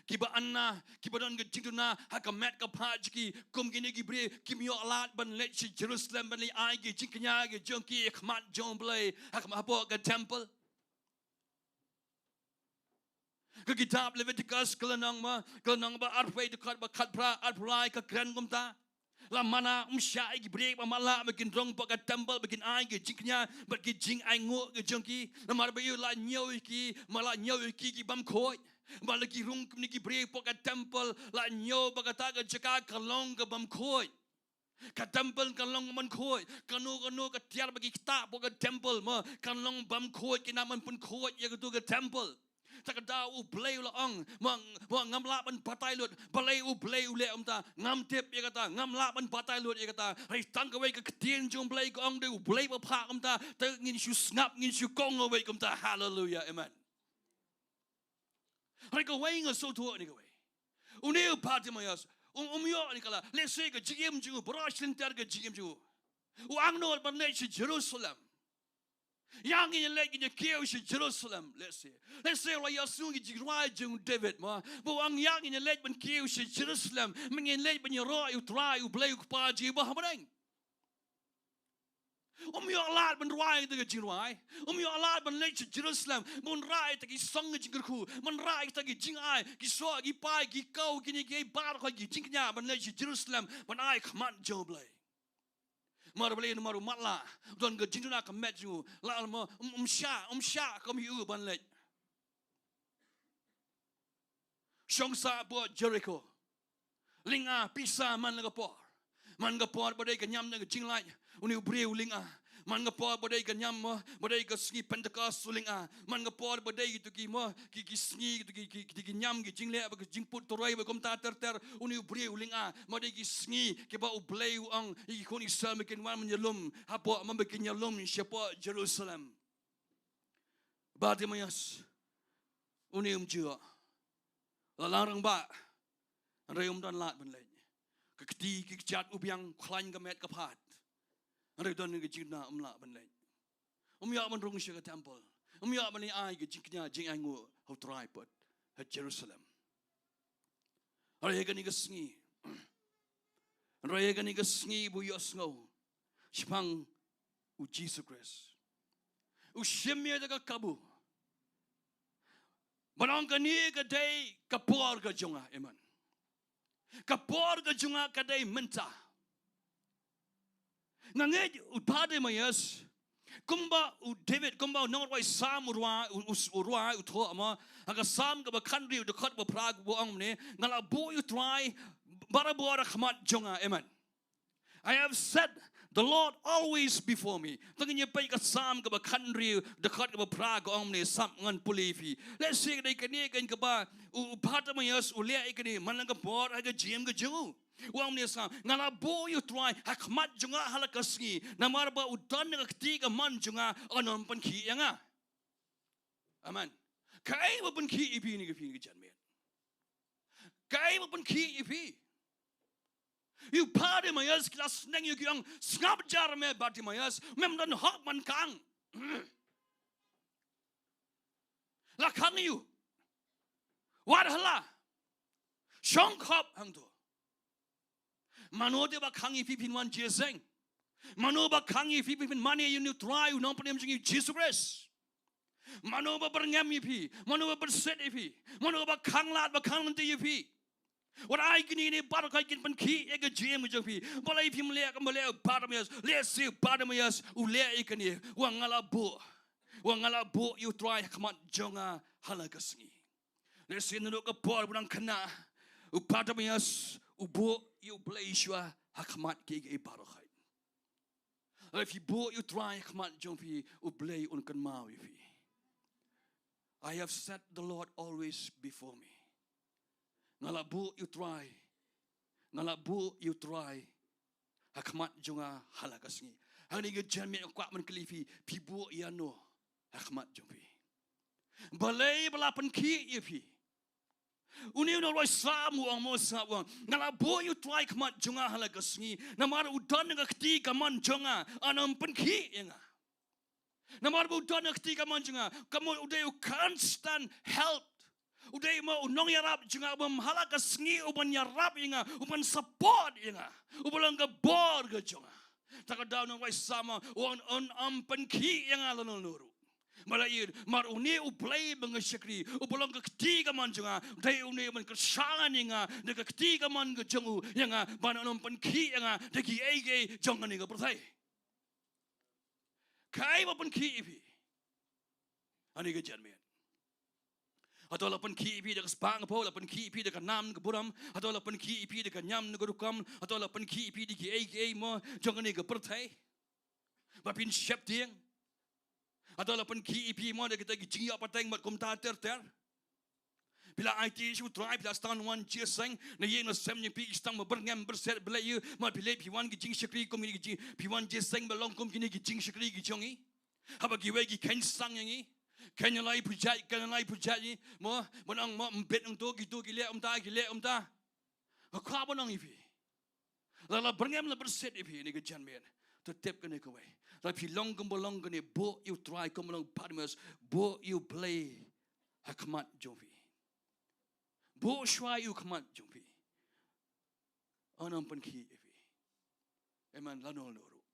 Kiba anna, kiba don ka jingduna ha ka met ka phad jong ki, kum kine ki briew, kim ïoh lad ban leit sha Jerusalem ban leit ai ki jingkñia ki jong ki ha khmat jong U Blei, ha khmat, hapoh ka temple. Ka kitab Leviticus ka lynnong ma, ka lynnong ba arphew, dkhot ba khatphra, arphew lai, ka kren kumta. La mana, ym shah ïa ki briew ba matlah ba kin rung hapoh ka temple ba kin ai ki jingkñia bad ki jingainguh ki jong ki. Namar ba ïoh la ñiew ïa ki, ma la ñiew ïa ki ki bym khuid. Ba la ki rung kumne ki briew hapoh ka temple, la ñiew ba kata ka jaka ka long ka bym khuid. Ka temple kan long bym khuid. Kano kano ka tiar ba ki ktah hapoh ka temple ma kan long bym khuid, kin ym pynkhuid ïa katu ka temple. Te ka daw U Blei u la ong, ma, ma ngam lah ban batai lut. Balei U Blei u leh kumta? Ngam tip ïa kata, ngam lah ban batai lut ïa kata. Hynrei tang kawei ka ktien jong U Blei ka ong, dei U Blei ba phah kumta. Te ngin shu sngap, ngin shu kohnguh wei kumta. Haleluia, amen. Hynrei kawei nga sngewthuh ïa kawei. Une u Bartimaeus, um, um ïoh ïa kane ka lad. Lehse ka jingim jong u, baroh shi lynter ka jingim jong u, u angnud ban leit sha Jerusalem. Ïa ngin ïa leit ngin ïa kiew sha Jerusalem, lehse. Lehse u la ïohsngew ïa ki jingrwai jong u David ma, ba u ong ïa ngin ïa leit ban kiew sha Jerusalem, ba ngin leit ban ïaroh ïa U Trai U Blei U Kpa jong ngi ba ha bneng. Um ïoh lad ban rwai ïa kata ka jingrwai. Um ïoh lad ban leit sha Jerusalem, ban rah ïa kita ki song ki jingkyrkhu, ban rah ïa kita ki jingai, ki soh, ki pai, ki kaw, kine kiei baroh ki jingkñia ban leit sha Jerusalem, ban ai ha khmat jong U Blei. Namar balei? Namar u matlah, don ka jingduna ha ka met jong u, la ma, um, um shah, um shah kum ïa u ban leit. Shong sah hapoh Jeriko. Lynga pisa man la ka por. Man ka por ba dei ka niam na ka jinglait, une u briew u lynga. Man ka por ba dei ka niam ma, ba dei ka sngi Pentekost u lynga. Man ka por ba dei kito ki ma, ki, ki sngi, kito ki, ki, kito ki niam, ki jingleh, ba ki jingput turoi, ba kumta ter ter, une u briew u lynga. Ba dei ki sngi kiba U Blei u ong ïa ki khun Israel ba kin wan ban ïalum hapoh, ma ba kin ïalum shapoh Jerusalem. Bartimaeus, une um ju, la lang rangbah, hynrei um don lad ban leit. Ka kti ki kjat u biang, khlaiñ ka met ka phad, hynrei don ka jingduna, um lah ban leit. Um ïoh ban rung sha ka temple. Um ïoh ban leit ai ka jingkñia, jingainguh ha U Trai pat ha Jerusalem. Hynrei ha kane ka sngi, hynrei ha kane ka sngi ba u ïohsngew shaphang U Jisu Khrist, u shim ïa ka kabu, ba u ong kane ka dei ka por ka jong nga, amen. Ka por ka jong nga ka dei mynta. Nga ngeit u Bartimaeus, kumba u David, kumba u nongrwai Salm u rwai, u, u, u rwai, u thoh ma, ha ka Salm kaba khathynriew, dkhot ba phra, ba u ong kumne, nga la buh ïa U Trai barabor ha khmat jong nga, amen. I have set the Lord always before me. Te ngin ïa peit ka Salm kaba khathynriew, dkhot kaba phra, ka ong kumne, sngap, ngan pule ïa phi. Lehse ka dei kane ka, kaba u, u Bartimaeus u leh ïa kane man la ka por ha ka jingim ka jong u. U ong kumne, sngap, nga la buh ïa U Trai ha khmat jong nga ha la ka sngi, namar ba u don ha ka kti kamon jong nga, un ym pynkhih ïa nga. Amen. Kaei ba pynkhih ïa phi ne, ïa phi ne ka janmiet? Kaei ba pynkhih ïa phi? Ïa u Bartimaeus ki la sneng ïa u, ki ong, sngap jar me Bartimaeus, mem don hok ban khang. La khang ïa u. Wat hala. Shong khop hangto. Mano te ba khang ïa phi phin wan jingïaseng? Mano ba khang ïa phi phin mane ïa une U Trai, u Nongpynim jong ngi Jisu Khrist? Mano ba byrngem ïa phi? Mano ba byrsit ïa phi? Mano ba khang lad, ba khang lynti ïa phi? Wat ai kine, kine baroh kin pynkhih ïa ka jingim jong phi. Balei phim leh kumba leh u Bartimaeus? Lehse u Bartimaeus u leh ïa kane, u ong nga la buh, u ong nga la buh ïa U Trai ha khmat jong nga ha la ka sngi. Lehse naduh ka por ba u dang khynnah, u Bartimaeus u buh ïa U Blei shuwa ha khmat kiei kiei baroh. Lada phi buh ïa U Trai ha khmat jong phi, U Blei un kynmaw ïa phi. I have set the Lord always before me. Nga la buh ïa U Trai, nga la buh ïa U Trai ha khmat jong nga ha la ka sngi. Hangne ka janmiet nga kwah ban kylli phi, phi buh ïano ha khmat jong phi? Balei ba la pynkhih ïa phi? Une u nongrwai Salm u ong mo, sngap, u ong, nga la buh ïa U Trai ha khmat jong nga ha la ka sngi, namar u don ha ka kti kamon jong nga, un ym pynkhih ïa nga. Namar ba u don ha ka kti kamon jong nga, kumno u dei u constant help. U dei mo u nongïarap jong nga, u bym ha la ka sngi u ban ïarap ïa nga, u ban support ïa nga, u ba long ka bor ka jong nga. Ta ka daw nang wai sama, u ong un ym pynkhih ïa nga lano lano ruh. Namar ïa, namar une U Blei ba nga shakri, u ba long ka kti kamon jong nga, u dei une u ban kyrshan ïa nga da ka kti kamon ka jong u ïa nga, ban un ym pynkhih ïa nga da kiei kiei jong kane ka pyrthei. Kaei ba pynkhih ïa phi? Ani ka janmiet. Hato la pynkhih ïa phi da ka spah ka phew, la pynkhih ïa phi da ka nam ka burom, hato la pynkhih ïa phi da ka niam ka rukom, hato la pynkhih ïa phi da kiei kiei mo jong kane ka pyrthei ba phin sheptieng? Hato la pynkhih ïa phi mo da kita ki jingïoh pateng bad kumta ter ter? Phi la aiti sha U Trai, phi la sdang wan jingïaseng, na ïing na sem jong phi ki sdang ba byrngem byrsiat, balei ïa, ma phi leh phi wan ki jingshakri kum kine ki jing, phi wan jingïaseng ba long kum kine ki jingshakri ki jong ngi. Haba kiwei ki kheiñ sang ïa ngi, kheiñ lai pyrjai, kheiñ lai pyrjai ïa ngi, mo, ban ong mo, ym bit ong to, kito ki leh kumta, ki leh kumta. Nga kwah ban ong ïa phi, lada la byrngem la byrsiat ïa phi kane ka janmiet, to tip kane kawei. Lada phi long kum ba long kane, buh ïa U Trai kum ba long Bartimaeus, buh ïa U Blei ha khmat jong phi. Buh shuwa ïa u khmat jong phi. Un ym pynkhih ïa phi. Amen. Lano lano ruh.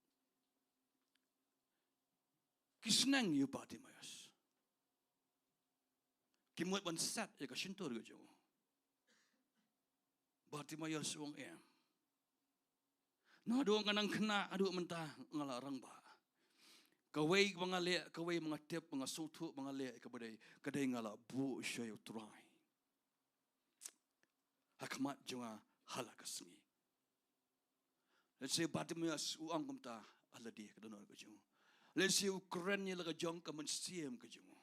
Ki sneng ïa u Bartimaeus. Ki mut ban set ïa ka shyntur ka jong u. Bartimaeus u ong, em. Naduh nga nang khynnah haduh mynta nga la rangbah. Kawei ba nga leh, kawei ba nga tip, ba nga sngewthuh ba nga leh, ka ba dei, ka dei nga la buh shuwa ïa U Trai ha khmat jong nga ha la ka sngi. Lehse Bartimaeus u ong kumta ha lade ka dohnud ka jong u. Lehse u kren ïa la ka jong ka mynsiem ka jong u.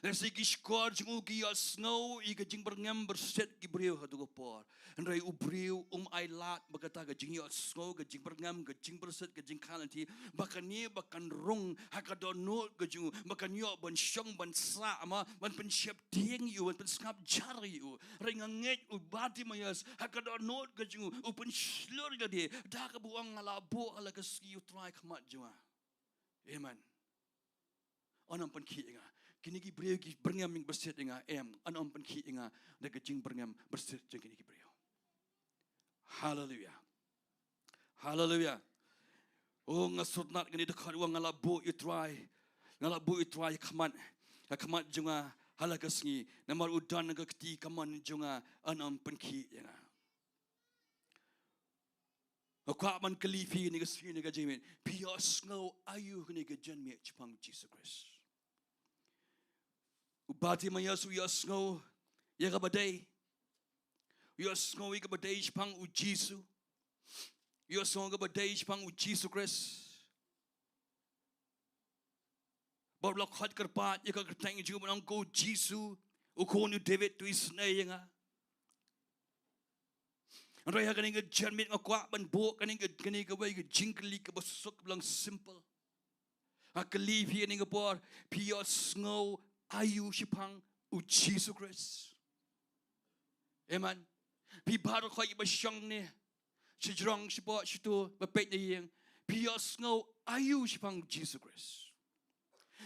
Lehse ki shkor jong u ki ïohsngew ïa ka jingbyrngem byrsiat ki briew ha tu ka por. Hynrei u briew um ailad ba kata ka jingïohsngew, ka jingbyrngem, ka jingbyrsiat, ka jingkhanlynti, ba kane ba kan rung ha ka dohnud ka jong u, ba kan ïoh ban shong, ban sah, ma, ban pynsheptieng ïa u, ban pynsngap jar ïa u. Hynrei nga ngeit u Bartimaeus ha ka dohnud ka jong u, u pynshlur ïa lade da kaba u ong, nga la buh ha la ka sngi ïa U Trai ha khmat jong nga. Amen. Un ym pynkhih ïa nga. Kine ki briew ki byrngem byrsiat ïa nga, em, un ym pynkhih ïa nga da ka jingbyrngem byrsiat jong kine ki briew. Haleluia. Haleluia. Oh, nga sngewtynnat kane da ka ong, nga la buh ïa U Trai. Nga la buh ïa U Trai ha khmat, ha khmat jong nga ha la ka sngi. Namar u don ha ka kti kamon jong nga, un ym pynkhih ïa nga. Nga kwah ban kylli phi kane ka sngi, kane ka janmiet, phi ïohsngew aïu kane ka janmiet shaphang U Jisu Khrist? U Bartimaeus u ïohsngew ïa kaba dei. U ïohsngew ïa kaba dei shaphang U Jisu. U ïohsngew ïa kaba dei shaphang U Jisu Khrist. Bad u la khot kyrpad ïa ka kyrteng jong u, ban ong, ko Jisu, u khun u David, to isynei ïa nga. Hynrei ha kane ka janmiet nga kwah ban buh kane ka, kane kawei ka jingkylli kaba suk, kaba long simple. Nga kylli phi kane ka por, phi ïohsngew aïu shaphang U Jisu Khrist? Amen. Phi baroh kiba shong ne shajrong, shapoh shato, ba peit na ïing, phi ïohsngew aïu shaphang U Jisu Khrist?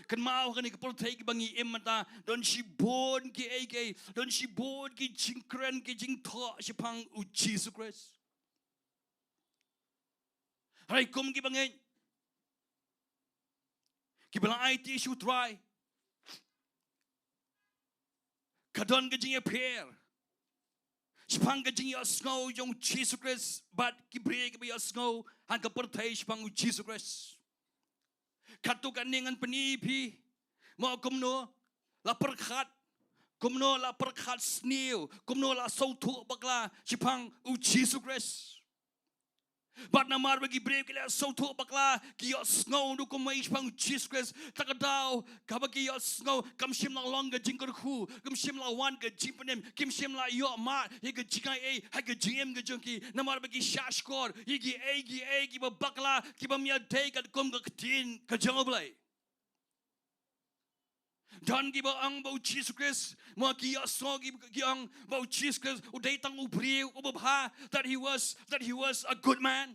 Kynmaw, kane ka pyrthei kaba ngi im mynta, don shibun kiei kiei, don shibun ki jingkren, ki jingthoh shaphang U Jisu Khrist. Hynrei kum kiba ngeit, kiba la aiti sha U Trai, ka don ka jingïapher shaphang ka jingïohsngew jong U Jisu Khrist bad ki briew kiba ïohsngew ha ka pyrthei shaphang U Jisu Khrist. Katto katne ngan pyni ïa phi, mo, kumno la pyrkhat, kumno la pyrkhat sniew, kumno la sngewthuh bakla shaphang U Jisu Khrist. Bad namar ba ki briew ki la sngewthuh bakla, ki ïohsngew da kumwei shaphang U Jisu Khrist, ta ka daw kaba ki ïohsngew, kam shym la long ka jingkyrkhu, kam shym la wan ka jingpynim, kim shym la ïoh mad ïa ka jingaiei ha ka jingim ka jong ki, namar ba ki shahshkor ïa kiei kiei kiba bakla, kiba ym ïadei katkum ka ktien ka jong U Blei. Don kiba ong ba U Jisu Khrist, mo, ki ïohsngew ki, ki ong ba U Jisu Khrist u dei tang u briew uba bha, that he was, that he was a good man.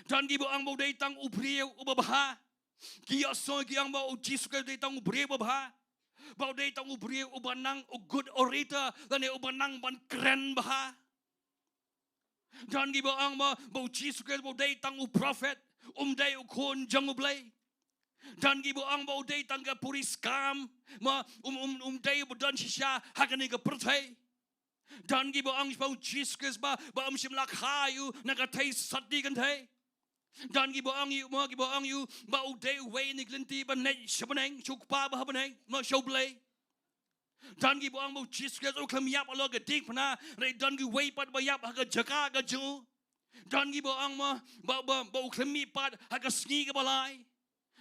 Don kiba ong ba u dei tang u briew uba bha. Ki ïohsngew ki ong ba U Jisu Khrist u dei tang u briew uba bha. ba u dei tang u briew uba nang u good orator, lane uba nang ban kren bha. Don kiba ong mo ba u Jisu Khrist ba u dei tang u prophet, um dei u khun jong u Blei. Don kiba ong ba u dei tang ka puriskam, mo um, um, um dei ba don shisha ha kane ka pyrthei. Don kiba ong ba u Jisu Khrist ba, ba um shym la kha ïa u na ka thei sati kynthei. Don kiba ong ïa u mo, kiba ong ïa u ba u dei uwei na ki lynti ban leit sha bneng, sha u Kpa ba ha bneng, mo sha u Blei. Don kiba ong ba u Jisu Khrist u khlem ïap halor ka diengphna, hynrei don kiwei pat ba ïap ha ka jaka ka jong u. Don kiba ong mo ba, ba, ba u khlem mih pat ha ka sngi kaba lai.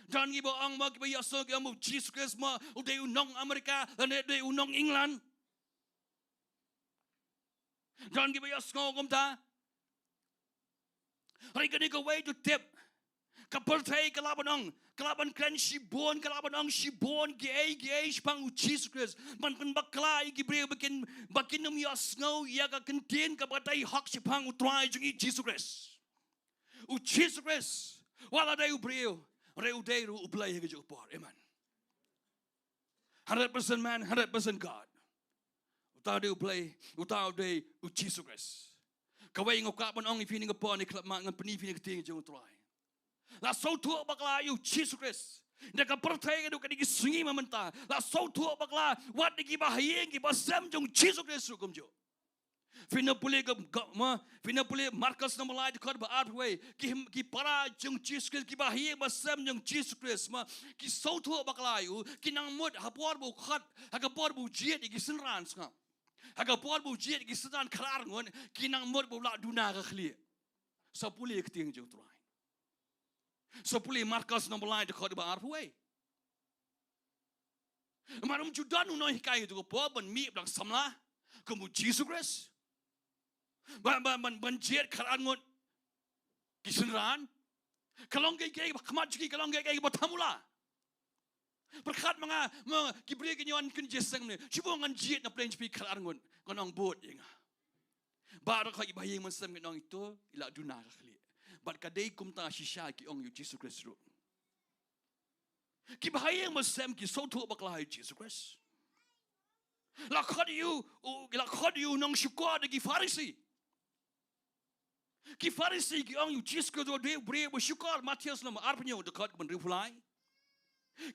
Don kiba ong mo, kiba ïohsngew ki ong ba u Jisu Khrist mo u dei u nong Amerika lane u dei u nong England. Don kiba ïohsngew kumta. Hynrei kane kawei to tip. Ka pyrthei ka lah ban ong, ka lah ban kren shibun, ka lah ban ong shibun kiei kiei shaphang u Jisu Khrist, ban pynbakla ïa ki briew ba kin, ba kin ym ïohsngew ïa ka kyntien kaba dei hok shaphang u Trai jong ngi Jisu Khrist. U Jisu Khrist wat la dei u briew, hynrei u dei ruh u Blei ha kajuh ka por. Amen. Hundred percent man, hundred percent God. Uta u dei u Blei, uta u dei u Jisu Khrist. Kawei nga kwah ban ong ïa phi ha kane ka por, ne khlem ma ngan pyni ïa phi na ka ktien jong u Trai. La sngewthuh bakla ïa u Jisu Khrist. Na ka pyrthei ka dei, ka dei ki sngi mynta. La sngewthuh bakla wat ïa kiba ha ïing kiba sem jong u Jisu Khrist ruh kumjuh. Phin ïa pule ka, ka, ma, phin ïa pule Markos lynnong ba lai dkhot ba arphew wei. Ki, ki para jong u Jisu Khrist, kiba ha ïing ba sem jong u Jisu Khrist, ma, ki sngewthuh bakla ïa u, ki nang mut ha por ba u khot, ha ka por ba u jied ïa ki synran sngap. Ha ka por ba u jied ïa ki synran khatar ngut, ki nang mut ba u la duna ka khlieh. Sa pule ka ktien jong u Trai. Sa pule Markos lynnong ba lai dkhot ba arphew wei. Mar um ju don u nonghikai ha kato ka por ban mih bad samla kum u Jisu Khrist. Ban, ban, ban, ban jied khatar ngut ki synran. Ka long kaei kaei ba khmat jong ki, ka long kaei kaei ba thamula. Pyrkhat ma nga, ma ki briew ki ñion kin jied seng ne. Shu ba ngan jied na pdeng jong phi khatar ngut, ngan ong bud ïa nga. Baroh kiba ha ïing ba sem ki ong ito i la duna ka khlieh. Bad ka dei kumta shisha ki ong ïa u Jisu Khrist ruh. Kiba ha ïing ba sem ki sngewthuh bakla ïa u Jisu Khrist. La khot ïa u, u, la khot ïa u nongshukor da ki Pharisi. Ki Pharisi ki ong ïa u Jisu Khrist u dei u briew ba shukor, Mathaios lynnong ba arphew hynñiew dkhot ba hynriewphew lai.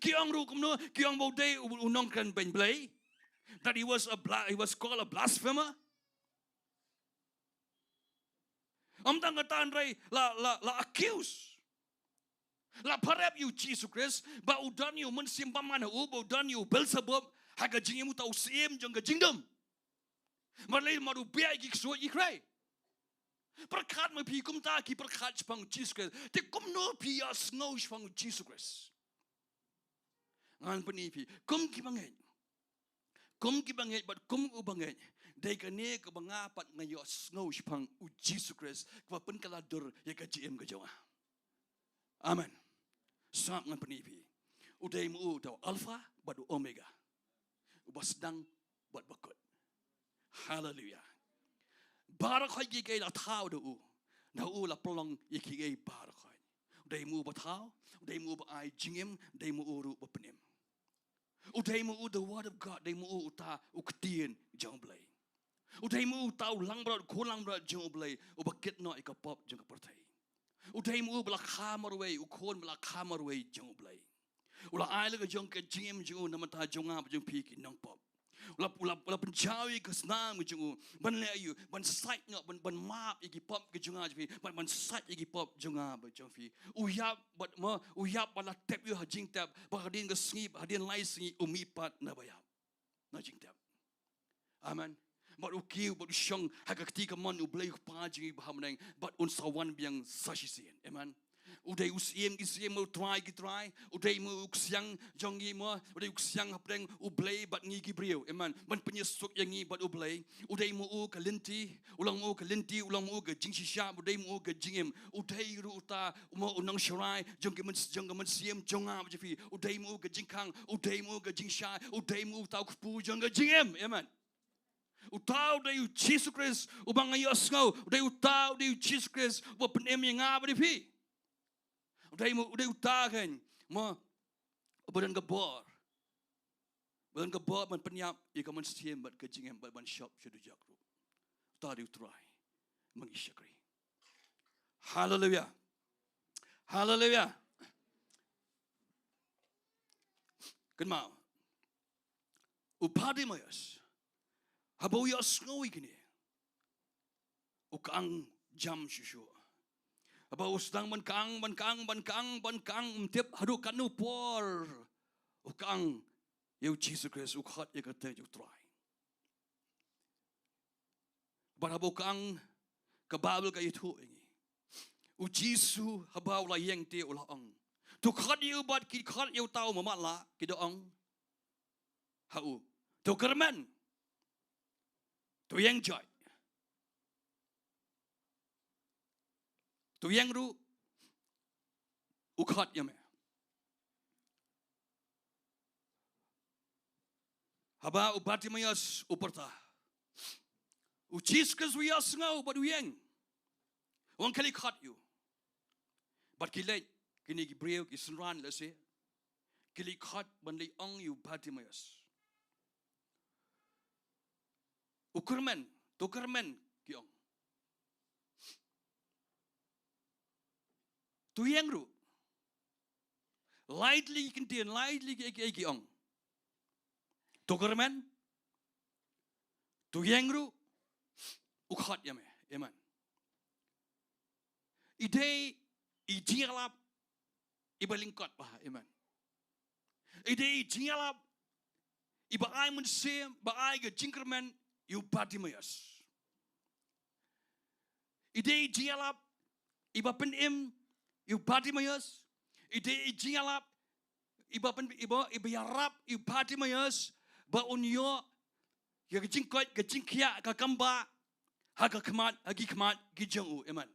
Ki ong ruh kumno, ki ong ba u dei u, u nongkren beiñ Blei. That he was a bla-, he was called a blasphemer. Ym tang kata hynrei la, la, la accuse. La pharep ïa u Jisu Khrist ba u don ïa u mynsiem bymman ha u, ba u don ïa u Beelzebub ha ka jingim, uta u syiem jong ka jingdum. Mar lei mar u beh ïa ki ksuid ki khrei. Pyrkhat ma phi, kumta ki pyrkhat shaphang u Jisu Khrist. Te kumno phi ïohsngew shaphang u Jisu Khrist? Ngan pyni phi kum ki bangeit. Kum ki bangeit bad kum u bangeit. Dei kane kaba nga pat nga ïohsngew shaphang u Jisu Khrist, kaba pynkylla dur ïa ka jingim ka jong nga. Amen. Sngap, ngan pyni phi. U dei ma u uta u Alpha bad u Omega. Uba sdang bad ba kut. Haleluia. Baroh khoit kiei kiei la thaw da u. Na u la pynlong ïa kiei baroh khoit. U dei ma u ba thaw, u dei ma u ba ai jingim, u dei ma u ruh ba pynim. U dei ma u the Word of God, dei ma u uta u ktien jong u Blei. U dei ma u uta u langbrot, u khun langbrot jong u Blei, uba kit noh ïa ka pop jong ka pyrthei. U dei ma u ba la kha marwei, u khun ba la kha marwei jong u Blei. U la ai la ka jong ka jingim jong u na bynta jong nga bad jong phi ki nongpop. U la, u la, u la pynjaw ïa ka snam ka jong u ban leh ïa u, ban sait noh, ban, ban map ïa ki pop ka jong nga jong phi, ban, ban sait ïa ki pop jong nga bad jong phi. U ïap bad ma, u ïap bad la tep ïa u ha jingtep, bad hadien ka sngi, hadien lai sngi u mih pat na ba ïap, na jingtep. Amen. Bad u kiew bad u shong ha ka kti kamon u Blei u Kpa jong ngi ba ha bneng, bad un sa wan biang sa shisien. Amen. U dei u Syiem ki syiem, u Trai ki trai. U dei ma u ksiang jong ngi ma, u dei u ksiang hapdeng u Blei bad ngi ki briew. Amen. Ban pynïasuk ïa ngi bad u Blei. U dei ma u ka lynti, u long ma u ka lynti, u long ma u ka jingshisha, u dei ma u ka jingim. U dei ruh uta ma u nongsharai jong ka myn-, jong ka mynsiem jong nga bad jong phi. U dei ma u ka jingkhang, u dei ma u ka jingshai, u dei ma u uta u kpu jong ka jingim. Amen. Uta u dei u Jisu Khrist uba nga ïohsngew, u dei uta u dei u Jisu Khrist uba pynim ïa nga bad ïa phi. U dei ma, u dei uta kein ma uba don ka bor. Ba don ka bor ban pynïap ïa ka mynsiem bad ka jingim bad ban shop sha dujok ruh. Uta dei U Trai. Ma ngi shakri. Haleluia. Haleluia. Kynmaw. U Bartimaeus. Haba u ïohsngew ïa kine. U kang jam shuh shuh. Haba u sdang ban kang, ban kang, ban kang, ban kang, ym tip haduh katno por. U kang ïa U Jisu Khrist, u khot ïa ka kyrteng U Trai. Bad haba u kang, ka Baibl ka ïathuh ïa ngi. U Jisu haba u la ïeng te u la ong. To khot ïa u bad ki khot ïa uta u matlah, ki da ong ha u. To kyrmen. To ïeng jait. To ïeng ruh. U khot ïa me. Haba u Bartimaeus u pyrta. U Jisu Khrist u ïohsngew bad u ïeng. U ong khie leit khot ïa u. Bad ki leit, kine ki briew ki synran lehse. Ki leit khot ban leit ong ïa u Bartimaeus. U kyrmen, to kyrmen ki ong. To ïeng ruh. Lai tylli ki kyntien, lai tylli ki, ki, ki ong. To kyrmen. To ïeng ruh. U khot ïa me. Amen. I dei i jingïalap iba lyngkot bha. Amen. I dei i jingïalap iba ai mynsiem, ba ai ka jingkyrmen ïa u Bartimaeus. I dei i jingïalap iba pynim ïa u Bartimaeus. I dei i jingïalap iba pyn, iba, iba ïarap ïa u Bartimaeus ba un ïoh ïa ka jingkoit, ka jingkhiah, ka kambah ha ka khmat, ha ki khmat ki jong u. Amen.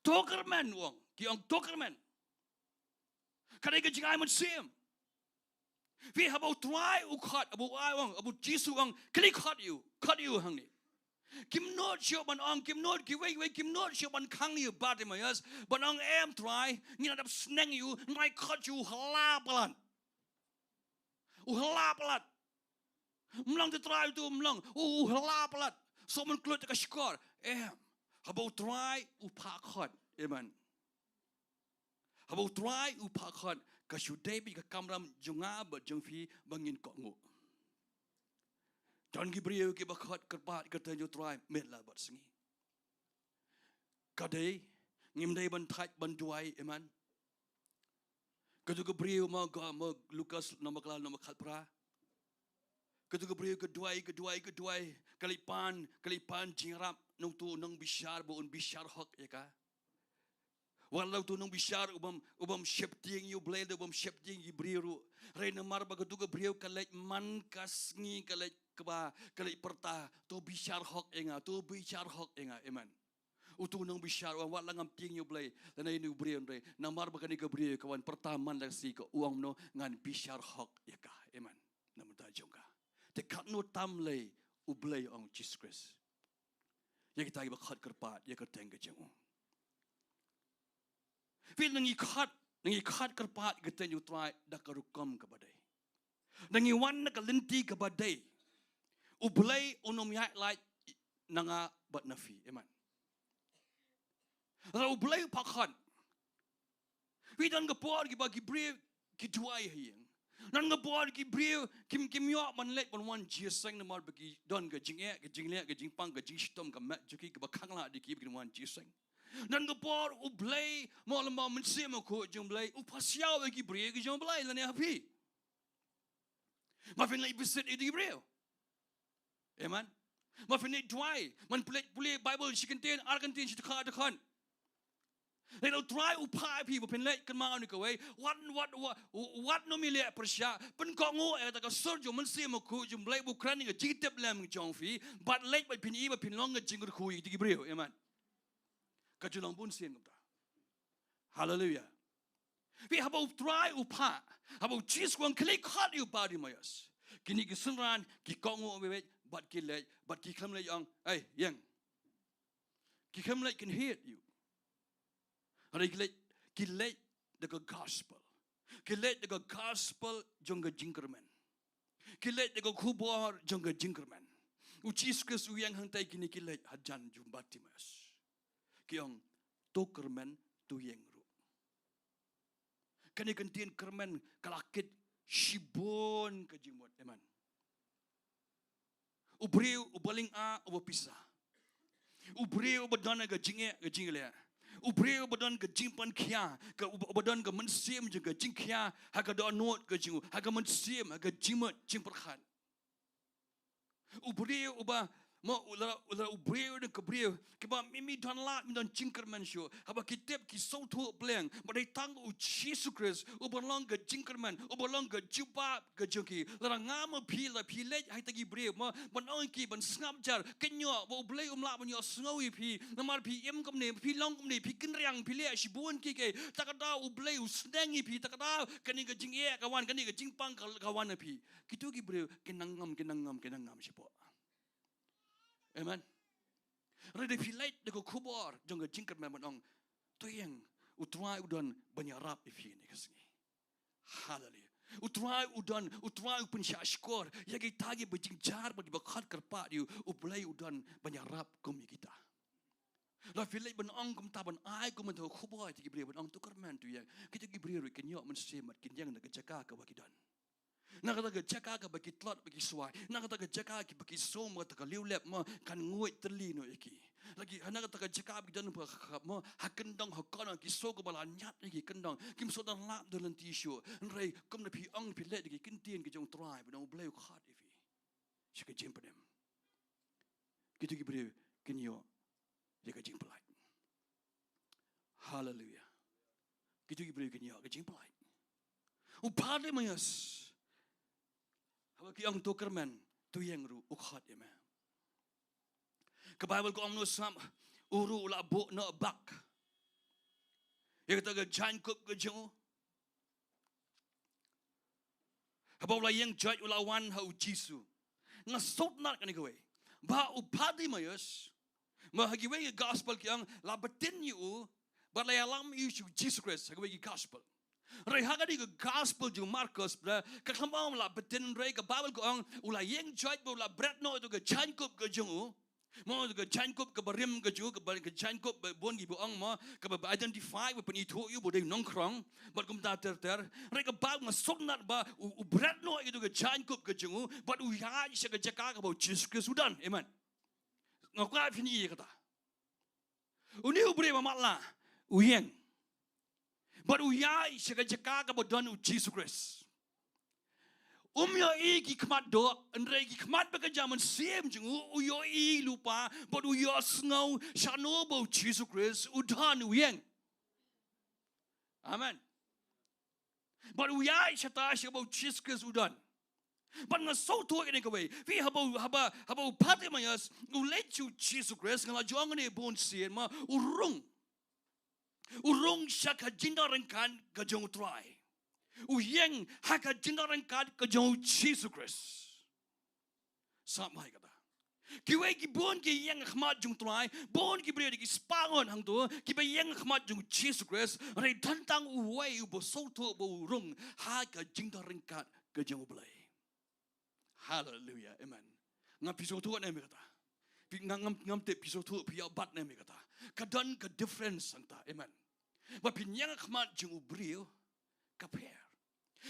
To kyrmen u ong, ki ong to kyrmen. Ka dei ka jingai mynsiem. Phi, haba U Trai u khot, haba u ai u ong, haba U Jisu u ong, khie leit khot ïa u, khot ïa u hangne. Kim nud shuh ban ong, kim nud kiwei kiwei, kim nud shuh ban khang ïa u Bartimaeus, ban ong em Trai, ngi la dep sneng ïa u, ngin khot ïa u, u la palat. U la palat. Ym long te Trai uto, ym long. U, u la palat. Sngewbha ban klut ïa ka shkor. Em. Haba U Trai u phah khot. Amen. Haba U Trai u phah khot, ka shu dei beit ka kamram jong nga bad jong phi ba ngin kohnguh. Don ki briew kiba khot kyrpad ïa ka kyrteng U Trai, met la bad sngi. Ka dei, ngim dei ban thait ban duwai, amen. Kato ka briew mo, ka mo Lukas, namba khlad, namba khatphra. Kato ka briew ka duwai, ka duwai, ka duwai. Ka leit pan, ka leit pan jingïarap na uto u nongbishar ba un bishar hok ïa ka. Wat la uto u nongbishar u bym, u bym sheptieng ïa U Blei, u bym sheptieng ïa ki briew ruh. Hynrei namar ba kato ka briew ka leit man ka sngi, ka leit kba, ka leit pyrta, to bishar hok ïa nga, to bishar hok ïa nga. Amen. Uto u nongbishar u ong wat la ngam tieng ïa U Blei lane ïa une u briew, hynrei namar ba kane ka briew ka wan pyrta man la ka sngi, ka ong kumno, ngan bishar hok ïa ka. Amen. Na ka bynta jong ka. Te katno tam lei U Blei, ong Jisu Khrist, ïa kita kiba khot kyrpad ïa ka kyrteng ka jong u. Phi, ngi khot, ngi khot kyrpad ïa ka kyrteng U Trai da ka rukom kaba dei. Ngi wan na ka lynti kaba dei. U Blei un ym ïaid lait na nga bad na phi. Amen. Hynrei U Blei u phah khot. Phi, don ka por kiba ki briew ki duwai ha ïing. Don ka por ki briew kim, kim ïoh ban leit ban wan jingïaseng namar ba ki don ka jingeh, ka jingleh, ka jingpang, ka jingshitom, ka met jong ki kaba khang lah da ki ba kin wan jingïaseng. Don ka por U Blei mo lem ba Mynsiem Bakhuid jong U Blei u pasiaw ïa ki briew ki jong U Blei lane ha phi. Ma phin leit visit ïa ki briew. Amen. Ma phin leit duwai, man pule, pule Baibl shi kyntien, ar kyntien, shi dkhot, dkhot. Lei U Trai u phah ïa phi ba phin leit, kynmaw ïa kawei, wat, wat, wat, wat nym leh pyrshah, pynkohnguh ïa kata ka sur jong U Mynsiem Bakhuid jong U Blei ba u kren ïa ka jingtip lem jong phi, bad leit bad phin ïohi ba phin long ka jingkyrkhu ïa ki briew. Amen. Ka ju long bun sien kumta. Haleluia. Phi, haba U Trai u phah, haba U Jisu u ong khie leit khot ïa u Bartimaeus, kine ki synran ki kohnguh beit bad ki leit, bad ki khlem leit ong, ei, ïeng. Ki khlem leit kynhied ïa u. Hynrei ki leit, ki leit da ka gospel. Ki leit da ka gospel jong ka jingkyrmen. Ki leit da ka khubor jong ka jingkyrmen. U Jisu Khrist u ïeng hangtai kine ki leit hajan jong u Bartimaeus. Ki ong, to kyrmen, to ïeng ruh. Kane ka ktien kyrmen ka la kit shibun ka jingmut. Amen. U briew uba lyngkha, uba pisa. U briew uba don ka jingeh, ka jingleh. U briew uba don ka jingpang khia, ka uba, uba don ka mynsiem jong ka jingkhia, ha ka dohnud ka jong u, ha ka mynsiem, ha ka jingmut, jingpyrkhat. U briew uba, mo, u la, u la, u briew ne ka briew, kiba mi, mi don lad, mi don jingkyrmen shuh. Haba ki tip ki sngewthuh pleng, ba dei tang u Jisu Khrist, uba long ka jingkyrmen, uba long ka jubab ka jong ki. Lada nga ma phi, lada phi leit ha kita ki briew, mo, ban ong ki, ban sngap jar, kynnoh, ba u Blei um lah ban ïohsngew ïa phi, namar phi im kumne, phi long kumne, phi kynriang, phi leh shibun kiei kiei, te kata u Blei u sneng ïa phi, te kata kane ka jingeh ka wan, kane ka jingpang ka, ka wan ha phi. Kito ki briew, ki nang ngam, ki nang ngam, ki nang ngam shapoh. Amen. Hynrei lada phi leit da ka khubor jong ka jingkyrmen ban ong, to ïeng, u Trai u don ban ïarap ïa phi kane ka sngi. Haleluia. U Trai u don, u Trai u pynshah shkor ïa kita kiba jynjar bad kiba khot kyrpad ïa u, u Blei u don ban ïarap kum ïa kita. Lada phi leit ban ong kumta, ban ai kumta ka khubor ïa kita ki briew, ban ong, to kyrmen, to ïeng, kita ki briew ruh kin ïoh mynsiem bad kin ïeng na ka jaka kaba ki don. Na kata ka jaka kaba ki tlot, ba ki swai. Na kata ka jaka kaba ki sngew ma kata ka liulep ma kan nguid tylli noh ïa ki. Lada ki, na kata ka jaka ba ki don ba ka, ka, ma, ha kyndong, ha corner, ki sngew kaba la ñiad ïa ki kyndong. Kim sngew don lad, don lynti shuh. Hynrei kumno phi ong, phi leit da ki ktien ka jong u Trai, ba u Blei u khot ïa phi sha ka jingpynim. Kito ki briew kin ïoh ïa ka jingpyllait. Haleluia. Kito ki briew kin ïoh ka jingpyllait. U Bartimaeus, haba ki ong to kyrmen, to ïeng ruh, u khot ïa me. Ka Baibl ka ong mynno sngap, u ruh u la buh noh bak ïa kata ka jaiñkup ka jong u. Haba u la ïeng joit u la wan ha u Jisu. Nga sngewtynnat kane kawei, ba u Bartimaeus, ma ha kiwei ki gospel ki ong la btin ïa u, bad la ïalam ïa u sha u Jisu Khrist, ha kiwei ki gospel. Hynrei ha kane ka gospel jong u Markos, bad ka khlem ong la btin, hynrei ka Baibl ka ong u la ïeng joit bad u la bret noh ïa kata ka jaiñkup ka jong u. Mo, ka jaiñkup kaba rim ka jong u, kaba, ka jaiñkup ba bun kiba ong, mo, kaba, ba identify, ba pynithuh ïa u ba u dei u nongkhrong, bad kumta ter ter. Hynrei ka Baibl, nga sngewtynnat ba u, u bret noh ïa kata ka jaiñkup ka jong u, bad u ïaid sha ka jaka kaba u Jisu Khrist u don. Amen. Nga kwah phin ïohi ïa kata. Une u briew ba matlah, u ïeng. Bad u ïaid sha ka jaka kaba don u Jisu Khrist. Um ïohi ki khmat doh, hynrei ki khmat ba kynja mynsiem jong u, u ïohi lypa, bad u ïohsngew shano ba u Jisu Khrist u don, u ïeng. Amen. Bad u ïaid shata sha kaba u Jisu Khrist u don. Bad nga sngewthuh ïa kane kawei. Phi, haba, haba, haba u Bartimaeus u leit sha u Jisu Khrist, nga la ju ong ne bun sien, ma, u rung. U rung sha ka jingdon ryngkat ka jong u Trai. U ïeng ha ka jingdon ryngkat ka jong u Jisu Khrist. Sngap bha ïa kata. Kiwei ki bun ki ïeng ha khmat jong u Trai, bun ki briew da ki spah ngut hangto, kiba ïeng ha khmat jong u Jisu Khrist, hynrei don tang uwei uba sngewthuh ba u rung ha ka jingdon ryngkat ka jong u Blei. Haleluia, amen. Nga, phi sngewthuh ne em ïa kata? Phi, nga, ngam, ngam tip phi sngewthuh, phi ïoh bat ne em ïa kata? Ka don ka difference hangta, amen. Ba phin ïeng ha khmat jong u briew, ka pher.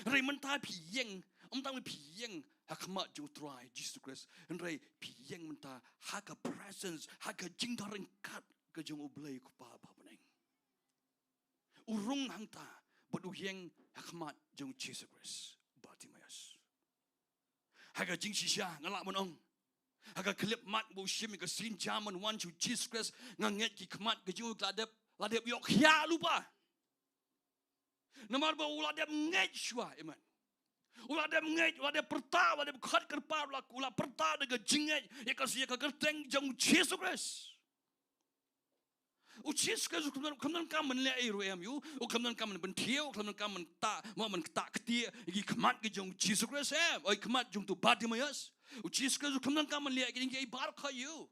Hynrei mynta phi ïeng, ym tang phi ïeng ha khmat jong u Trai Jisu Khrist, hynrei phi ïeng mynta ha ka presence, ha ka jingdon ryngkat ka jong u Blei u Kpa ba ha bneng. U rung hangta, bad u ïeng ha khmat jong u Jisu Khrist, Bartimaeus. Ha ka jingshisha, nga lah ban ong, ha ka khyllipmat ba u shim ïa ka sienjam ban wan sha u Jisu Khrist, nga ngeit ki khmat ka jong u la dep, la dep ïoh khiah lypa. Namar ba u la dep ngeit shuwa, amen. U la dep ngeit, u la dep pyrta, u la dep khot kyrpad, u la, u la pyrta da ka jingngeit ïa ka, ïa ka kyrteng jong u Jisu Khrist. U Jisu Khrist u khlem don, khlem donkam ban leh ei ruh em ïa u, u khlem donkam ban pyntiew, u khlem donkam ban ktah, mo, ban ktah ktieh ïa ki khmat ki jong u Jisu Khrist em, oi, khmat jong uto u Bartimaeus. U Jisu Khrist u khlem donkam ban leh ei, ei baroh ïa u.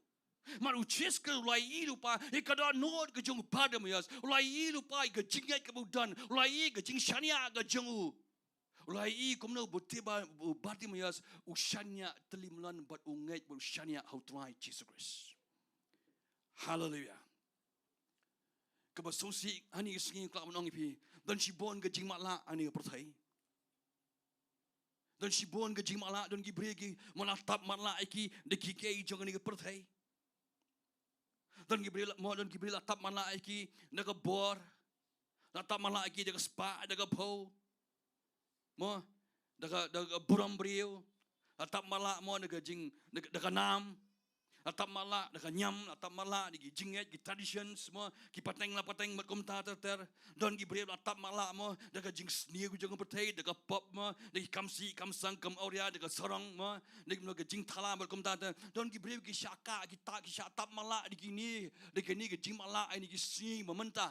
Namar u Jisu Khrist u la ïohi lypa ïa ka dohnud ka jong u Bartimaeus, u la ïohi lypa ïa ka jingngeit kaba u don, u la ïohi ïa ka jingshaniah ka jong u. U la ïohi kumno ba u Tiba-, u Bartimaeus u shaniah tylli mlien bad u ngeit bad u shaniah ha u Trai Jisu Khrist. Haleluia. Kaba sngewsih ha kine ki sngi, nga kwah ban ong ïa phi, don shibun ka jingmatlah ha kane ka pyrthei. Don shibun ka jingmatlah, don ki briew ki, mo, la tap matlah ïa ki da ki kiei jong kane ka pyrthei. Don ki briew la, mo, don ki briew la tap matlah ïa ki da ka bor. La tap matlah ïa ki da ka spah, da ka phew. Mo, da ka, da ka burom briew. La tap matlah, mo, da ka jing, da ka, da ka nam. La tap matlah da ka niam, la tap matlah da ki jingngeit, ki traditions, mo, ki pateng la pateng bad kumta ter ter. Don ki briew la tap matlah, mo, da ka jingsniew jong ka pyrthei, da ka pop, mo, da ki kam sih kam sang kam awria, da ka sarong, mo, da ki, mo, ka jingthala bad kumta ter. Don ki briew ki shah kah, ki ta, ki shah tap matlah da kine, da kine ki jingmatlah ha kine ki sngi ba mynta.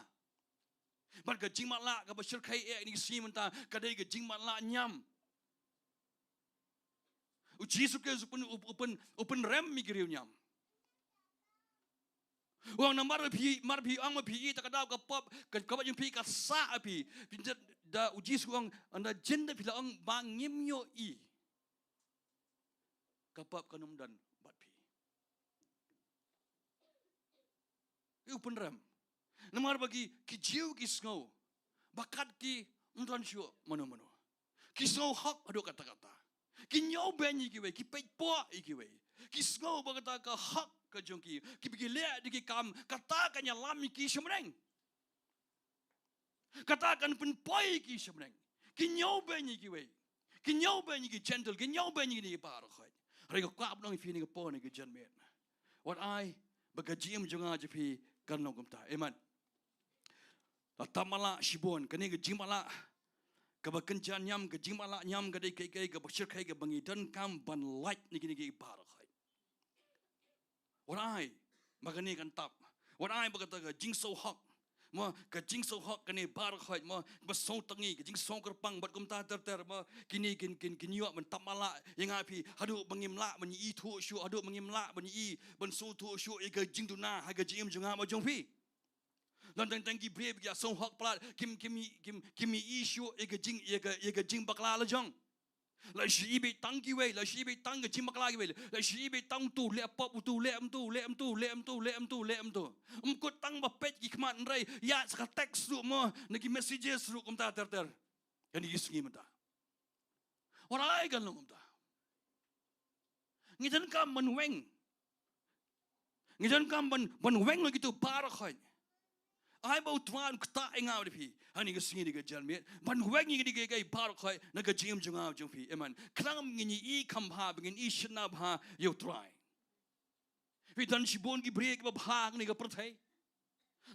Bad ka jingmatlah kaba shyrkhei eh ha kine ki sngi mynta ka dei ka jingmatlah niam. U Jisu Khrist u pyn, u, u pyn, u pynrem ïa ki riewniam. U ong namar phi, mar phi ong ma phi ïohi ta ka daw ka pop, ka, ka pop jong phi ka sah ha phi. Phi da, da u Jisu u ong, ynda jin da phi la ong ba ngim ïohi, ka pop kan ym don bad phi. U pynrem. Namar ba ki, ki Jiw ki sngew ba kat ki ym don shuh mano mano. Ki sngew hok haduh katta katta. Ki ñiewbeiñ ïa kiwei, ki peit poh ïa kiwei. Ki sngew ba kata ka hok ka jong ki. Ki, ki leh da ki kam, kata kan ïalam ïa ki shabneng. Kata kan pynpoi ïa ki shabneng. Ki ñiewbeiñ ïa kiwei. Ki ñiewbeiñ ïa ki Gentile, ki ñiewbeiñ ïa ki baroh khoit. Hynrei nga kwah ban ong ïa phi ha kane ka por, ha kane ka janmiet, wat ai ba ka jingim jong nga jong phi kan long kumta. Amen. La tap matlah shibun, kane ka jingmatlah kaba kynja niam, ka jingmatlah niam ka dei kaei kaei kaba shyrkhei kaba ngi donkam ban lait na kine ki baroh khoit. Wat ai ba kane kan tap. Wat ai ba kata ka jingsngewhok, mo, ka jingsngewhok kane baroh khoit, mo, ba sngewtngi, ka jingsngewkyrpang bad kumta ter ter, mo, kine kin, kin, kin ïoh ban tap matlah ïa nga ïa phi haduh ba ngim lah ban ithuh shuh, haduh ba ngim lah ban i, ban sngewthuh shuh ïa ka jingduna ha ka jingim jong nga bad jong phi. Don teng teng ki briew ki ïa sngewhok palat, kim, kim, kim, kim i shuh ïa ka jing, ïa ka, ïa ka jingbakla la jong. La shu ibit tang kiwei, la shu ibit tang ka jingbakla kiwei, la shu ibit tang utu leh pop, utu leh ym tu, leh ym tu, leh ym tu, leh ym tu, leh ym tu. Ym kut tang ba peit ki khmat, hynrei ïa sa ka text ruh, mo, na ki messages ruh kumta ter ter. Kane ki sngi mynta. Wat ai kan long kumta. Ngi donkam ban weng. Ngi donkam ban, ban weng ïa kito baroh khoit. Ai ba u Trai un ktah ïa nga bad ïa phi ha kane ka sngi, ha kane ka janmiet, ban weng ïa kito kiei kiei baroh khoit na ka jingim jong nga jong phi. Amen. Khnang ba ngin ïohi kham bha, ba ngin ïohi shynna bha ïa u Trai. Phi, don shibun ki briew kiba bha ha kane ka pyrthei.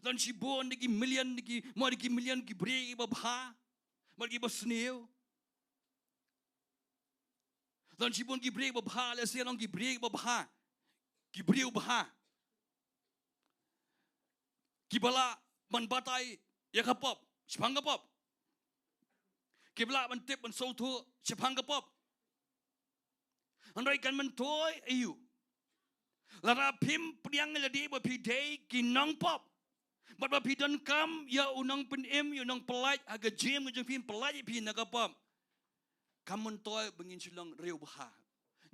Don shibun, da ki million, da ki, mo, da ki million ki briew kiba bha bad kiba sniew. Don shibun ki briew ba bha, lehse long ki briew ba bha, ki briew bha, kiba lah ban batai ïa ka pop shaphang ka pop, kiba lah ban tip ban sngewthuh shaphang ka pop. Hynrei kan myntoi aïu lada phim pdiang ïa lade ba phi dei ki nongpop, bad ba phi donkam ïa u Nongpynim, ïa u Nongpyllait ha ka jingim ka jong phi, un pyllait ïa phi na ka pop? Kam myntoi ba ngin shu long riewbha.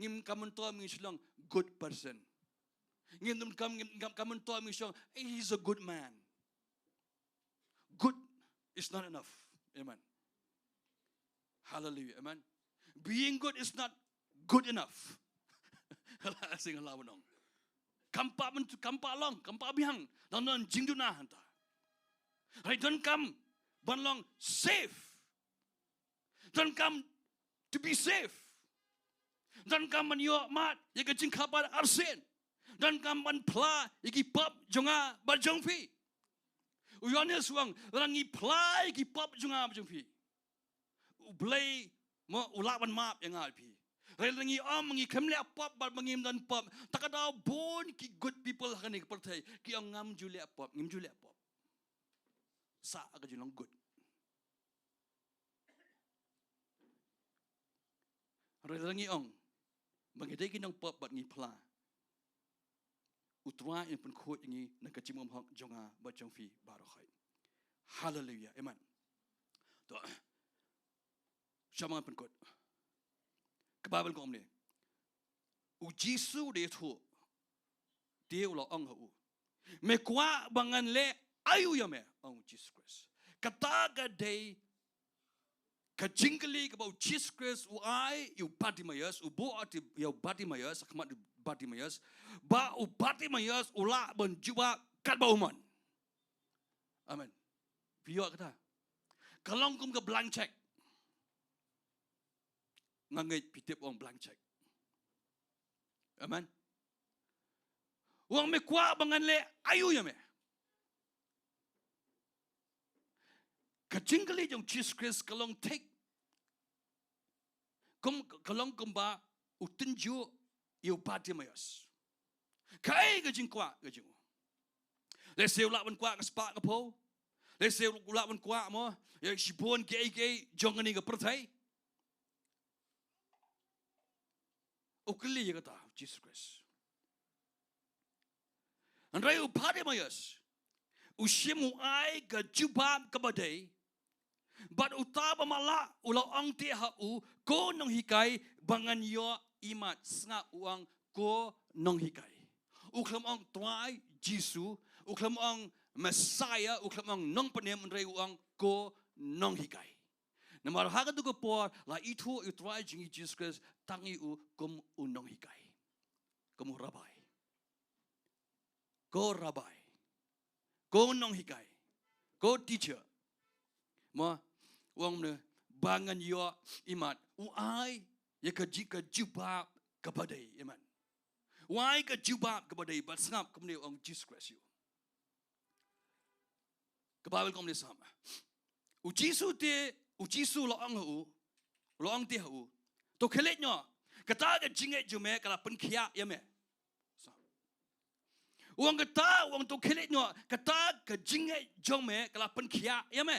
Ngim, kam myntoi ba ngin shu long good person. Ngim donkam, ngim, kam, kam myntoi ba ngin shu long, "He is a good man." Good is not enough. Amen. Hallelujah. Amen. Being good is not good enough. La sing la wanong. Kam pat mynta, kam pat long, kam pat biang. Dang don jingduna hangta. Hynrei donkam ban long safe. Donkam to be safe. Donkam ban ïoh mad ïa ka jingkhappud arsien. Donkam ban phla ïa ki pop jong nga bad jong phi. U Ïoannis u ong, lada ngi phla ïa ki pop jong nga bad jong phi, U Blei, mo, u lah ban map ïa nga ïa phi. Hynrei lada ngi ong ngi khlem leh pop bad ba ngim don pop, ta ka daw bun ki good people ha kane ka pyrthei ki ong, "Ngam ju leh pop, ngim ju leh pop." Sa ka jinglong good. Hynrei lada ngi ong ba ngi dei ki nongpop bad ngi phla, u Trai un pynkhuid ïa ngi na ka jingbymhok jong nga bad jong phi baroh khoit. Haleluia. Amen. To, Sha ma ngan pynkut. Ka Baibl ka ong kumne. U Jisu u da ïathuh. Te u la ong ha u. Me kwah ba ngan leh aïu ïa me, ong u Jisu Khrist. Kata ka dei ka jingkylli kaba u Jisu Khrist u ai ïa u Bartimaeus, u buh ïa u Bartimaeus, ha khmat u Bartimaeus, ba u Bartimaeus u lah ban jubab katba u mon. Amen. Phi ïoh kata. Ka long kum ka blank check. Nga ngeit phi tip ong blank check. Amen. U ong me kwah ba ngan leh aïu ïa me. Ka jingkylli jong u Jisu Khrist ka long thik. Kum, ka long kumba u tynjuh ïa u Bartimaeus. Kaei ka jingkwah ka jong u? Lehse u lah ban kwah ka spah ka phew. Lehse u lah ban kwah mo ïa shibun kiei kiei jong kane ka pyrthei. U kylli ïa kata u Jisu Khrist. Hynrei u Bartimaeus u shim u ai ka jubab kaba dei. Bad uta ba matlah u la ong te ha u, ko nonghikai, ba ngan ïoh imat. Sngap, u ong ko nonghikai. U khlem ong Trai Jisu, u khlem ong Messiah, u khlem ong nongpynim, hynrei u ong ko nonghikai. Namar ha katu ka por la ithuh ïa u Trai jong ngi Jisu Khrist tang ïa u kum u nonghikai. Kum u rabbi. Ko rabbi. Ko nonghikai. Ko teacher. Mo, u ong kumne, ba ngan ïoh imat. U ai ïa ka ji-, ka jubab kaba dei, amen. U ai ka jubab kaba dei, bad sngap kumne u ong Jisu Khrist ïa u. Ka Baibl ka ong kumne sngap. U Jisu te, u Jisu u la ong ha u, u la ong te ha u. To khie leit noh, kata ka jingngeit jong me ka la pynkhiah ïa me. Sngap. U ong kata, u ong to khie leit noh, kata ka jingngeit jong me ka la pynkhiah ïa me.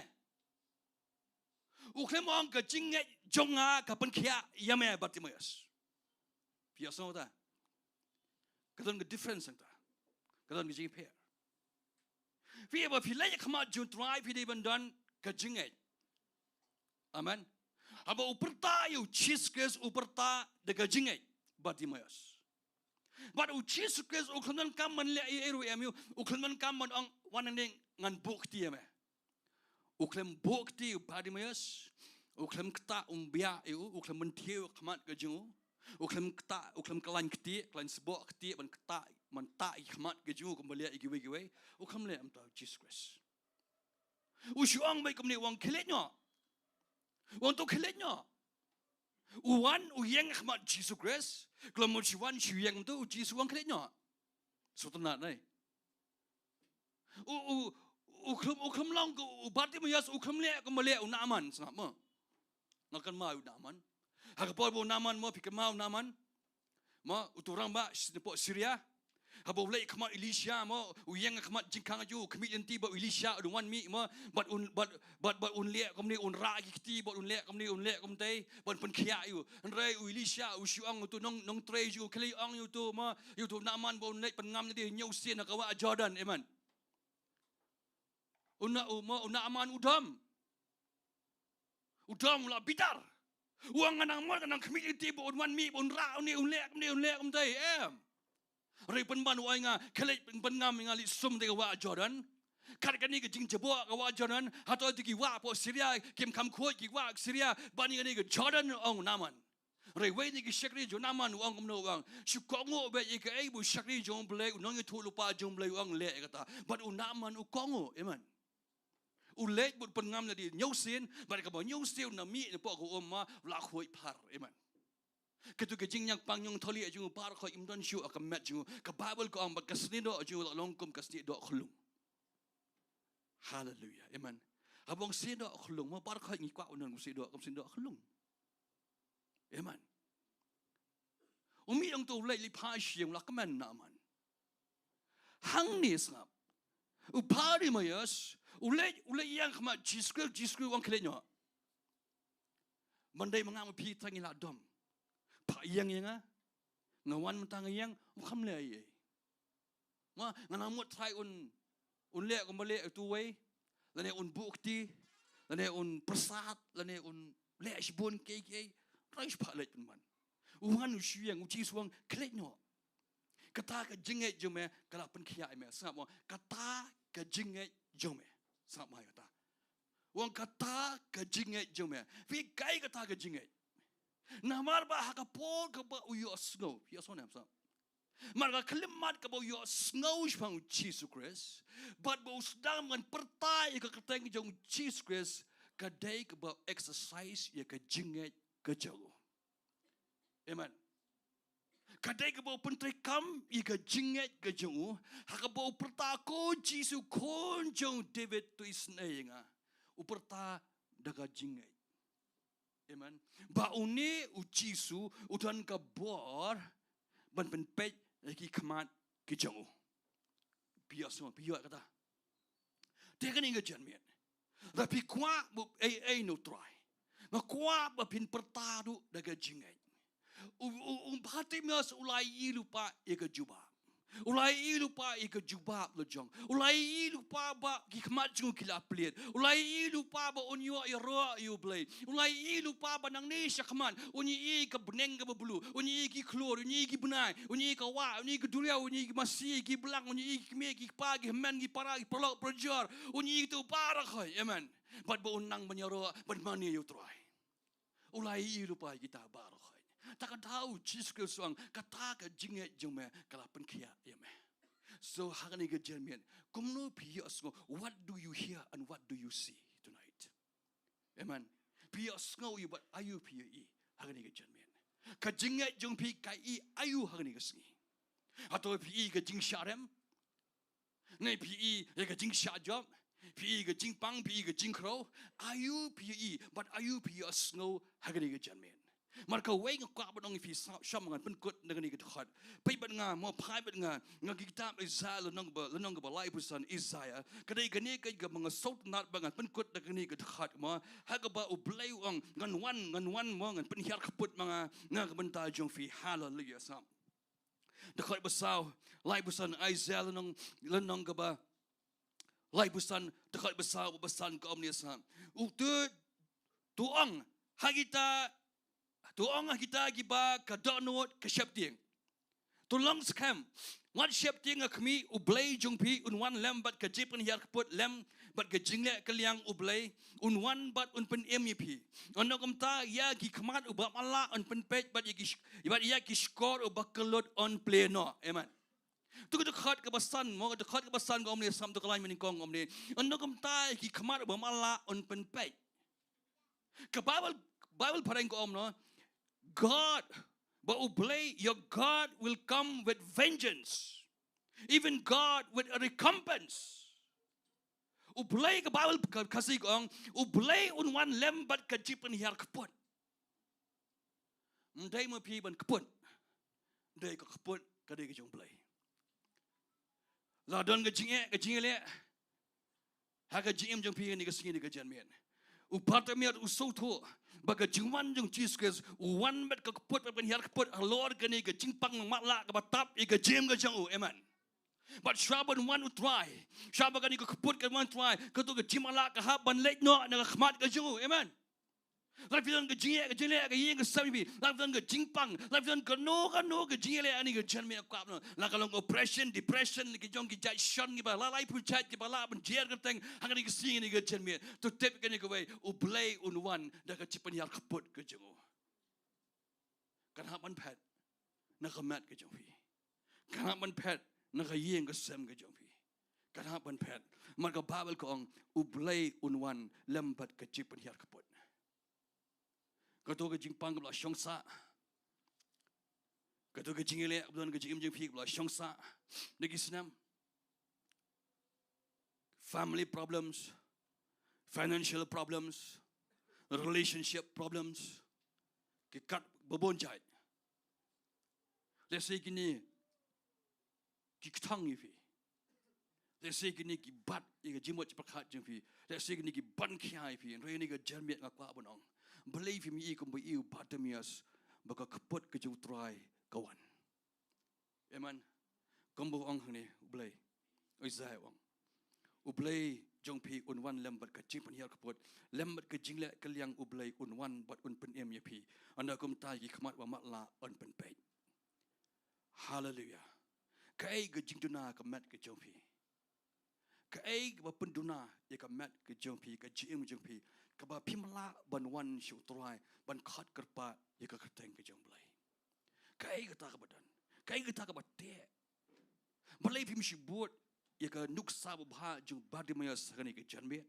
U khlem ong ka jingngeit jong nga ka pynkhiah ïa me, Bartimaeus. Phi ïohsngew ta? Ka don ka difference hangta. Ka don ka jingpher. Phi, haba phi leit ha khmat jong u Trai phi dei ban don ka jingngeit. Amen. Haba u pyrta ïa u Jisu Khrist u pyrta da ka jingngeit, Bartimaeus. Bad u Jisu Khrist u khlem donkam ban leh ei ei ruh ïa u, u khlem donkam ban ong wan hangne ngan buh kti ïa me. U khlem buh kti ïa u Bartimaeus, u khlem ktah, um biah ïa u, u khlem mynthiew ha khmat ka jong u, u khlem ktah, u khlem khlaiñ kti, khlaiñ sboh kti, ban ktah, ban tah ïa khmat ka jong u kumba leh ïa kiwei kiwei, u khlem leh kumta u Jisu Khrist. U shu ong beit kumne, u ong khie leit noh. U ong to khie leit noh. U wan, u ïeng ha khmat Jisu Khrist. Khlem u shu wan, shu ïeng to, u Jisu u ong khie leit noh. Sngewtynnat nai. U, u, u khlem, u khlem long, u Bartimaeus, u khlem leh kumba leh u Naaman, sngap mo. Nga kynmaw u Naaman. Ha ka por ba u Naaman mo, phi kynmaw u Naaman. Mo, utu u rangbah, napoh Syria. Haba u leit ha khmat Elisha mo, u ïeng ha khmat jingkhang jong u, khmih lynti bad u Elisha, u dang wan mih mo, bad un, bad, bad, bad un leh kumne, un rah ki kti, bad un leh kumne, un leh kumtei, bad pynkhiah ïa u. Hynrei u Elisha, u shu ong utu nong, nongtrei jong u, khie leit ong ïa utu mo, ïa utu Naaman, ba un leit pynngam lade hynñiew sien ha ka wah Jordan, amen. U Na-, u mo, u Naaman u dom. U dom, u la bitar. U ong nga nang mut, nga nang khmih lynti ba un wan mih, ba un rah une, un leh kumne, un leh kumtei, em. Hynrei pynban u ong ïa nga, khie leit pyn-, pynngam ïa nga leit sum te ka wah Jordan. Kat kane ka jingjaboh ka wah Jordan, hato te ki wah hapoh Syria, kim kham khuid ki wah Syria, ban ïa kane ka Jordan, ong u Naaman. Hynrei uwei na ki shakri jong u Naaman u ong kumno, u ong, shu kohnguh beit ïa kaei ba u shakri jong u Blei, u nongïathuhlypa jong u Blei u ong leh ïa kata. Bad u Naaman u kohnguh, amen. U leit bad u pynngam lade hynñiew sien, bad kaba hynñiew sien u nang mih napoh ka um mo, u la khuid phar, amen. Katu ka jingñiangpang ñiangthylliej jong u baroh khoit, im don shuh ha ka met jong u. Ka Baibl ka ong ba ka snieh doh jong u la long kum ka snieh doh khyllung. Haleluia. Amen. Haba ong snieh doh khyllung mo, baroh khoit ngi kwah ban don ka snieh doh, kum snieh doh khyllung. Amen. U mih ong to u leit leit phai sha ïing, u la kmen u Naaman. Hangne sngap. U Bartimaeus, u leit, u leit ïeng ha khmat Jisu Khrist, Jisu Khrist u ong khie leit noh. Ban dei ma nga ma phi tang ngi la dom. Phah ïeng ïa nga. Nga wan mynta nga ïeng, um kham leh ei ei. Mo, nga nang mut Trai un, un leh kumba leh utu uwei. Lane un buh kti, lane un pyrsad, lane un leh shibun kiei kiei, hynrei shipah leit pynban. U wan u shu ïeng, u Jisu u ong, khie leit noh. Kata ka jingngeit jong me ka la pynkhiah ïa me. Sngap mo, kata ka jingngeit jong me. Sngap mo ïa kata. U ong kata ka jingngeit jong me. Phi kai kata ka jingngeit. Namar ba ha ka por kaba u ïohsngew, ïohsngew ne em sngap. Namar ka khyllipmat kaba u ïohsngew shaphang u Jisu Khrist, bad ba u sdang ban pyrta ïa ka kyrteng jong u Jisu Khrist, ka dei kaba exercise ïa ka jingngeit ka jong u. Amen. Ka dei kaba u pyntreikam ïa ka jingngeit ka jong u, ha kaba u pyrta, ko Jisu, khun jong u David, to isynei ïa nga. U pyrta da ka jingngeit. Amen. Ba une u Jisu u don ka bor ban pynpeit ïa ki khmat ki jong u. Phi ïohsngew, phi ïoh kata. Te kane ka jingmut. Lada phi kwah ba ei ei na u Trai, nga kwah ba phin pyrta ruh da ka jingngeit. U, u, u Bartimaeus u la ïohi lypa ïa ka jubab. U la ïohi lypa ïa ka jubab la jong. U la ïohi lypa ba ki khmat jong u ki la plied. U la ïohi lypa ba un ïoh ïaroh ïa u Blei. U la ïohi lypa ba nangne shakhmat un ïohi ïa ka bneng kaba blue, un ïohi ïa ki khlur, un ïohi ïa ki bnai, un ïohi ïa ka wah, un ïohi ïa ka duriaw, un ïohi ïa ki masi, ïa ki blang, un ïohi ïa ki kmie, ïa ki kpa, ïa ki hynmen, ïa ki para, ïa ki paralok, parajor. Un ïohi ïa kito baroh khoit. Amen. Bad ba un nang ban ïaroh, ban mane ïa u Trai. U la ïohi lypa ïa kita baroh khoit. Te kata u Jisu Khrist u ong, kata ka jingngeit jong me ka la pynkhiah ïa me. So ha kane ka jingmut, kumno phi ïohsngew, what do you hear and what do you see tonight? Amen. Phi ïohsngew ïa, bad aïu phi ïohi ha kane ka jingmut? Ka jingngeit jong phi ka ïohi aïu ha kane ka sngi? Hato phi ïohi ka jingshah rem? Ne phi ïohi ïa ka jingshah jop? Phi ïohi ka jingpang, phi ïohi ka jingkhrew? Aïu phi ïohi, bad aïu phi ïohsngew ha kane ka jingmut? Namar kawei nga kwah ban ong ïa phi, sngap, sngap, ngan pynkut na kane ka dkhot. Peit bad nga mo, phai bad nga na ka kitab Isaiah lynnong kaba, lynnong kaba laiphew san, Isaiah. Ka dei kane ka, kaba nga sngewtynnat bad ngan pynkut na kane ka dkhot mo. Ha kaba u Blei u ong, ngan wan, ngan wan mo, ngan pynhiar kput ma nga na ka bynta jong phi. Haleluya, sngap. Dkhot ba saw, laiphew san, Isaiah lynnong, lynnong kaba laiphew san, dkhot ba saw, ba san ka ong kumne, sngap. U tu, to ong ha kita, to ong ha kita kiba ka dohnud ka sheptieng. To long skhem, wat sheptieng, ko khmih, u Blei jong phi un wan lem bad ka jingpynhiar kput, lem bad ka jingleh kylliang, u Blei un wan bad un pynim ïa phi. Ynda kumta ïa ki khmat uba matlah un pynpeit, bad ïa ki sh-, bad ïa ki shkor uba kyllut un plie noh. Amen. To ka dkhot kaba san mo, ka dkhot kaba san ka ong kumne, sngap, to ka lain ba nyngkong ka ong kumne. Ynda kumta ïa ki khmat uba matlah un pynpeit. Ka Bible, Bible phareng ka ong kumno, God, ba u Blei, your God will come with vengeance. Even God with a recompense. U Blei, ka Bible ka, Khasi ka ong, u Blei un wan lem bad ka jingpynhiar kput. Ym dei mo phi ban kput. Dei ka kput ka dei ka jong u Blei. La don ka jingeh, ka jingeh leh ha ka jingim jong phi ha kane ka sngi, ha kane ka janmiet. U Bartimaeus u sngewthuh ba ka jingwan jong u Jisu Khrist, u wan bad ka kput, bad pynhiar kput halor kane ka jingpang matlah kaba tap ïa ka jingim ka jong u. Amen. Bad shuwa ban wan u Trai, shuwa ba kane ka kput kan wan u Trai, kato ka jingmatlah ka hap ban leit noh na ka khmat ka jong u. Amen. Lada phi don ka jingeh, ka jingleh, ka ïing ka sem phi, lada phi don ka jingpang, lada phi don kano kano ka jingeh leh ha kane ka janmiet, kwah ban ong, la ka long oppression, depression, ki jong ki jait shon kiba la laiphew jait kiba lah ban jer kyrteng ha kane ka sngi, ha kane ka janmiet, to tip kane kawei, u Blei un wan da ka jingpynhiar kput ka jong u. Kan hap ban phet na ka met ka jong phi. Kan hap ban phet na ka ïing ka sem ka jong phi. Kan hap ban phet. Namar ka Baibl ka ong, u Blei un wan lem bad ka jingpynhiar kput. Kato ka jingpang kaba la shong sah, kato ka jingïaleh kaba don ha ka jingim jong phi kaba la shong sah da ki snem, family problems, financial problems, relationship problems, ki kat ba bun jait. Lehse kine ki kthang ïa phi. Lehse kine ki bat ïa ka jingmut jingpyrkhat jong phi. Lehse kine ki ban khia ïa phi. Hynrei ha kane ka janmiet nga kwah ban ong, balei phim ïohi kumba ïohi u Bartimaeus, ba ka kput ka jong u Trai ka wan? Amen. Kumba ong hangne u Blei, Isaiah u ong, u Blei jong phi un wan lem bad ka jingpynhiar kput, lem bad ka jingleh kylliang U Blei un wan bad un pynim ïa phi. Ynda kumta ki khmat ba matlah yn pynpeit. Haleluya. Kaei ka jingduna ka met ka jong phi? Kaei kaba pynduna ïa ka met ka jong phi, ka jingim jong phi, kaba phim lah ban wan sha U Trai, ban khot kyrpad ïa ka kyrteng ka jong U Blei? Kaei kata kaba don? Kaei kata kaba teh? Balei phim shym bud ïa ka nuksa babha jong Bartimaeus ha kane ka janmiet,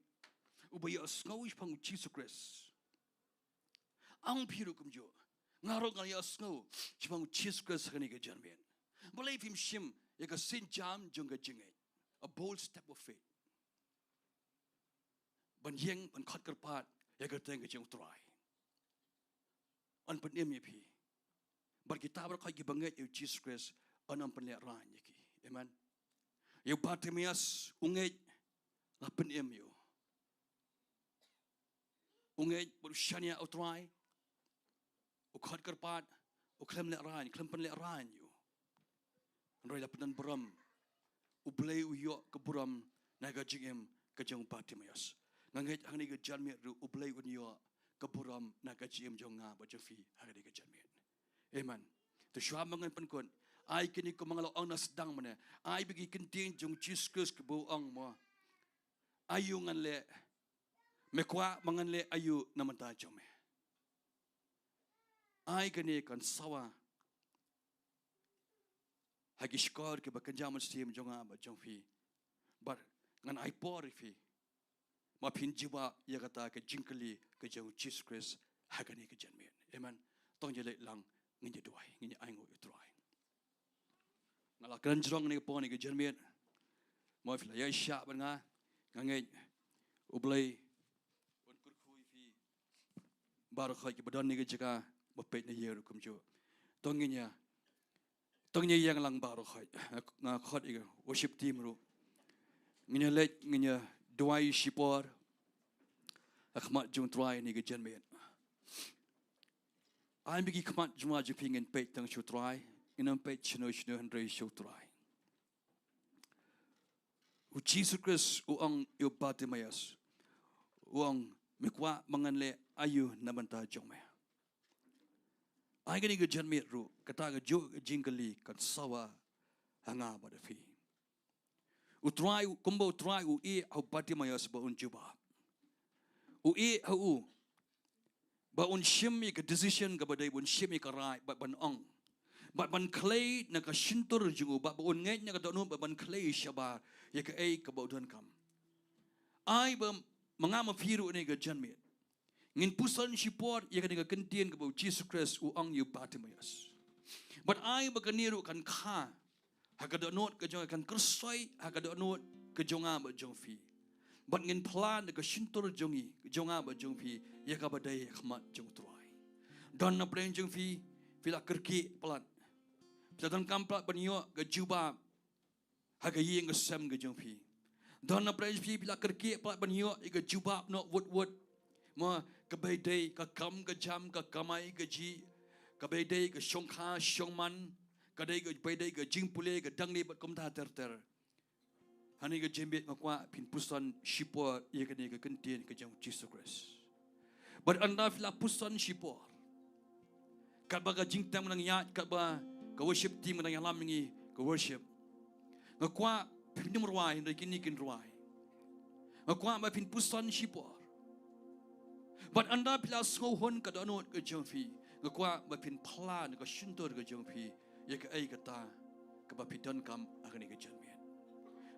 uba ïohsngew shaphang U Jisu Khrist? Ong phi ruh kumjuh, nga ruh nga ïohsngew shaphang U Jisu Khrist ha kane ka janmiet. Balei phim shim ïa ka sienjam jong ka jingngeit? A bold step of faith. Ban ïeng, ban khot kyrpad ïa ka kyrteng ka jong U Trai. Yn pynim ïa phi. Bad kita baroh kiba ngeit ïa U Jisu Khrist, yn ym pynlehraiñ ïa ki. Amen. Ïa u Bartimaeus, u ngeit, la pynim ïa u. U ngeit bad u shaniah U Trai, u khot kyrpad, u khlem lehraiñ, khlem pynlehraiñ ïa u. Hynrei la pyndon burom. U Blei u ïoh ka burom na ka jingim ka jong u Bartimaeus. Nga ngeit ha kane ka janmiet ruh U Blei un ïoh ka burom na ka jingim jong nga bad jong phi ha kane ka janmiet. Amen. To shuwa ba ngan pynkut, ai kine, kumba nga la ong na sdang mynne, ai ba ki ktien jong U Jisu Khrist kiba u ong mo, aïu ngan leh, me kwah ba ngan leh aïu na bynta jong me? Ai kane kan sawa ha ki shkor kiba kynja mynsiem jong nga bad jong phi. Bad ngan ai por ïa phi ba phin jubab ïa kata ka jingkylli ka jong U Jisu Khrist ha kane ka janmiet. Amen. To ngin ïa leit lang, ngin ïa duwai, ngin ïa ainguh ïa U Trai. Nga la kren jrong kane ka por, kane ka janmiet. Mo phi la ïaishah bad nga, nga ngeit U Blei un kyrkhu ïa phi baroh khoit kiba don ha kane ka jaka, ba peit na ïing ruh kumjuh. To ngin ïa, to ngin ïa ïeng lang baroh khoit. Nga khot ïa ka worship team ruh. Ngin ïa leit, ngin ïa duwai shipor ha khmat jong U Trai ha kane ka janmiet. Ai ba ki khmat jong nga jong phi ngin peit tang sha U Trai, ngin ym peit shano shano hynrei sha U Trai. U Jisu Khrist u ong ïa u Bartimaeus, u ong, me kwah ba ngan leh aïu na bynta jong me? Ai kane ka janmiet ruh kata kajuh ka jingkylli kan sawa ha nga bad ha phi. U Trai, kumba U Trai u ïeh ha u Bartimaeus ba un jubab, u ïeh ha u ba un shim ïa ka decision kaba dei, ba un shim ïa ka rai, bad ban ong, bad ban khlei na ka shyntur jong u, bad ba un ngeit na ka dohnud, bad ban khlei shabar ïa kaei kaba u donkam. Ai ba ma nga ma phi ruh ha kane ka janmiet ngin puson shipor ïa kane ka kyntien kaba u Jisu Khrist u ong ïa u Bartimaeus. Bad ai ba kane ruh kan kha ha ka dohnud ka jong, kan kyrsoi ha ka dohnud ka jong nga bad jong phi. Bad ngin phla na ka shyntur jong ngi, jong nga bad jong phi, ïa kaba dei ha khmat jong U Trai. Don na pdeng jong phi, phi la kyrkieh palat, phi la donkam palat ban ïoh ka jubab ha ka ïing ka sem ka jong phi. Don na pdeng jong phi, phi la kyrkieh palat ban ïoh ïa ka jubab noh wut wut. Mo, kaba dei ka kam ka jam, ka kamai kajih, kaba dei ka shongkha shongman, ka dei, kaba dei ka jingpule, ka dang dei bad kumta ter ter. Ha kane ka janmiet nga kwah phin puson shipor ïa kane ka kyntien ka jong u Jisu Khrist. Bad ynda phi la puson shipor, katba ka jingtem ka dang ïaid, katba ka worship team ka dang ïalam ïa ngi ka worship, nga kwah phim rwai hynrei kine kin rwai. Nga kwah ba phin puson shipor. Bad ynda phi la sngewhun ka dohnud ka jong phi, nga kwah ba phin phla na ka shyntur ka jong phi ïa kaei kata kaba phi donkam ha kane ka janmiet.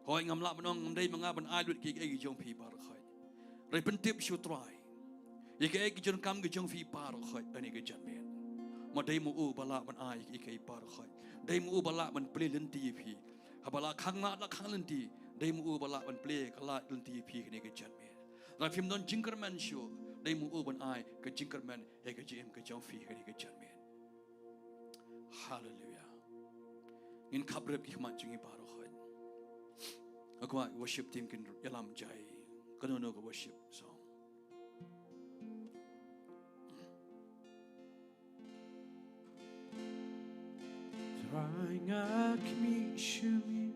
Hooid, ngam lah ban ong, ngam dei ma nga ban ai lut ïa kaei ka jong phi baroh khoit. Hynrei pyntip sha u Trai ïa kaei ka jingdonkam ka jong phi baroh khoit ha kane ka janmiet. Ma dei ma u ba lah ban ai ïa kaei baroh khoit. Dei ma u ba lah ban plie lynti ïa phi. Haba la khang lad la khang lynti, dei ma u ba lah ban plie ka lad lynti ïa phi ha kane ka janmiet. Lada phim don jingkyrmen shuh, dei ma u ban ai ka jingkyrmen ïa ka jingim ka jong phi ha kane ka janmiet. Haleluya. Ngin khapbrip ki khmat jong ngi baroh khoit. Nga kwah worship team kin ïalam jai. Kano kano ka worship song. Trai, nga khmih sha me,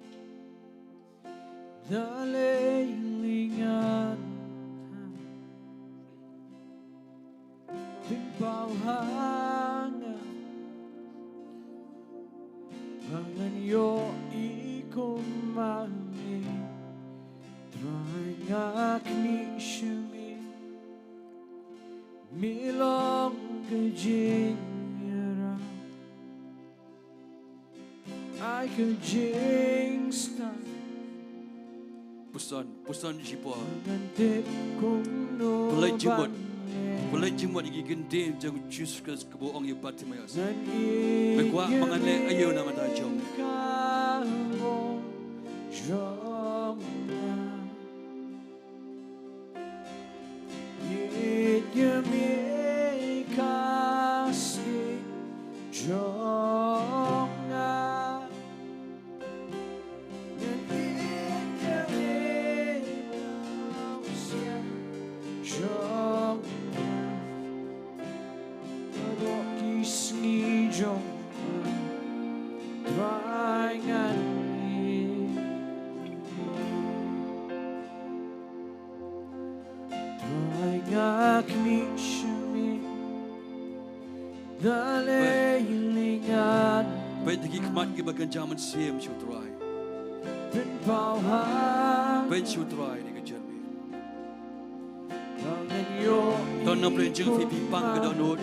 da lei lei nga ha nga, ba ngan ïohi kum ma me. Trai nga khmih sha me, me long ka jingïarap. Ai ka jingstad. Puson, puson shipor. Ngan tip kumno. Pynleit jingmut. Ban leh. Pynleit jingmut ïa ki kyntien jong u Jisu Khrist kaba u ong ïa u Bartimaeus. Ngan ïeit. Me kwah ba ngan leh aïu na ka bynta jong me? Ka bor jong nga. Ïeit ïa me ka sngi jong nga. Ngan ïeit ïa me ka sngi jong nga. Baroh ki sngi jong nga, Trai ngan ïeit. Trai nga khmih sha me, da lei lei ngan. Peit da ki khmat kiba kynja mynsiem sha u Trai. Pynpaw ha. Peit sha u Trai da ka jingmut. Don na pdeng jong phi, phi pang ka dohnud,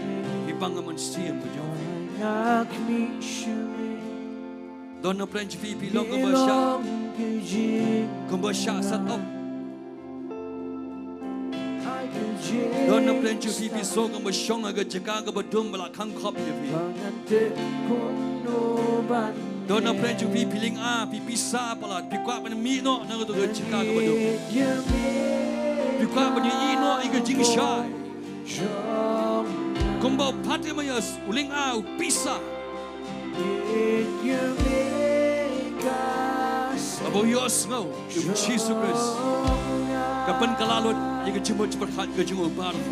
phi pang ka mynsiem ka jong phi. Don na pdeng jong phi, phi long kumba shah, kumba shah sat op. Don na pdeng jong phi, phi sngew kumba shong ha ka jaka kaba dum ba la khang khop ïa phi. Don na pdeng jong phi, phi lynga, phi pisa palat, phi kwah ban mih noh na kato ka jaka kaba dum. Phi kwah ban ïohi noh ïa ka jingshai. Kumba u Bartimaeus, u lynga, u pisa. Haba u ïohsngew ïa u Jisu Khrist, ka pynkylla lut ïa ka jingmut jingpyrkhat ka jong u baroh.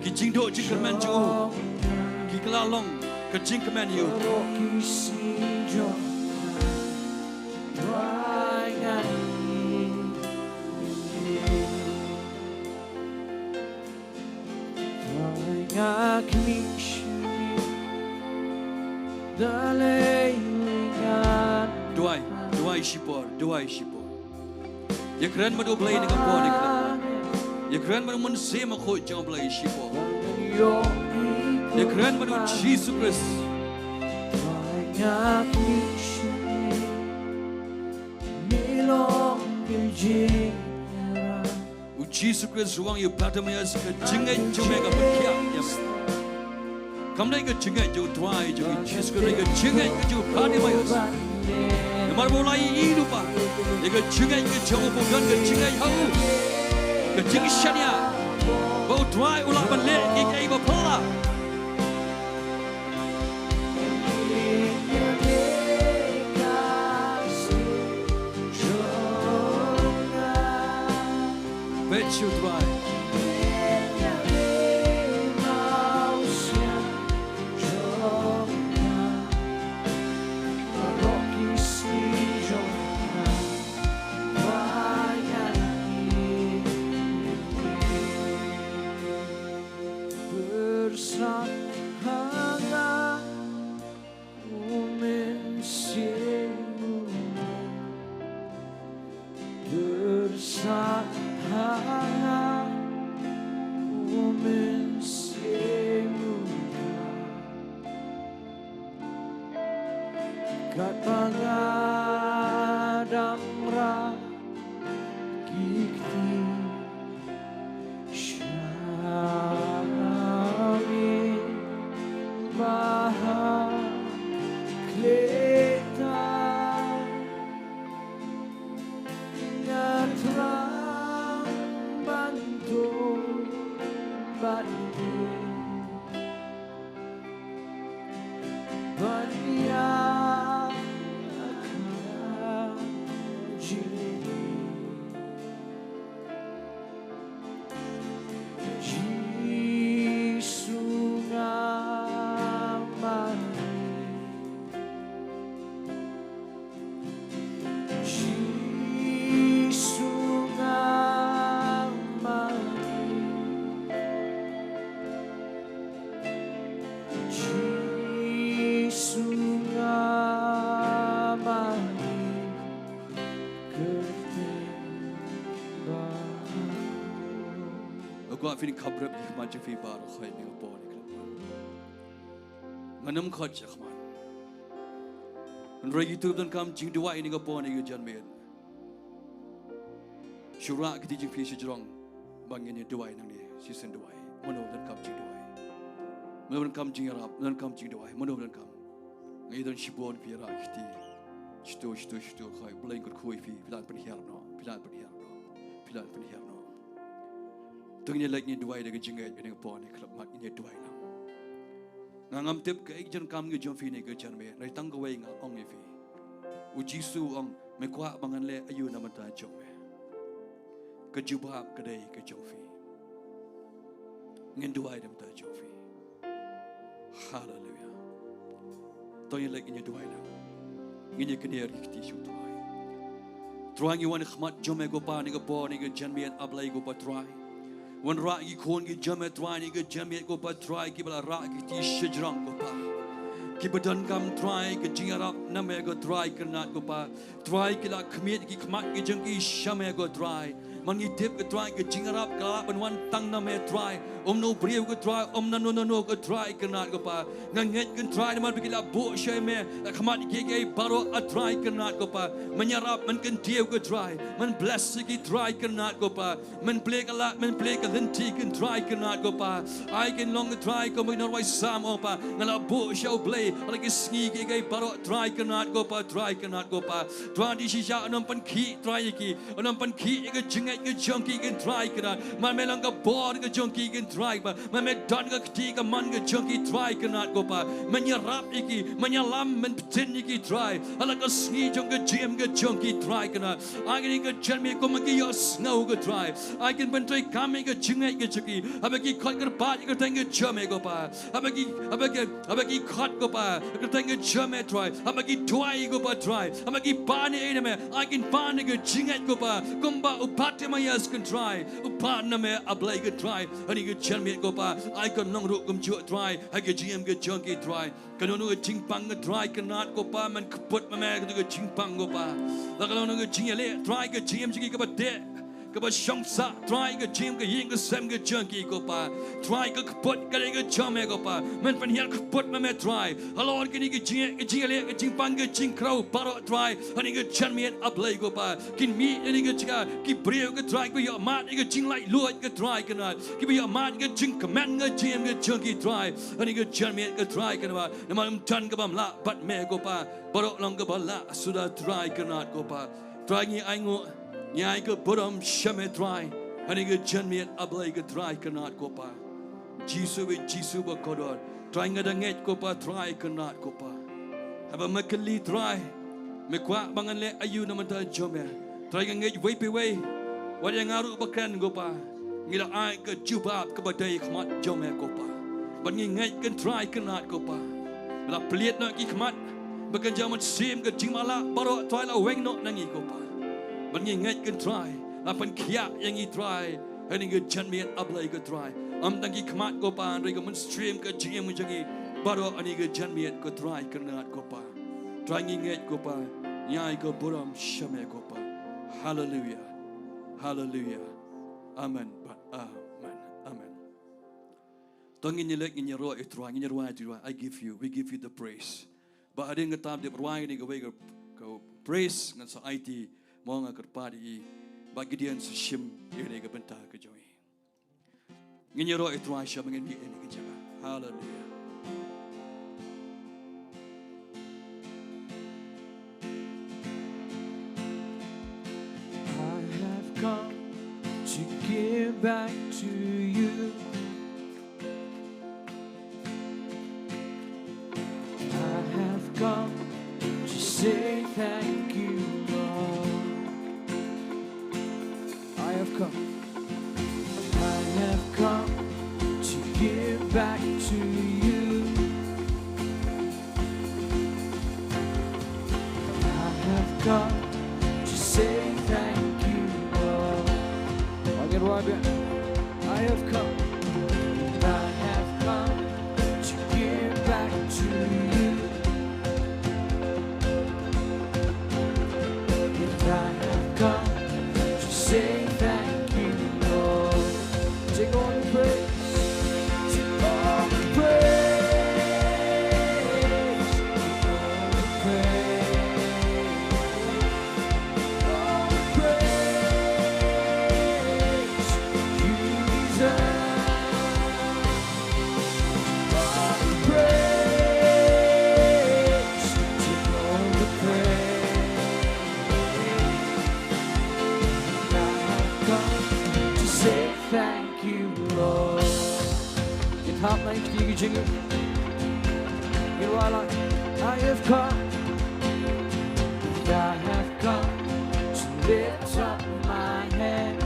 Ki jingduh jingkyrmen jong u ki kylla long ka jingkmen ïa u. Duwai, duwai shipor, duwai shipor. Ïakren bad U Blei na ka por, ïakren. Ïakren bad U Mynsiem Bakhuid jong U Blei shipor. Ïakren bad U Jisu Khrist. U Jisu Khrist u ong ïa u Bartimaeus, ka jingngeit jong me ka pynkhiah ïa me. Kam dei ka jingngeit jong u Trai jong ngi Jisu Khrist, ka jingngeit ka jong u Bartimaeus. Namar ba u la ïohi lypa ïa ka jingngeit ka jong u, ba u don ka jingngeit ha u, ka jingshaniah ba u Trai u lah ban leh ïa kaei ba phylla. Peit sha u Trai. Pyrshah ha nga, U Mynsiem, pyrshah ha nga. Ba phin khap rep ïa ki khmat jong phi baroh ha kane ka por ne ka por. Ngan ym khot sha khmat. Hynrei kito kiba donkam jingduwai ha kane ka por ne ka janmiet, shu rah kti jong phi shajrong ba ngin ïa duwai nangne. Shisien duwai. Mano ba donkam jingduwai? Mano ba donkam jingïarap? Mano ba donkam jingduwai? Mano ba donkam? Nga ïohi don shibun phi rah kti. Shito, shito, shito, khai. Blei un kyrkhu ïa phi, phi lah ban pynhiar noh, phi lah ban pynhiar noh, phi lah ban pynhiar noh. To ngin ïa leit ngin duwai da ka jingngeit, ha kane ka por ne khlem mat ngin ïa duwai lang. Nga ngam tip kaei ka jingkam ka jong phi ne ka jong me, hynrei tang kawei nga ong ïa phi. U Jisu u ong, me kwah ba ngan leh aïu na bynta jong me? Ka jubab ka dei ka jong phi. Ngin duwai na bynta jong phi. Haleluia. To ngin leit ngin ïa duwai lang. Ngin ïa knieh ïa ki kti sha u Trai. Trai ngi wan ha khmat jong me ko Pa, ha kane ka por ne ka janmiet A Blei ko Pa Trai. Wan rah ïa ki khun ki jong me Trai ha kane ka janmiet ko Pa Trai, kiba la rah ki kti shajrong ko Pa. Kiba donkam Trai ka jingïarap na me ko Trai Kynrad ko Pa. Trai ki la khmied ki khmat ki jong ki sha me ko Trai. Namar ngi tip ko Trai ka jingïarap ka lah ban wan tang na me Trai. Ym na u briew ko Trai, ym na no na no ko Trai Kynrad ko Pa. Nga ngeit ko Trai namar ba ki la buh sha me, la khmat ïa kiei kiei baroh A Trai Kynrad ko Pa. Men ïarap, men kyntiew ko Trai. Men bless ïa ki Trai Kynrad ko Pa. Men plie ka lad, men plie ka lynti ko Trai Kynrad ko Pa. Ai kin long ko Trai kum u nongrwai Salm u ong Pa, nga la buh sha U Blei ha la ki sngi kiei kiei baroh Trai Kynrad ko Pa, Trai Kynrad ko Pa. Trai dei shisha un ym pynkhih Trai ïa ki, un ym pynkhih ïa ka jingngeit ka jong ki ko Trai Kynrad. Namar me long ka bor ka jong ki ko Trai Pa. Namar me don ka kti kamon ka jong ki Trai Kynrad ko Pa. Men ïarap ïa ki, men ïalam, men btin ïa ki Trai. Ha la ka sngi jong ka jingim ka jong ki Trai Kynrad. Ai kane ka janmiet kum ma ki ïohsngew ko Trai. Ai kin pyntreikam ïa ka jingngeit ka jong ki. Haba ki khot kyrpad ïa ka kyrteng ka jong me ko Pa. Haba ki, haba ki, haba ki khot ko Pa, ka kyrteng ka jong me Trai. Haba ki duwai ko Pa Trai. Haba ki pan ei ei na me. Ai kin pan ïa ka jingngeit ko Pa. Kumba u Bartimaeus ko Trai. U pan na me A Blei ko Trai. Ha kane ka janmiet ko Pa. Ai kan long ruh kumjuh Trai. Ha ka jingim ka jong ki Trai. Kano kano ka jingpang ko Trai Kynrad ko Pa, men kput ma me kano kano ka jingpang ko Pa. La kano kano ka jingïaleh Trai ka jingim jong ki kaba deh, kaba shong sah Trai ka jingim ka ïing ka sem ka jong ki ko Pa. Trai ka kput ka dei ka jong me ko Pa. Men pynhiar kput ma me Trai. Halor kine ki jing, ka jingïaleh ka jingpang ka jingkhraw baroh Trai. Ha kane ka janmiet A Blei ko Pa. Kin mih ha kane ka jaka ki briew ko Trai kiba ïohmad ïa ka jinglaitluid ko Trai Kynrad. Kiba ïohmad ïa ka jingkmen ka jingim ka jong ki Trai. Ha kane ka janmiet ko Trai Kynrad. Namar ym don kaba ym lah bad me ko Pa. Baroh long kaba lah suda Trai Kynrad ko Pa. Trai ngi ainguh, ngi ai ka burom sha me Trai. Ha kane ka janmiet A Blei ko Trai Kynrad ko Pa. Jisu, Jisu bakordor. Trai nga da ngeit ko Pa Trai Kynrad ko Pa. Haba me kylli Trai, me kwah ba ngan leh aïu na bynta jong me. Trai nga ngeit wei pa wei, wat ïa nga ruh ba kren ko Pa. Ngi la ai ka jubab kaba dei ha khmat jong me ko Pa. Bad ngi ngeit ko Trai Kynrad ko Pa. Me la plied noh ki khmat, ba kan jia mynsiem ka jingmala baroh Trai la weng noh na ngi ko Pa. Bad ngi ngeit ko Trai, la pynkhiah ïa ngi Trai. Ha kane ka janmiet A Blei ko Trai. Ym tang ki khmat ko Pa, hynrei ka mynsiem ka jingim jong ngi baroh ha kane ka janmiet ko Trai Kynrad ko Pa. Trai ngi ngeit ko Pa, ngi ai ka burom sha me ko Pa. Haleluia. Haleluia. Amen. Amen. Amen. To ngin ïaleit ngin ïaroh ïa u Trai, ngin ïaroh ïa u Trai. I give you, we give you the praise. Ba hadien kata ba dep rwai ïa kane kawei ka, ka praise ngan sa aiti, mo nga kyrpad ïa i Bah Gideon sa shim ïa kane ka bynta ka jong i. Ngin ïaroh ïa u Trai sha ba ngin mih ïa kane ka jaka. Haleluia. I have come to give back to you. I have come to say thank you, Lord. I have come. I have come to give back to you. I have come to say thank you, Lord. Again, one again. I have come. I have come to give back to you. And I have come to say thank you, Lord. Take all the Sing it. Ngin wallam. I have come, I have come to lift up my hand.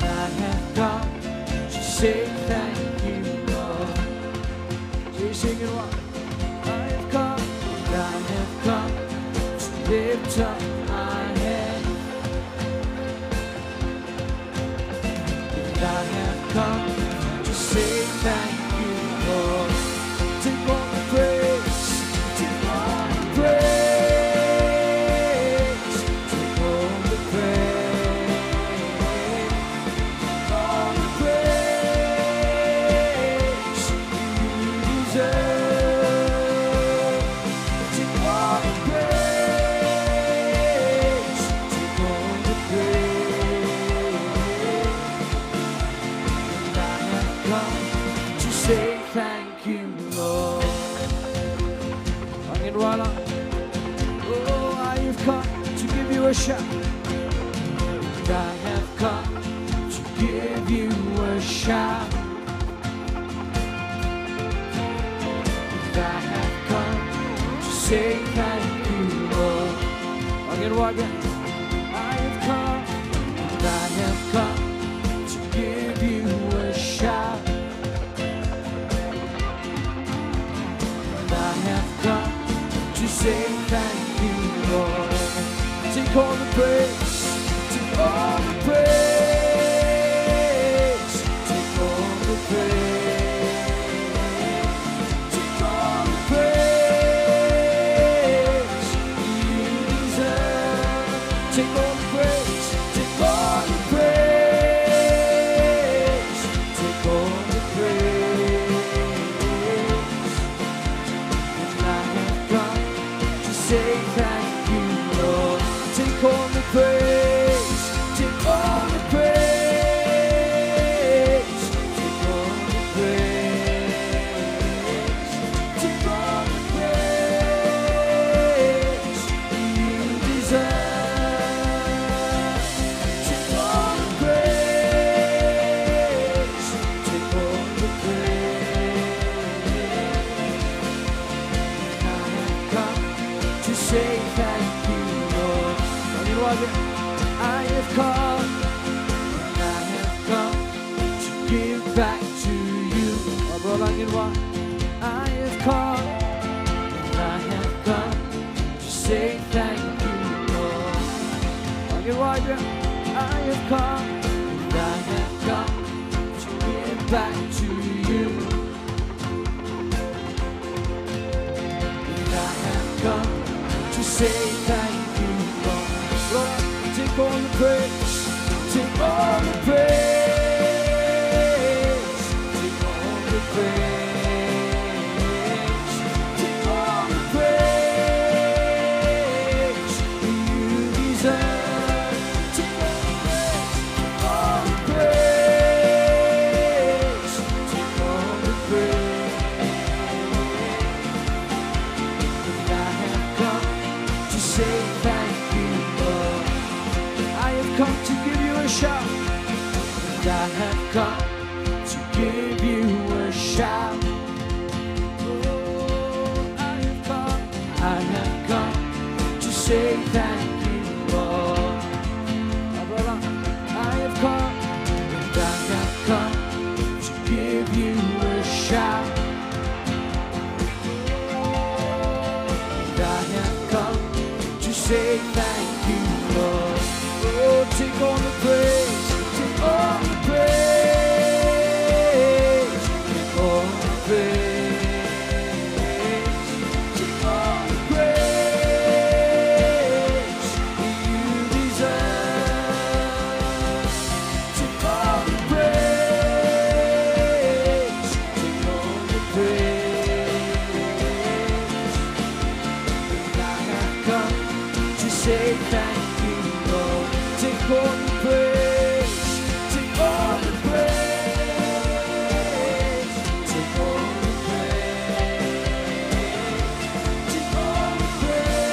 I have come to say thank you, Lord. Sing it, sing it, wallam. I have come, I have come to lift up my hand. And I have come to say thank you, Lord. Take all the praise, take all the praise, take all the praise, take all the praise you deserve. Take all the praise, take all the praise. And I have come to say thank you, Lord. Ngin wallam. Oh, I have come to give you a shout. And I have come to give you a shout. And I have come to say thank you, Lord. Ngin wallam. I have come, and I have come to give you a shout. And I have come to say thank you, Lord. Take all the praise, take all the praise, take all the praise, take all the praise you deserve. Take all the praise, take all the praise, take all the praise. And I have come to say thank you, Lord. Take all the praise, take all the praise, take all the praise, take all the praise you deserve. Take all the praise, take all the praise. And I have come to say thank you, Lord. I have come, I have come to give back to you. Oh, bro, like it, what? I have come, I have come to say thank you, Lord. Like it, what? I have come, I have come to give back to you. And I have come to say thank you, Lord. Lord, take all the praise, take all the praise, take all the praise, take all the praise you deserve. Take all the praise, take all the praise, take all the praise. And I have come to say thank you, Lord. I have come to give you a shout. And I have come to give you a shout. Oh, I have come, I have come to say thank you, Lord. I have come, and I have come to give you a shout. And I have come to say thank you, Lord. Oh, take all the praise, take all the praise, take all the praise, take all the praise you deserve. Take all the praise, take all the praise. And I have come to say thank you, Lord. Take all the praise, take all the praise, take all the praise, take all the praise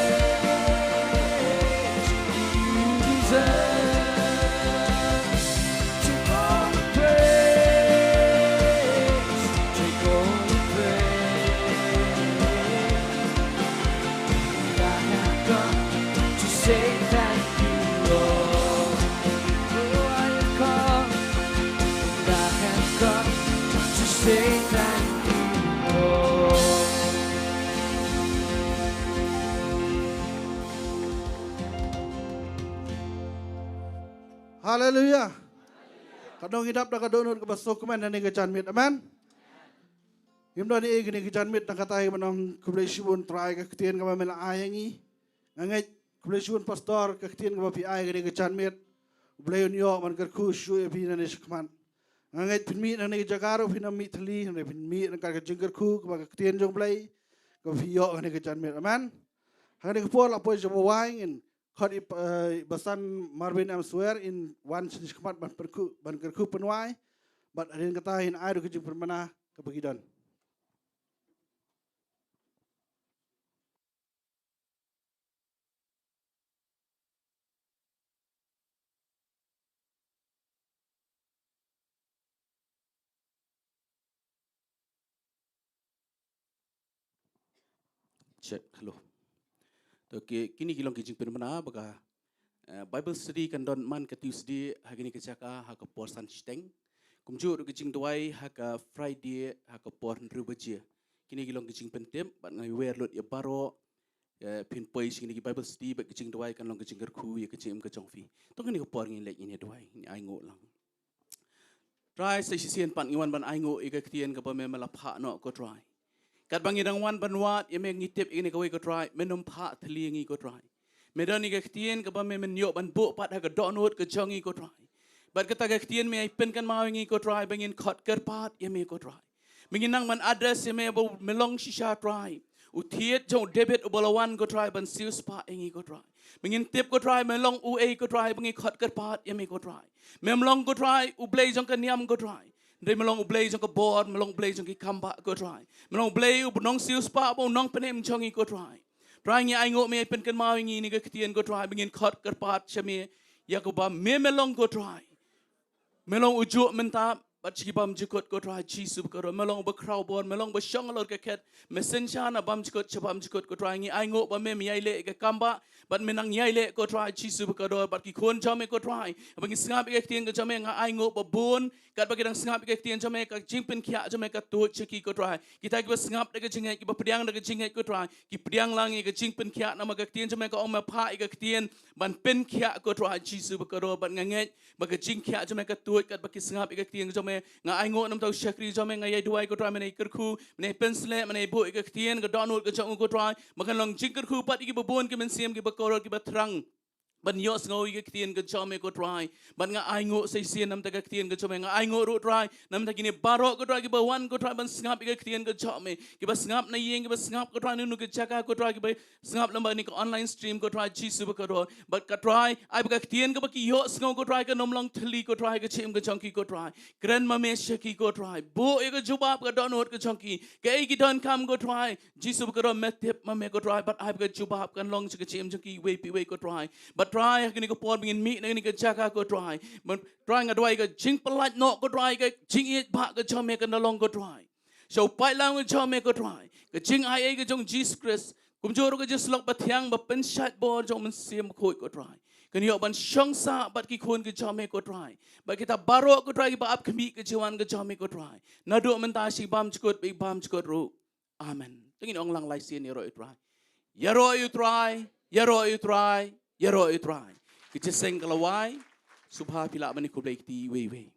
you deserve. Take all the praise. Haleluia. Ka dang ïadap da ka dohnud kaba sngewkmen ha kane ka janmiet. Amen. Ngim don ei ei ha kane ka janmiet, tang katai ban ong khublei shibun Trai ka ktien kaba me la ai ha ngi. Nga ngeit khublei shibun Pastor ka ktien kaba phi ai ha kane ka janmiet. U Blei un ïoh ban kyrkhu shuh ïa phi nangne shakhmat. Nga ngeit phin mih na kane ka jaka ruh phin ym mih thylli, hynrei phin mih ryngkat ka jingkyrkhu kaba ka ktien jong U Blei kaba phi ïoh ha kane ka janmiet. Amen. Ha kane ka por la poi sha ba wai, ngin khot i, eh, Basan Marvin M Swer in wan sha khmat ban pyrkhu, ban kyrkhu pynwai. Bad hadien kata in ai ruh ka jingpynbna kaba ki don. Check, hello. To ki, kine ki long ki jingpynbna ba ka, eh, Bible study kan don man ka Tuesday ha kine ki jaka ha ka por san shiteng. Kumjuh ruh ki jingduwai ha ka Friday ha ka por hynriew baje. Kine ki long ki jingpyntip bad nga wer lut ïa baroh, eh, phin poi sha kine ki Bible study bad ki jingduwai kan long ki jingkyrkhu ïa ka jingim ka jong phi. To kine ki por ngin leit ngin ïa duwai, ngin ai nguh lang. Trai, sa shisien pat ngi wan ban ai nguh ïa ka ktien kaba me me la phah noh ko Trai. Katba ngi dang wan ban wad ïa me ngi tip ïa kane kawei ko Trai, men ym phah thylli ïa ngi ko Trai. Me don ïa ka ktien kaba me men ïoh ban buh pat ha ka dohnud ka jong ngi ko Trai. Bad kata ka ktien me ai pynkynmaw ïa ngi ko Trai ba ngin khot kyrpad ïa me ko Trai. Me ngin nang ban address ïa me ba me long shisha Trai u thied jong u David uba la wan ko Trai ban siewspah ïa ngi ko Trai. Me ngin tip ko Trai me long uei ko Trai ba ngi khot kyrpad ïa me ko Trai. Mem long ko Trai u Blei jong ka niam ko Trai. Hynrei me long u Blei jong ka bor, me long u Blei jong ki kambah ko Trai. Me long u Blei u nongsiewspah bad u nongpynim jong ngi ko Trai. Trai ngi ai nguh me pynkynmaw ïa ngi ïa kane ka ktien ko Trai ba ngin khot kyrpad sha me ïa kaba me me long ko Trai. Me long u juh mynta bad sha ki bymjukut ko Trai Jisu bakordor. Me long uba khraw bor, me long uba shong halor ka khet, me synshar na bymjukut sha bymjukut ko Trai. Ngi ai nguh ba me me ïai leh ïa ka kambah bad me nang ïai leh ko Trai Jisu bakordor bad ki khun jong me ko Trai. Ba ngi sngap ïa ka ktien ka jong me, nga ai nguh ba bun katba ki dang sngap ïa ka ktien jong me ka jingpynkhiah jong me ka tuid sha ki ko Trai. Kita kiba sngap da ka jingngeit, kiba pdiang da ka jingngeit ko Trai, ki pdiang lang ïa ka jingpynkhiah namar ka ktien jong me ka ong me phah ïa ka ktien ban pynkhiah ko Trai Jisu bakordor bad nga ngeit ba ka jingkhiah jong me ka tuid katba ki sngap ïa ka ktien jong me. Nga ai nguh namar uta u shakri jong me, nga ïai duwai ko Trai me nang kyrkhu, me nang pynsleh, me nang buh ïa ka ktien ka dohnud ka jong u ko Trai ba kan long jingkyrkhu pat ïa kiba bun ki mynsiem kiba koror kiba thrang ban ïohsngew ïa ka ktien ka jong me ko Trai. Bad nga ai nguh sa shisien namar ka ktien ka jong me, nga ai nguh ruh Trai namar kine baroh ko Trai kiba wan ko Trai ban sngap ïa ka ktien ka jong me, kiba sngap na ïing, kiba sngap ko Trai na kano kano ka jaka ko Trai, kiba sngap lyngba kane ka online stream ko Trai Jisu bakordor. Bad ko Trai ai ba ka ktien kaba ki ïohsngew ko Trai kan ym long thylli ko Trai ha ka jingim ka jong ki ko Trai. Kren ma me sha ki ko Trai, buh ïa ka jubab ka dohnud ka jong ki, kaei ki donkam ko Trai Jisu bakordor, me tip ma me ko Trai bad ai ba ka jubab kan long sha ka jingim jong ki iwei pa iwei ko Trai. Bad Trai ha kane ka por ba ngin mih na kane ka jaka ko Trai, bad Trai nga duwai ka jingpyllait noh ko Trai, ka jingïeit ba ka jong me kan da long ko Trai. Sha u paidlang u jong me ko Trai, ka jingaiei ka jong Jisu Khrist, kumjuh ruh ka jingsyllok bathiang ba pynshait bor jong u Mynsiem Bakhuid ko Trai, kan ïoh ban shong sah bad ki khun ki jong me ko Trai, bad kita baroh ko Trai kiba ap khmih ka jingwan ka jong me ko Trai, naduh mynta sha ki bymjukut bad ki bymjukut ruh. Amen. To ngin ong lang lai sien: Ïaroh ïa u Trai, ïaroh ïa u Trai, ïaroh ïa u Trai, ïaroh ïa u Trai. Ka jingïaseng ka la wai. Sngewbha phi lah ban ïakhublei kti iwei iwei.